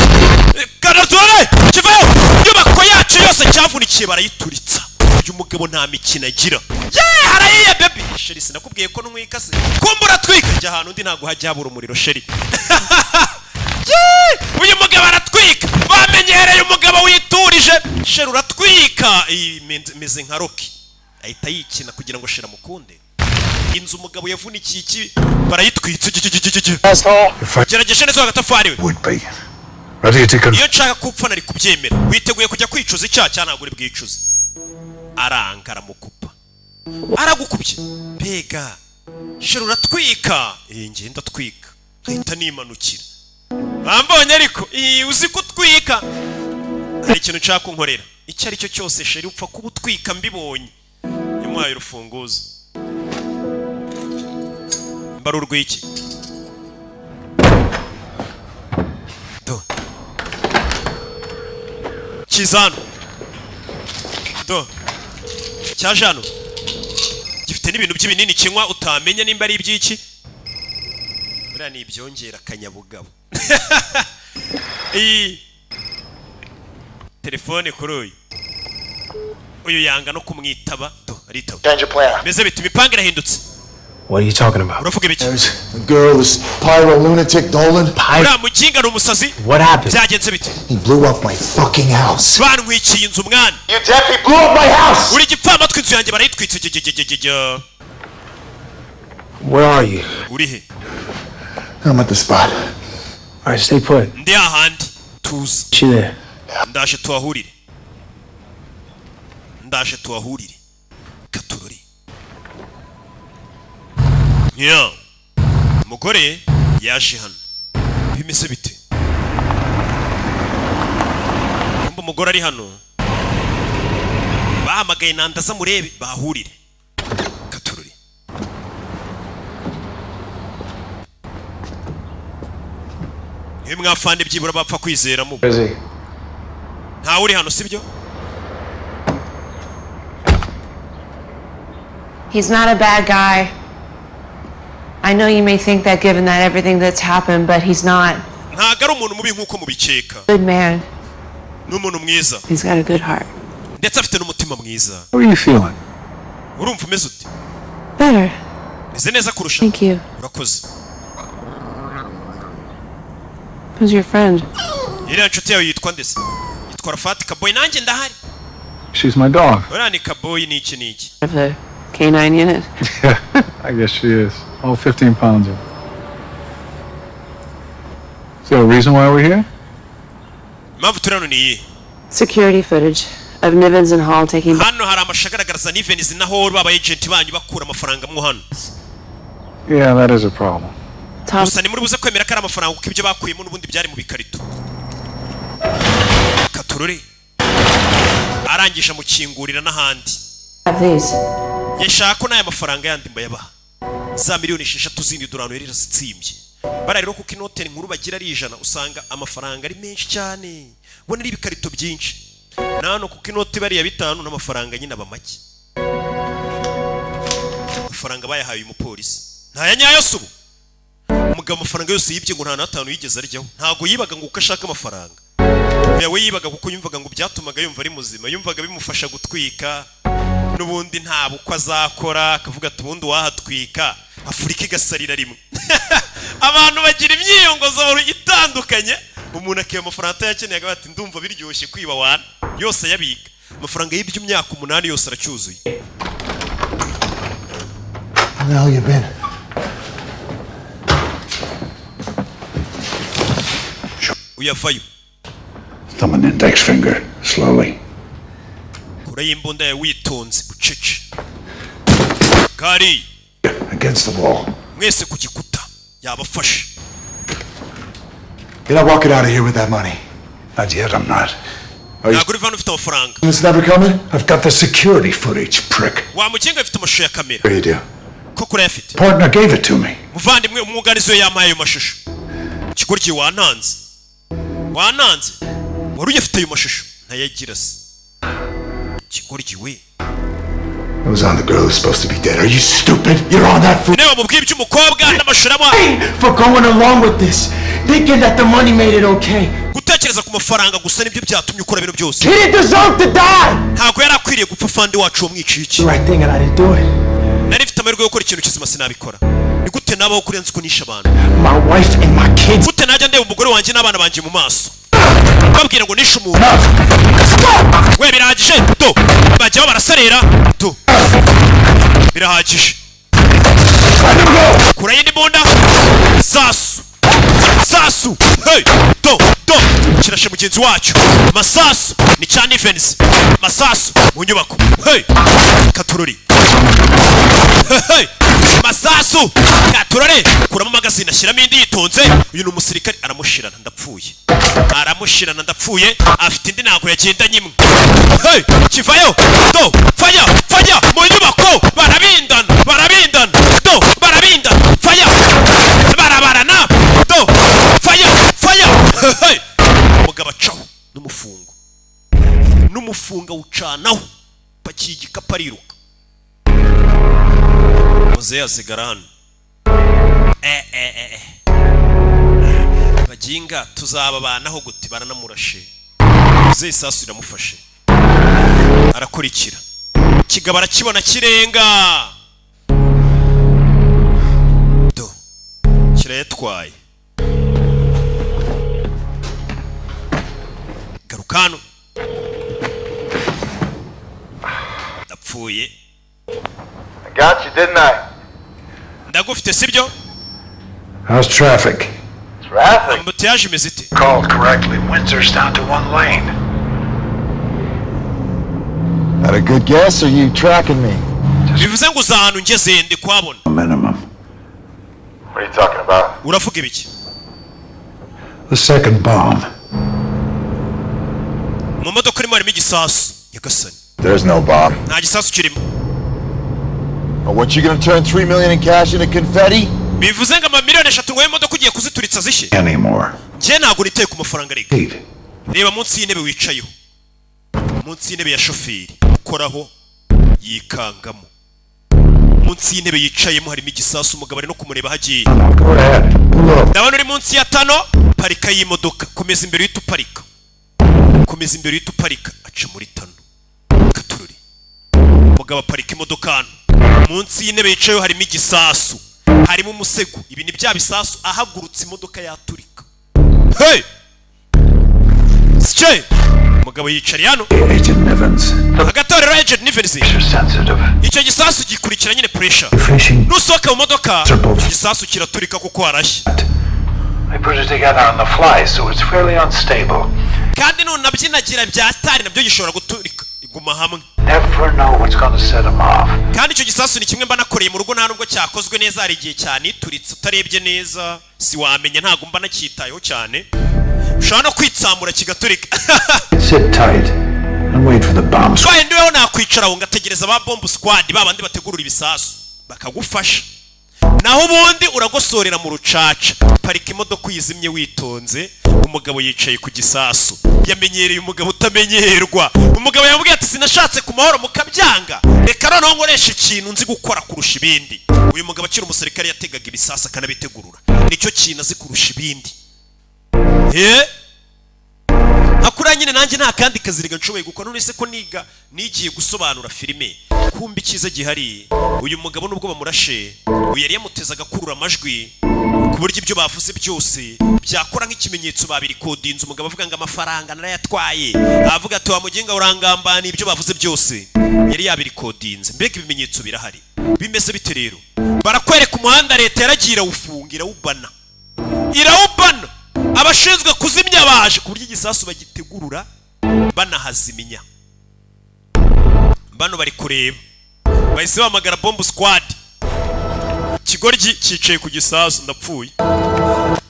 Speaker 1: karatore kivayo. Inyubako yacu yose cyavunikiye barayituritsa. Uyu mugabo nta mikino agira. Ye, harayiye baby. Chéri, sinakubwiye ko ntwika se? Kumbura twika, jya ahantu undi ntabwo hajya habura umuriro, chéri. Yee! Uyu mugabo aratwika, bamenyereye umugabo witurije. Chéri, uratwika. Iyi meze nka Rocky, ahita yikina kugira ngo chéri amukunde. Inzu umugabo yavunikiye iki barayitwitse. Gerageje neza agatafari we.
Speaker 6: Would be. Ready to
Speaker 1: Iyo nshaka kupfa nari kubyemera. Witeguye kujya kwicuza icyaha cyangwa ntabwo uri bwicuze? Aranga, aramukupa, aragukubye. Mbega chéri, uratwika. Iyi ngiye ndatwika, nkahita nimanukira. Bambonye ariko iyi uzi ko utwika. Hari ikintu nshaka kunkorera icyo ari cyo cyose, chéri, upfa kuba utwika mbibonye. Yamuhaye urufunguzo mba ari urw'iki? Do kiza hano, do cyaje hano gifite n'ibintu by'ibinini kinywa, utamenya nimba ari iby'iki. Buriya ni ibyongera akanyabugabo. Iyi telefone kuri uyu yanga no kumwitaba, do aritaba.
Speaker 9: Change of plan.
Speaker 1: Meze biti, imipango irahindutse.
Speaker 12: What are you talking about?
Speaker 1: Uravuga ibiki?
Speaker 9: The girl, this pyro lunatic Dolan.
Speaker 1: Uriya muginga ni umusazi.
Speaker 12: What happened?
Speaker 1: Byagenze bite?
Speaker 9: He blew up my fucking house.
Speaker 1: Bantwikiye inzu mwana.
Speaker 9: You deaf? He blew up my house!
Speaker 1: Uri igipfamatwi, inzu yanjye barayitwitse. Gigigigigigi.
Speaker 12: Where are you?
Speaker 1: Uri he?
Speaker 9: I'm at the spot.
Speaker 12: All right, stay put.
Speaker 1: Ndi hahandi, tuza.
Speaker 12: She there.
Speaker 1: Ndaje tuhahurire, ndaje tuhahurire. Katurore ya umugore yaje hano, bimeze bite? Kumva umugore ari hano, bahamagaye nandaza murebe bahahurire. Katurore. Niwe mwafande byibura bapfa kwizera mu
Speaker 8: Busy.
Speaker 1: Ntawe uri hano, sibyo?
Speaker 5: He's not a bad guy. I know you may think that given that everything that's happened, but he's not.
Speaker 1: Ntabwo ari umuntu mubi nk'uko mubikeka.
Speaker 5: Good man.
Speaker 1: Ni umuntu mwiza.
Speaker 5: He's got a good heart.
Speaker 1: Ndetse afite n'umutima mwiza.
Speaker 8: How are you feeling?
Speaker 1: Urumva umeze ute?
Speaker 5: Better.
Speaker 1: Meze neza kurusha.
Speaker 5: Thank you.
Speaker 1: Urakoze.
Speaker 5: Who's your friend?
Speaker 1: Iriya nshuti yawe yitwa ndetse yitwa Rafati Kaboyi, nanjye ndahari.
Speaker 8: She's my dog.
Speaker 1: Uriya ni Kaboyi, ni iki n'iki.
Speaker 5: Of the K9 unit.
Speaker 8: Yeah, I guess she is. All 15 pounds of her. Is there a reason why we're here?
Speaker 1: Impamvu turi hano ni iyihe?
Speaker 5: Security footage of Nivens and Hall taking.
Speaker 1: Hano hari amashusho agaragaza Nivens na Hall baba agent banyu bakura amafaranga mo hano.
Speaker 8: Yeah, that is a problem.
Speaker 1: Gusa ni muri buze kwemera ko ari amafaranga, kuko ibyo bakuyemo n'ubundi byari mu bikarito. Katurore arangije amukingurira n'ahandi.
Speaker 5: Have these.
Speaker 1: Yashaka ko n'aya mafaranga yandi mbayabaha, za miliyoni 6 zindi dorari yari zitsibye bara rero, kuko inote nkuru bagira ari 100, usanga amafaranga ari menshi cyane, ubona ari ibikarito byinshi. Na hano kuko inoti bariya 5 n'amafaranga nyine aba make. Amafaranga bayahaye uyu mupolisi ntaya nyayo si ubu. Umugabo amafaranga yose yibye ngo nta n'atanu yigeze aryaho. Ntabwo yibaga ngo uko ashaka amafaranga. Oya, we yibaga kuko yumvaga ngo byatumaga yumva ari muzima, yumvaga bimufasha gutwika. N'ubundi nta bukwe azakora, akavuga ati ubundi wahatwika Afurika igasarira rimwe. Abantu bagira imyiyongozo itandukanye. Umuntu akiba amafaranga atayakeneye, akavuga ati ndumva biryoshye kwiba wana yose ayabika. Amafaranga yibye imyaka 8 yose aracyuzuye.
Speaker 9: Where the hell you been?
Speaker 1: Uyavayo.
Speaker 6: Thumb and index finger, slowly.
Speaker 1: Kure y'imbunda yawe witonze bucece kari.
Speaker 6: Against the wall.
Speaker 1: Mwese ku gikuta, yabafashe.
Speaker 9: You're not walking out of here with that money.
Speaker 6: Not yet, I'm not.
Speaker 1: Ntabwo uri hano ufite amafaranga.
Speaker 9: It's never coming?
Speaker 6: I've got the security footage, prick.
Speaker 1: Wa mukinga, afite amashusho ya kamera.
Speaker 9: Sure you do.
Speaker 1: Koko urayafite?
Speaker 6: Partner gave it to me.
Speaker 1: Muvandimwe umwunganizi we yampaye ayo mashusho. Ikigoryi, wantanze, wantanze, wari uyafite ayo mashusho ntayagira se? Ikigoryi we.
Speaker 9: It was on the girl who's supposed to be dead. Are you stupid? You're on that fool.
Speaker 1: Nawe wamubwiye iby'umukobwa n'amashusho aramuha.
Speaker 12: For going along with this, thinking that the money made it okay.
Speaker 1: Gutekereza ku mafaranga gusa nibyo byatumye ukora bino byose.
Speaker 12: He didn't deserve to die.
Speaker 1: Ntabwo yari akwiriye gupfa. Fandi wacu wamwiciye iki?
Speaker 12: The right thing and I didn't do it.
Speaker 1: Nari mfite amahirwe yo gukora ikintu kizima, sinabikora. Ni gute nabaho kuri nzi ko nishe abantu?
Speaker 12: My wife and my kids.
Speaker 1: Gute najya ndeba umugore wanjye n'abana banjye mu maso babwira ngo nishe umuntu we? Birahagije, do bajyaho barasarera, do birahagije. Kura y'indi mbunda, sasu sasu, hey, do do kirashe mugenzi wacu. Masasu ni cya Nivens, masasu mu nyubako, hey, katurori, hey, masasu katurore. Kuramo magazine, ashyiramo indi yitonze. Uyu ni umusirikare, aramushirana ndapfuye, aramushirana ndapfuye. Afite indi, ntabwo yagendanye imwe. Hey, kivayo, do faya faya mu nyubako, barabindana, barabindana, do barabindana, faya barabarana, do faya faya. Hey, umugabo acaho n'umufungo, n'umufunga awucanaho, pakiye igikapu ariruka. Muzehe asigara hano. Eh eh eh eh. Baginga tuzababanaho gute? Baranamurashe. Muzehe isasu iramufashe, arakurikira kigabo, arakibona kirenga do kirayatwaye. Garuka hano, ndapfuye.
Speaker 11: I got you, didn't I?
Speaker 1: Ndagufite, sibyo?
Speaker 6: How's traffic?
Speaker 11: Traffic?
Speaker 1: Embouteillage imeze ite?
Speaker 6: Called correctly. Windsor's down to one lane.
Speaker 11: That a good guess, or you tracking me?
Speaker 1: Bivuze ngo uza ahantu ngeze ndi kuhabona.
Speaker 6: Minimum.
Speaker 11: What are you talking about?
Speaker 1: Uravuga ibiki?
Speaker 6: The second bomb.
Speaker 1: Mu modoka urimo harimo igisasu, nyagasani.
Speaker 11: There's no bomb.
Speaker 1: Nta gisasu kirimo.
Speaker 11: Oh, what, you gonna turn 3 million in cash into confetti?
Speaker 1: Bivuze ngo amamiliyoni 3 ngo imodoka ugiye kuzituritsa zishye?
Speaker 6: Anymore.
Speaker 1: Njye ntabwo niteye ku mafaranga rega.
Speaker 6: Eight.
Speaker 1: Reba munsi y'intebe wicayeho, munsi y'intebe ya shoferi, ukoraho yikangamo. Munsi y'intebe yicayemo harimo igisasu. Umugabo ari no kumureba aho agiye.
Speaker 6: Go ahead. Pull up.
Speaker 1: Ndabona uri munsi ya tano. Parika y'imodoka, komeza imbere uhita uparika, komeza imbere uhita uparika. Aca muri tano katururi. Umugabo aparika imodoka hano, munsi y'intebe yicayeho harimo igisasu, harimo umusego. Ibi ni bya bisasu, ahagurutse imodoka yaturika. Hey! Sike umugabo yicariye hano.
Speaker 6: Agent Nivens.
Speaker 1: Hagati aho rero, Agent Nivens,
Speaker 6: Sensitive.
Speaker 1: icyo gisasu gikurikira nyine pressure.
Speaker 6: Facing.
Speaker 1: Nusohoka mu modoka,
Speaker 6: Circles.
Speaker 1: igisasu kiraturika kuko harashya.
Speaker 6: I put it together on the fly, so it's fairly unstable.
Speaker 1: Kandi nunabyinagira bya tari nabyo gishobora guturika, iguma hamwe.
Speaker 6: Never know what's gonna set them off.
Speaker 1: Kandi icyo gisasu ni kimwe mba nakoreye mu rugo, nta nubwo cyakozwe neza, hari igihe cyanituritse utarebye neza si wamenya. Ntabwo mba nacyitayeho cyane, ushobora no kwitsamura kigaturika.
Speaker 6: Sit tight and wait for the bomb squad.
Speaker 1: Twaye ndiweho nakwicara aho ngategereza ba bomb squad, ba bandi bategurura ibisasu bakagufasha, naho ubundi uragosorera mu rucaca. Parika imodoka uyizimye witonze. Umugabo yicaye ku gisasu, yamenyereye umugabo utamenyerwa. Umugabo yamubwiye ati: "Sinashatse ku mahoro mukabyanga, reka noneho nkoresha ikintu nzi gukora kurusha ibindi." Uyu mugabo akiri umusirikare yategaga ibisasu akanabitegurura, nicyo kintu azi kurusha ibindi. Eh? Akuriya nyine nanjye nta kandi kazi rega nshoboye gukora. None se ko niga nigiye gusobanura filime? Kumva icyiza gihari, uyu mugabo nubwo bamurashe, uyu yari yamuteze agakurura amajwi ku buryo ibyo bavuze byose byakora nk'ikimenyetso. Babirikodinze. Umugabo avuga ngo amafaranga narayatwaye, avuga ati: "Wa muginga urangambana." Ibyo bavuze byose yari yabirikodinze, mbega ibimenyetso birahari. Bimeze bite rero? Barakwereka umuhanda leta yaragiye irawufunga, irawubana, irawubana. Abashinzwe kuzimya baje ku buryo igisasu bagitegurura banahazimya. Bano bari kureba, bahise bahamagara bomb squad. Ikigoryi cyicaye ku gisasu. Ndapfuye,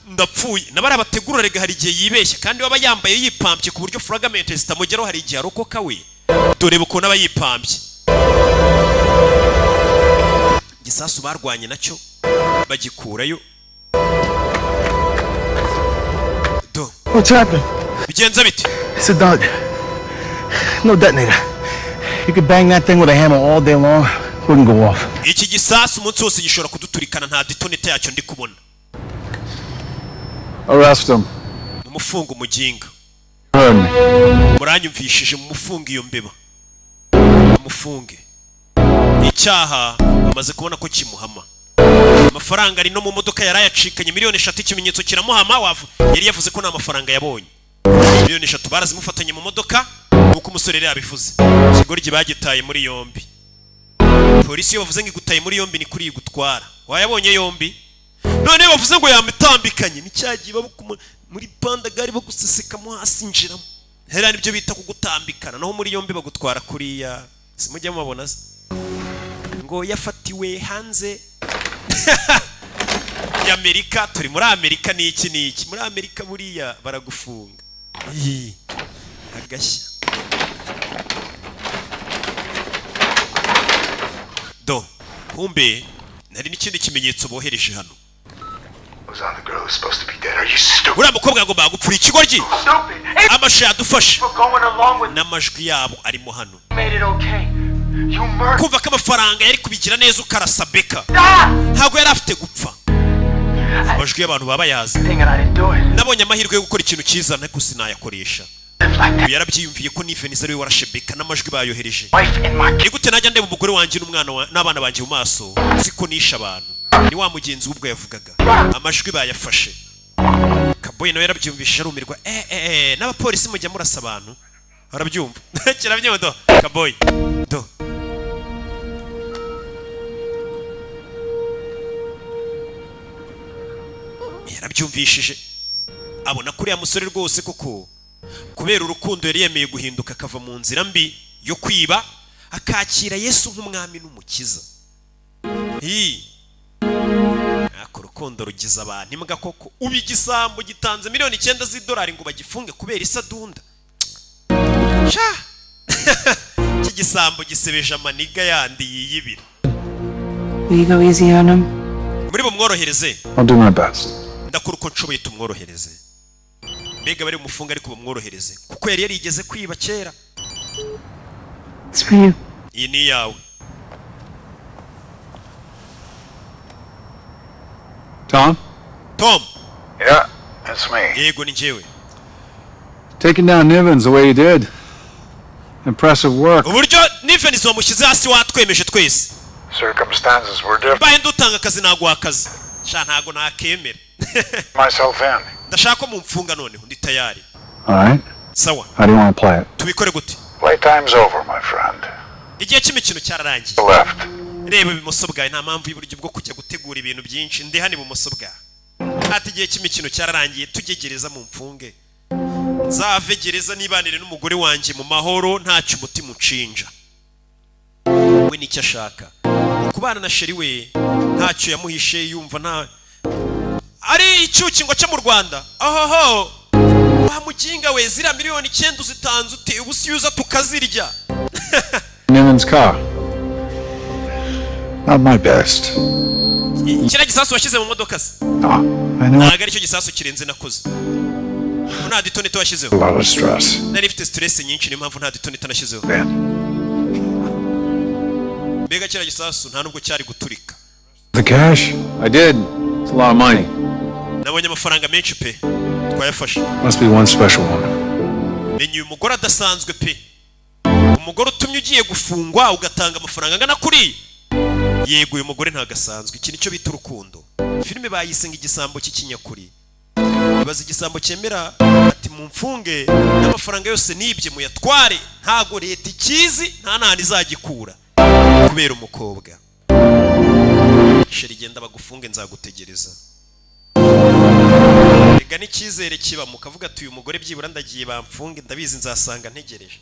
Speaker 1: ndapfuye. Nabari abategura rega, hari igihe yibeshya, kandi waba yambaye yipampye ku buryo fragment zitamugeraho, hari igihe arokoka we. Dore ukuntu aba yipampye. Igisasu barwanye nacyo bagikurayo do.
Speaker 12: What's happening?
Speaker 1: Bigenze bite?
Speaker 12: It's a dud. No detonator. You could bang that thing with a hammer all day long, wouldn't go off.
Speaker 1: Iki gisasu umunsi wose gishobora kuduturikana, nta detonator yacyo ndi kubona.
Speaker 8: Arrest him.
Speaker 1: Mumufunga umuginga.
Speaker 8: Heard me.
Speaker 1: Muranyumvishije? Mumufunge iyo mbeba, mumufunge. Icyaha bamaze kubona ko kimuhama. Amafaranga ari no mu modoka yari ayacikanye, miliyoni 3. Ikimenyetso kiramuhama. Yari yavuze ko nta mafaranga yabonye. Miliyoni 3 barazimufatanye mu modoka nk'uko umusore yari yabivuze. Ikigoryi bagitaye muri yombi. Polisi iyo bavuze ngo igutaye muri yombi, ni kuri igutwara wayabonye yombi. None bavuze ngo yamitambikanye, ni cya gihe muri pandagari bagusesekamo hasi injiramo hera, nibyo bita kugutambikana. Naho muri yombi bagutwara kuriya, simujya mubabona se ngo yafatiwe hanze y'Amerika? Turi muri Amerika, ni iki n'iki muri Amerika, buriya baragufunga. Ii, agashya do. Kumbe nari n'ikindi kimenyetso bohereje hano.
Speaker 9: Was on the girl who's supposed to be dead. Are you stupid?
Speaker 1: Uriya mukobwa yagombaga gupfura. Ikigoryi, amashusho yadufashe
Speaker 12: Going along with
Speaker 1: n'amajwi yabo arimo hano.
Speaker 12: made it okay. You murdered.
Speaker 1: Kumva ko amafaranga yari kubigira neza ukarasa Beka, ntabwo yari afite gupfa. Amajwi y'abantu baba bayazi. Nabonye amahirwe yo gukora ikintu cyiza, ariko sinayakoresha. Uyu yarabyiyumviye ko Nivens ari we warashe Beka, n'amajwi bayohereje. Ni gute najya ndeba umugore wanjye n'umwana n'abana banjye mu maso siko nishe abantu? Ni wa mugenzi w'ubwo yavugaga, amajwi bayafashe. Kaboyi nawe yarabyumvishije, arumirwa. Eh eh eh, n'abapolisi mujya murasa abantu? Arabyumva, kirabyumva. Do Kaboyi, do. Yarabyumvishije, abona kuriya musore rwose koko kubera urukundo yari yemeye guhinduka, akava mu nzira mbi yo kwiba, akakira Yesu nk'umwami n'umukiza. Hi, ako urukundo rugize abantu imbwa koko! Ubu igisambo gitanze miliyoni 9 z'idolari ngo bagifunge kubera isadunda. Sha, iki gisambo gisebeje amaniga yandi yiyibira.
Speaker 5: Will you go easy on him?
Speaker 1: Muri bumworohereze?
Speaker 8: I'll do my best.
Speaker 1: Ndakora uko nshoboye tumworohereze. Mbega bari bumufunge ariko bamworohereze, kuko yari yarigeze kwiba kera.
Speaker 5: It's for you.
Speaker 1: Iyi ni iyawe.
Speaker 8: Tom?
Speaker 1: Tom?
Speaker 6: Yeah, that's me.
Speaker 1: Yego, ni njyewe.
Speaker 8: Taking down Nivens the way you did. Impressive work.
Speaker 1: Uburyo Nivens wamushyize hasi watwemeje twese.
Speaker 6: Circumstances were different.
Speaker 1: Mbaye ndutanga akazi, naguha akazi. Sha, ntago nakemera.
Speaker 6: Myself in.
Speaker 1: Ndashaka ko mumfunga noneho, ndi tayari.
Speaker 8: All right.
Speaker 1: Sawa.
Speaker 8: How do you want to play it?
Speaker 1: Tubikore gute?
Speaker 6: Playtime's over, my friend.
Speaker 1: Igihe cy'imikino cyararangiye.
Speaker 6: Left.
Speaker 1: Reba ibumoso bwawe, nta mpamvu y'uburyo bwo kujya gutegura ibintu byinshi, ndi hano ibumoso bwawe. Ati igihe cy'imikino cyararangiye, tujye gereza mu mfunge, nzave gereza nibanire n'umugore wanjye mu mahoro, ntacyo umutima unshinja. We nicyo ashaka, kubana na chérie we, ntacyo yamuhishe, yumva nta ari icyukingo cyo mu Rwanda. Ahoho wa muginga we, ziriya miliyoni 9 uzitanze ute? Ubu si uza tukazirya.
Speaker 8: Nivens' car.
Speaker 6: Not my best.
Speaker 1: Kiriya gisasu washyize mu modoka se?
Speaker 6: I know
Speaker 1: Ntabwo aricyo gisasu kirenze nakoze. Ubu nta detonator washyizeho.
Speaker 6: a lot of stress.
Speaker 1: Nari mfite stress nyinshi, niyo mpamvu nta detonator nashyizeho.
Speaker 6: Ben.
Speaker 1: Mbega kiriya gisasu nta nubwo cyari guturika.
Speaker 6: The cash?
Speaker 8: I did. It's a lot of money.
Speaker 1: Nabonye amafaranga menshi pe, twayafashe.
Speaker 8: Must be one special woman.
Speaker 1: Menya uyu mugore adasanzwe pe, umugore utumye ugiye gufungwa ugatanga amafaranga angana kuri. Yego, uyu mugore ntabwo asanzwe. Iki nicyo bita urukundo. Filime bayise ngo Igisambo cy'ikinyakuri. Ibaza igisambo cyemera ati mumfunge n'amafaranga yose nibye muyatware, ntago leta ikizi, nta n'ahantu izagikura, kubera umukobwa. Chérie, genda bagufunge, nzagutegereza. Rega n'icyizere kiba mukavuga ati uyu mugore byibura ndagiye bamfunge, ndabizi nzasanga ntegereje.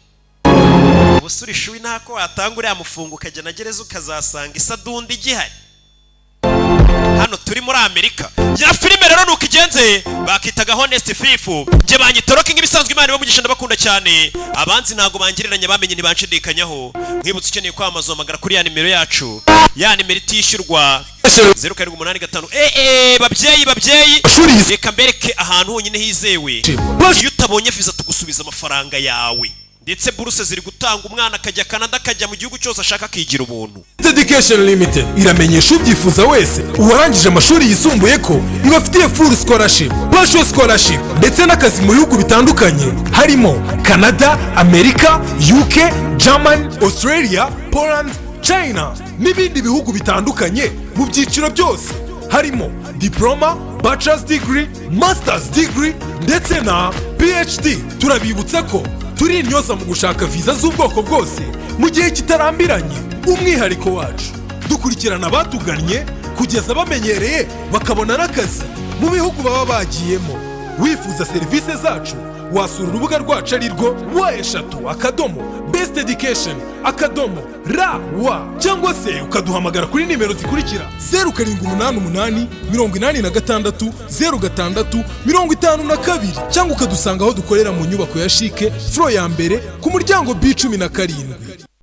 Speaker 1: Ubusore ishuwi ntako watanga uriya mufungo, ukajya na gereza ukazasanga isadundi igihari. Hano turi muri Amerika. Ya filime rero nuko igenze, bakitaga Honest Thief, njye banyita Rocky nk'ibisanzwe. Imana ibamugisha, ndabakunda cyane. Abanzi ntago bangereranya, bamenye ntibanshidikanyaho. Nkwibutsa, ukeneye kwamamaza uhamagara kuri ya nimero yacu, ya nimero itishyurwa, 0785. Babyeyi, babyeyi, reka mbereke ahantu honyine hizewe. Iyo utabonye viza tugusubiza amafaranga yawe, ndetse buruse ziri gutanga, umwana akajya Canada, akajya mu gihugu cyose ashaka, akigira ubuntu.
Speaker 2: Education Limited iramenyesha ubyifuza wese, uwarangije amashuri yisumbuye, ko ibafitiye full scholarship, partial scholarship ndetse n'akazi mu bihugu bitandukanye harimo Canada, Amerika, UK, Germany, Australia, Poland, China n'ibindi bihugu bitandukanye mu byiciro byose harimo diploma, bachelor's degree, master's degree ndetse na PhD. Turabibutsa ko turi intyoza mu gushaka viza z'ubwoko bwose mu gihe kitarambiranye. Umwihariko wacu, dukurikirana abatugannye kugeza bamenyereye, bakabona n'akazi mu bihugu baba bagiyemo. Wifuza serivisi zacu, wasura urubuga rwacu ari rwo www.besteducation.rw, cyangwa se ukaduhamagara kuri nimero zikurikira: 0788 86 06 52, cyangwa ukadusanga aho dukorera mu nyubako ya CHIC, floor ya mbere, ku muryango B17.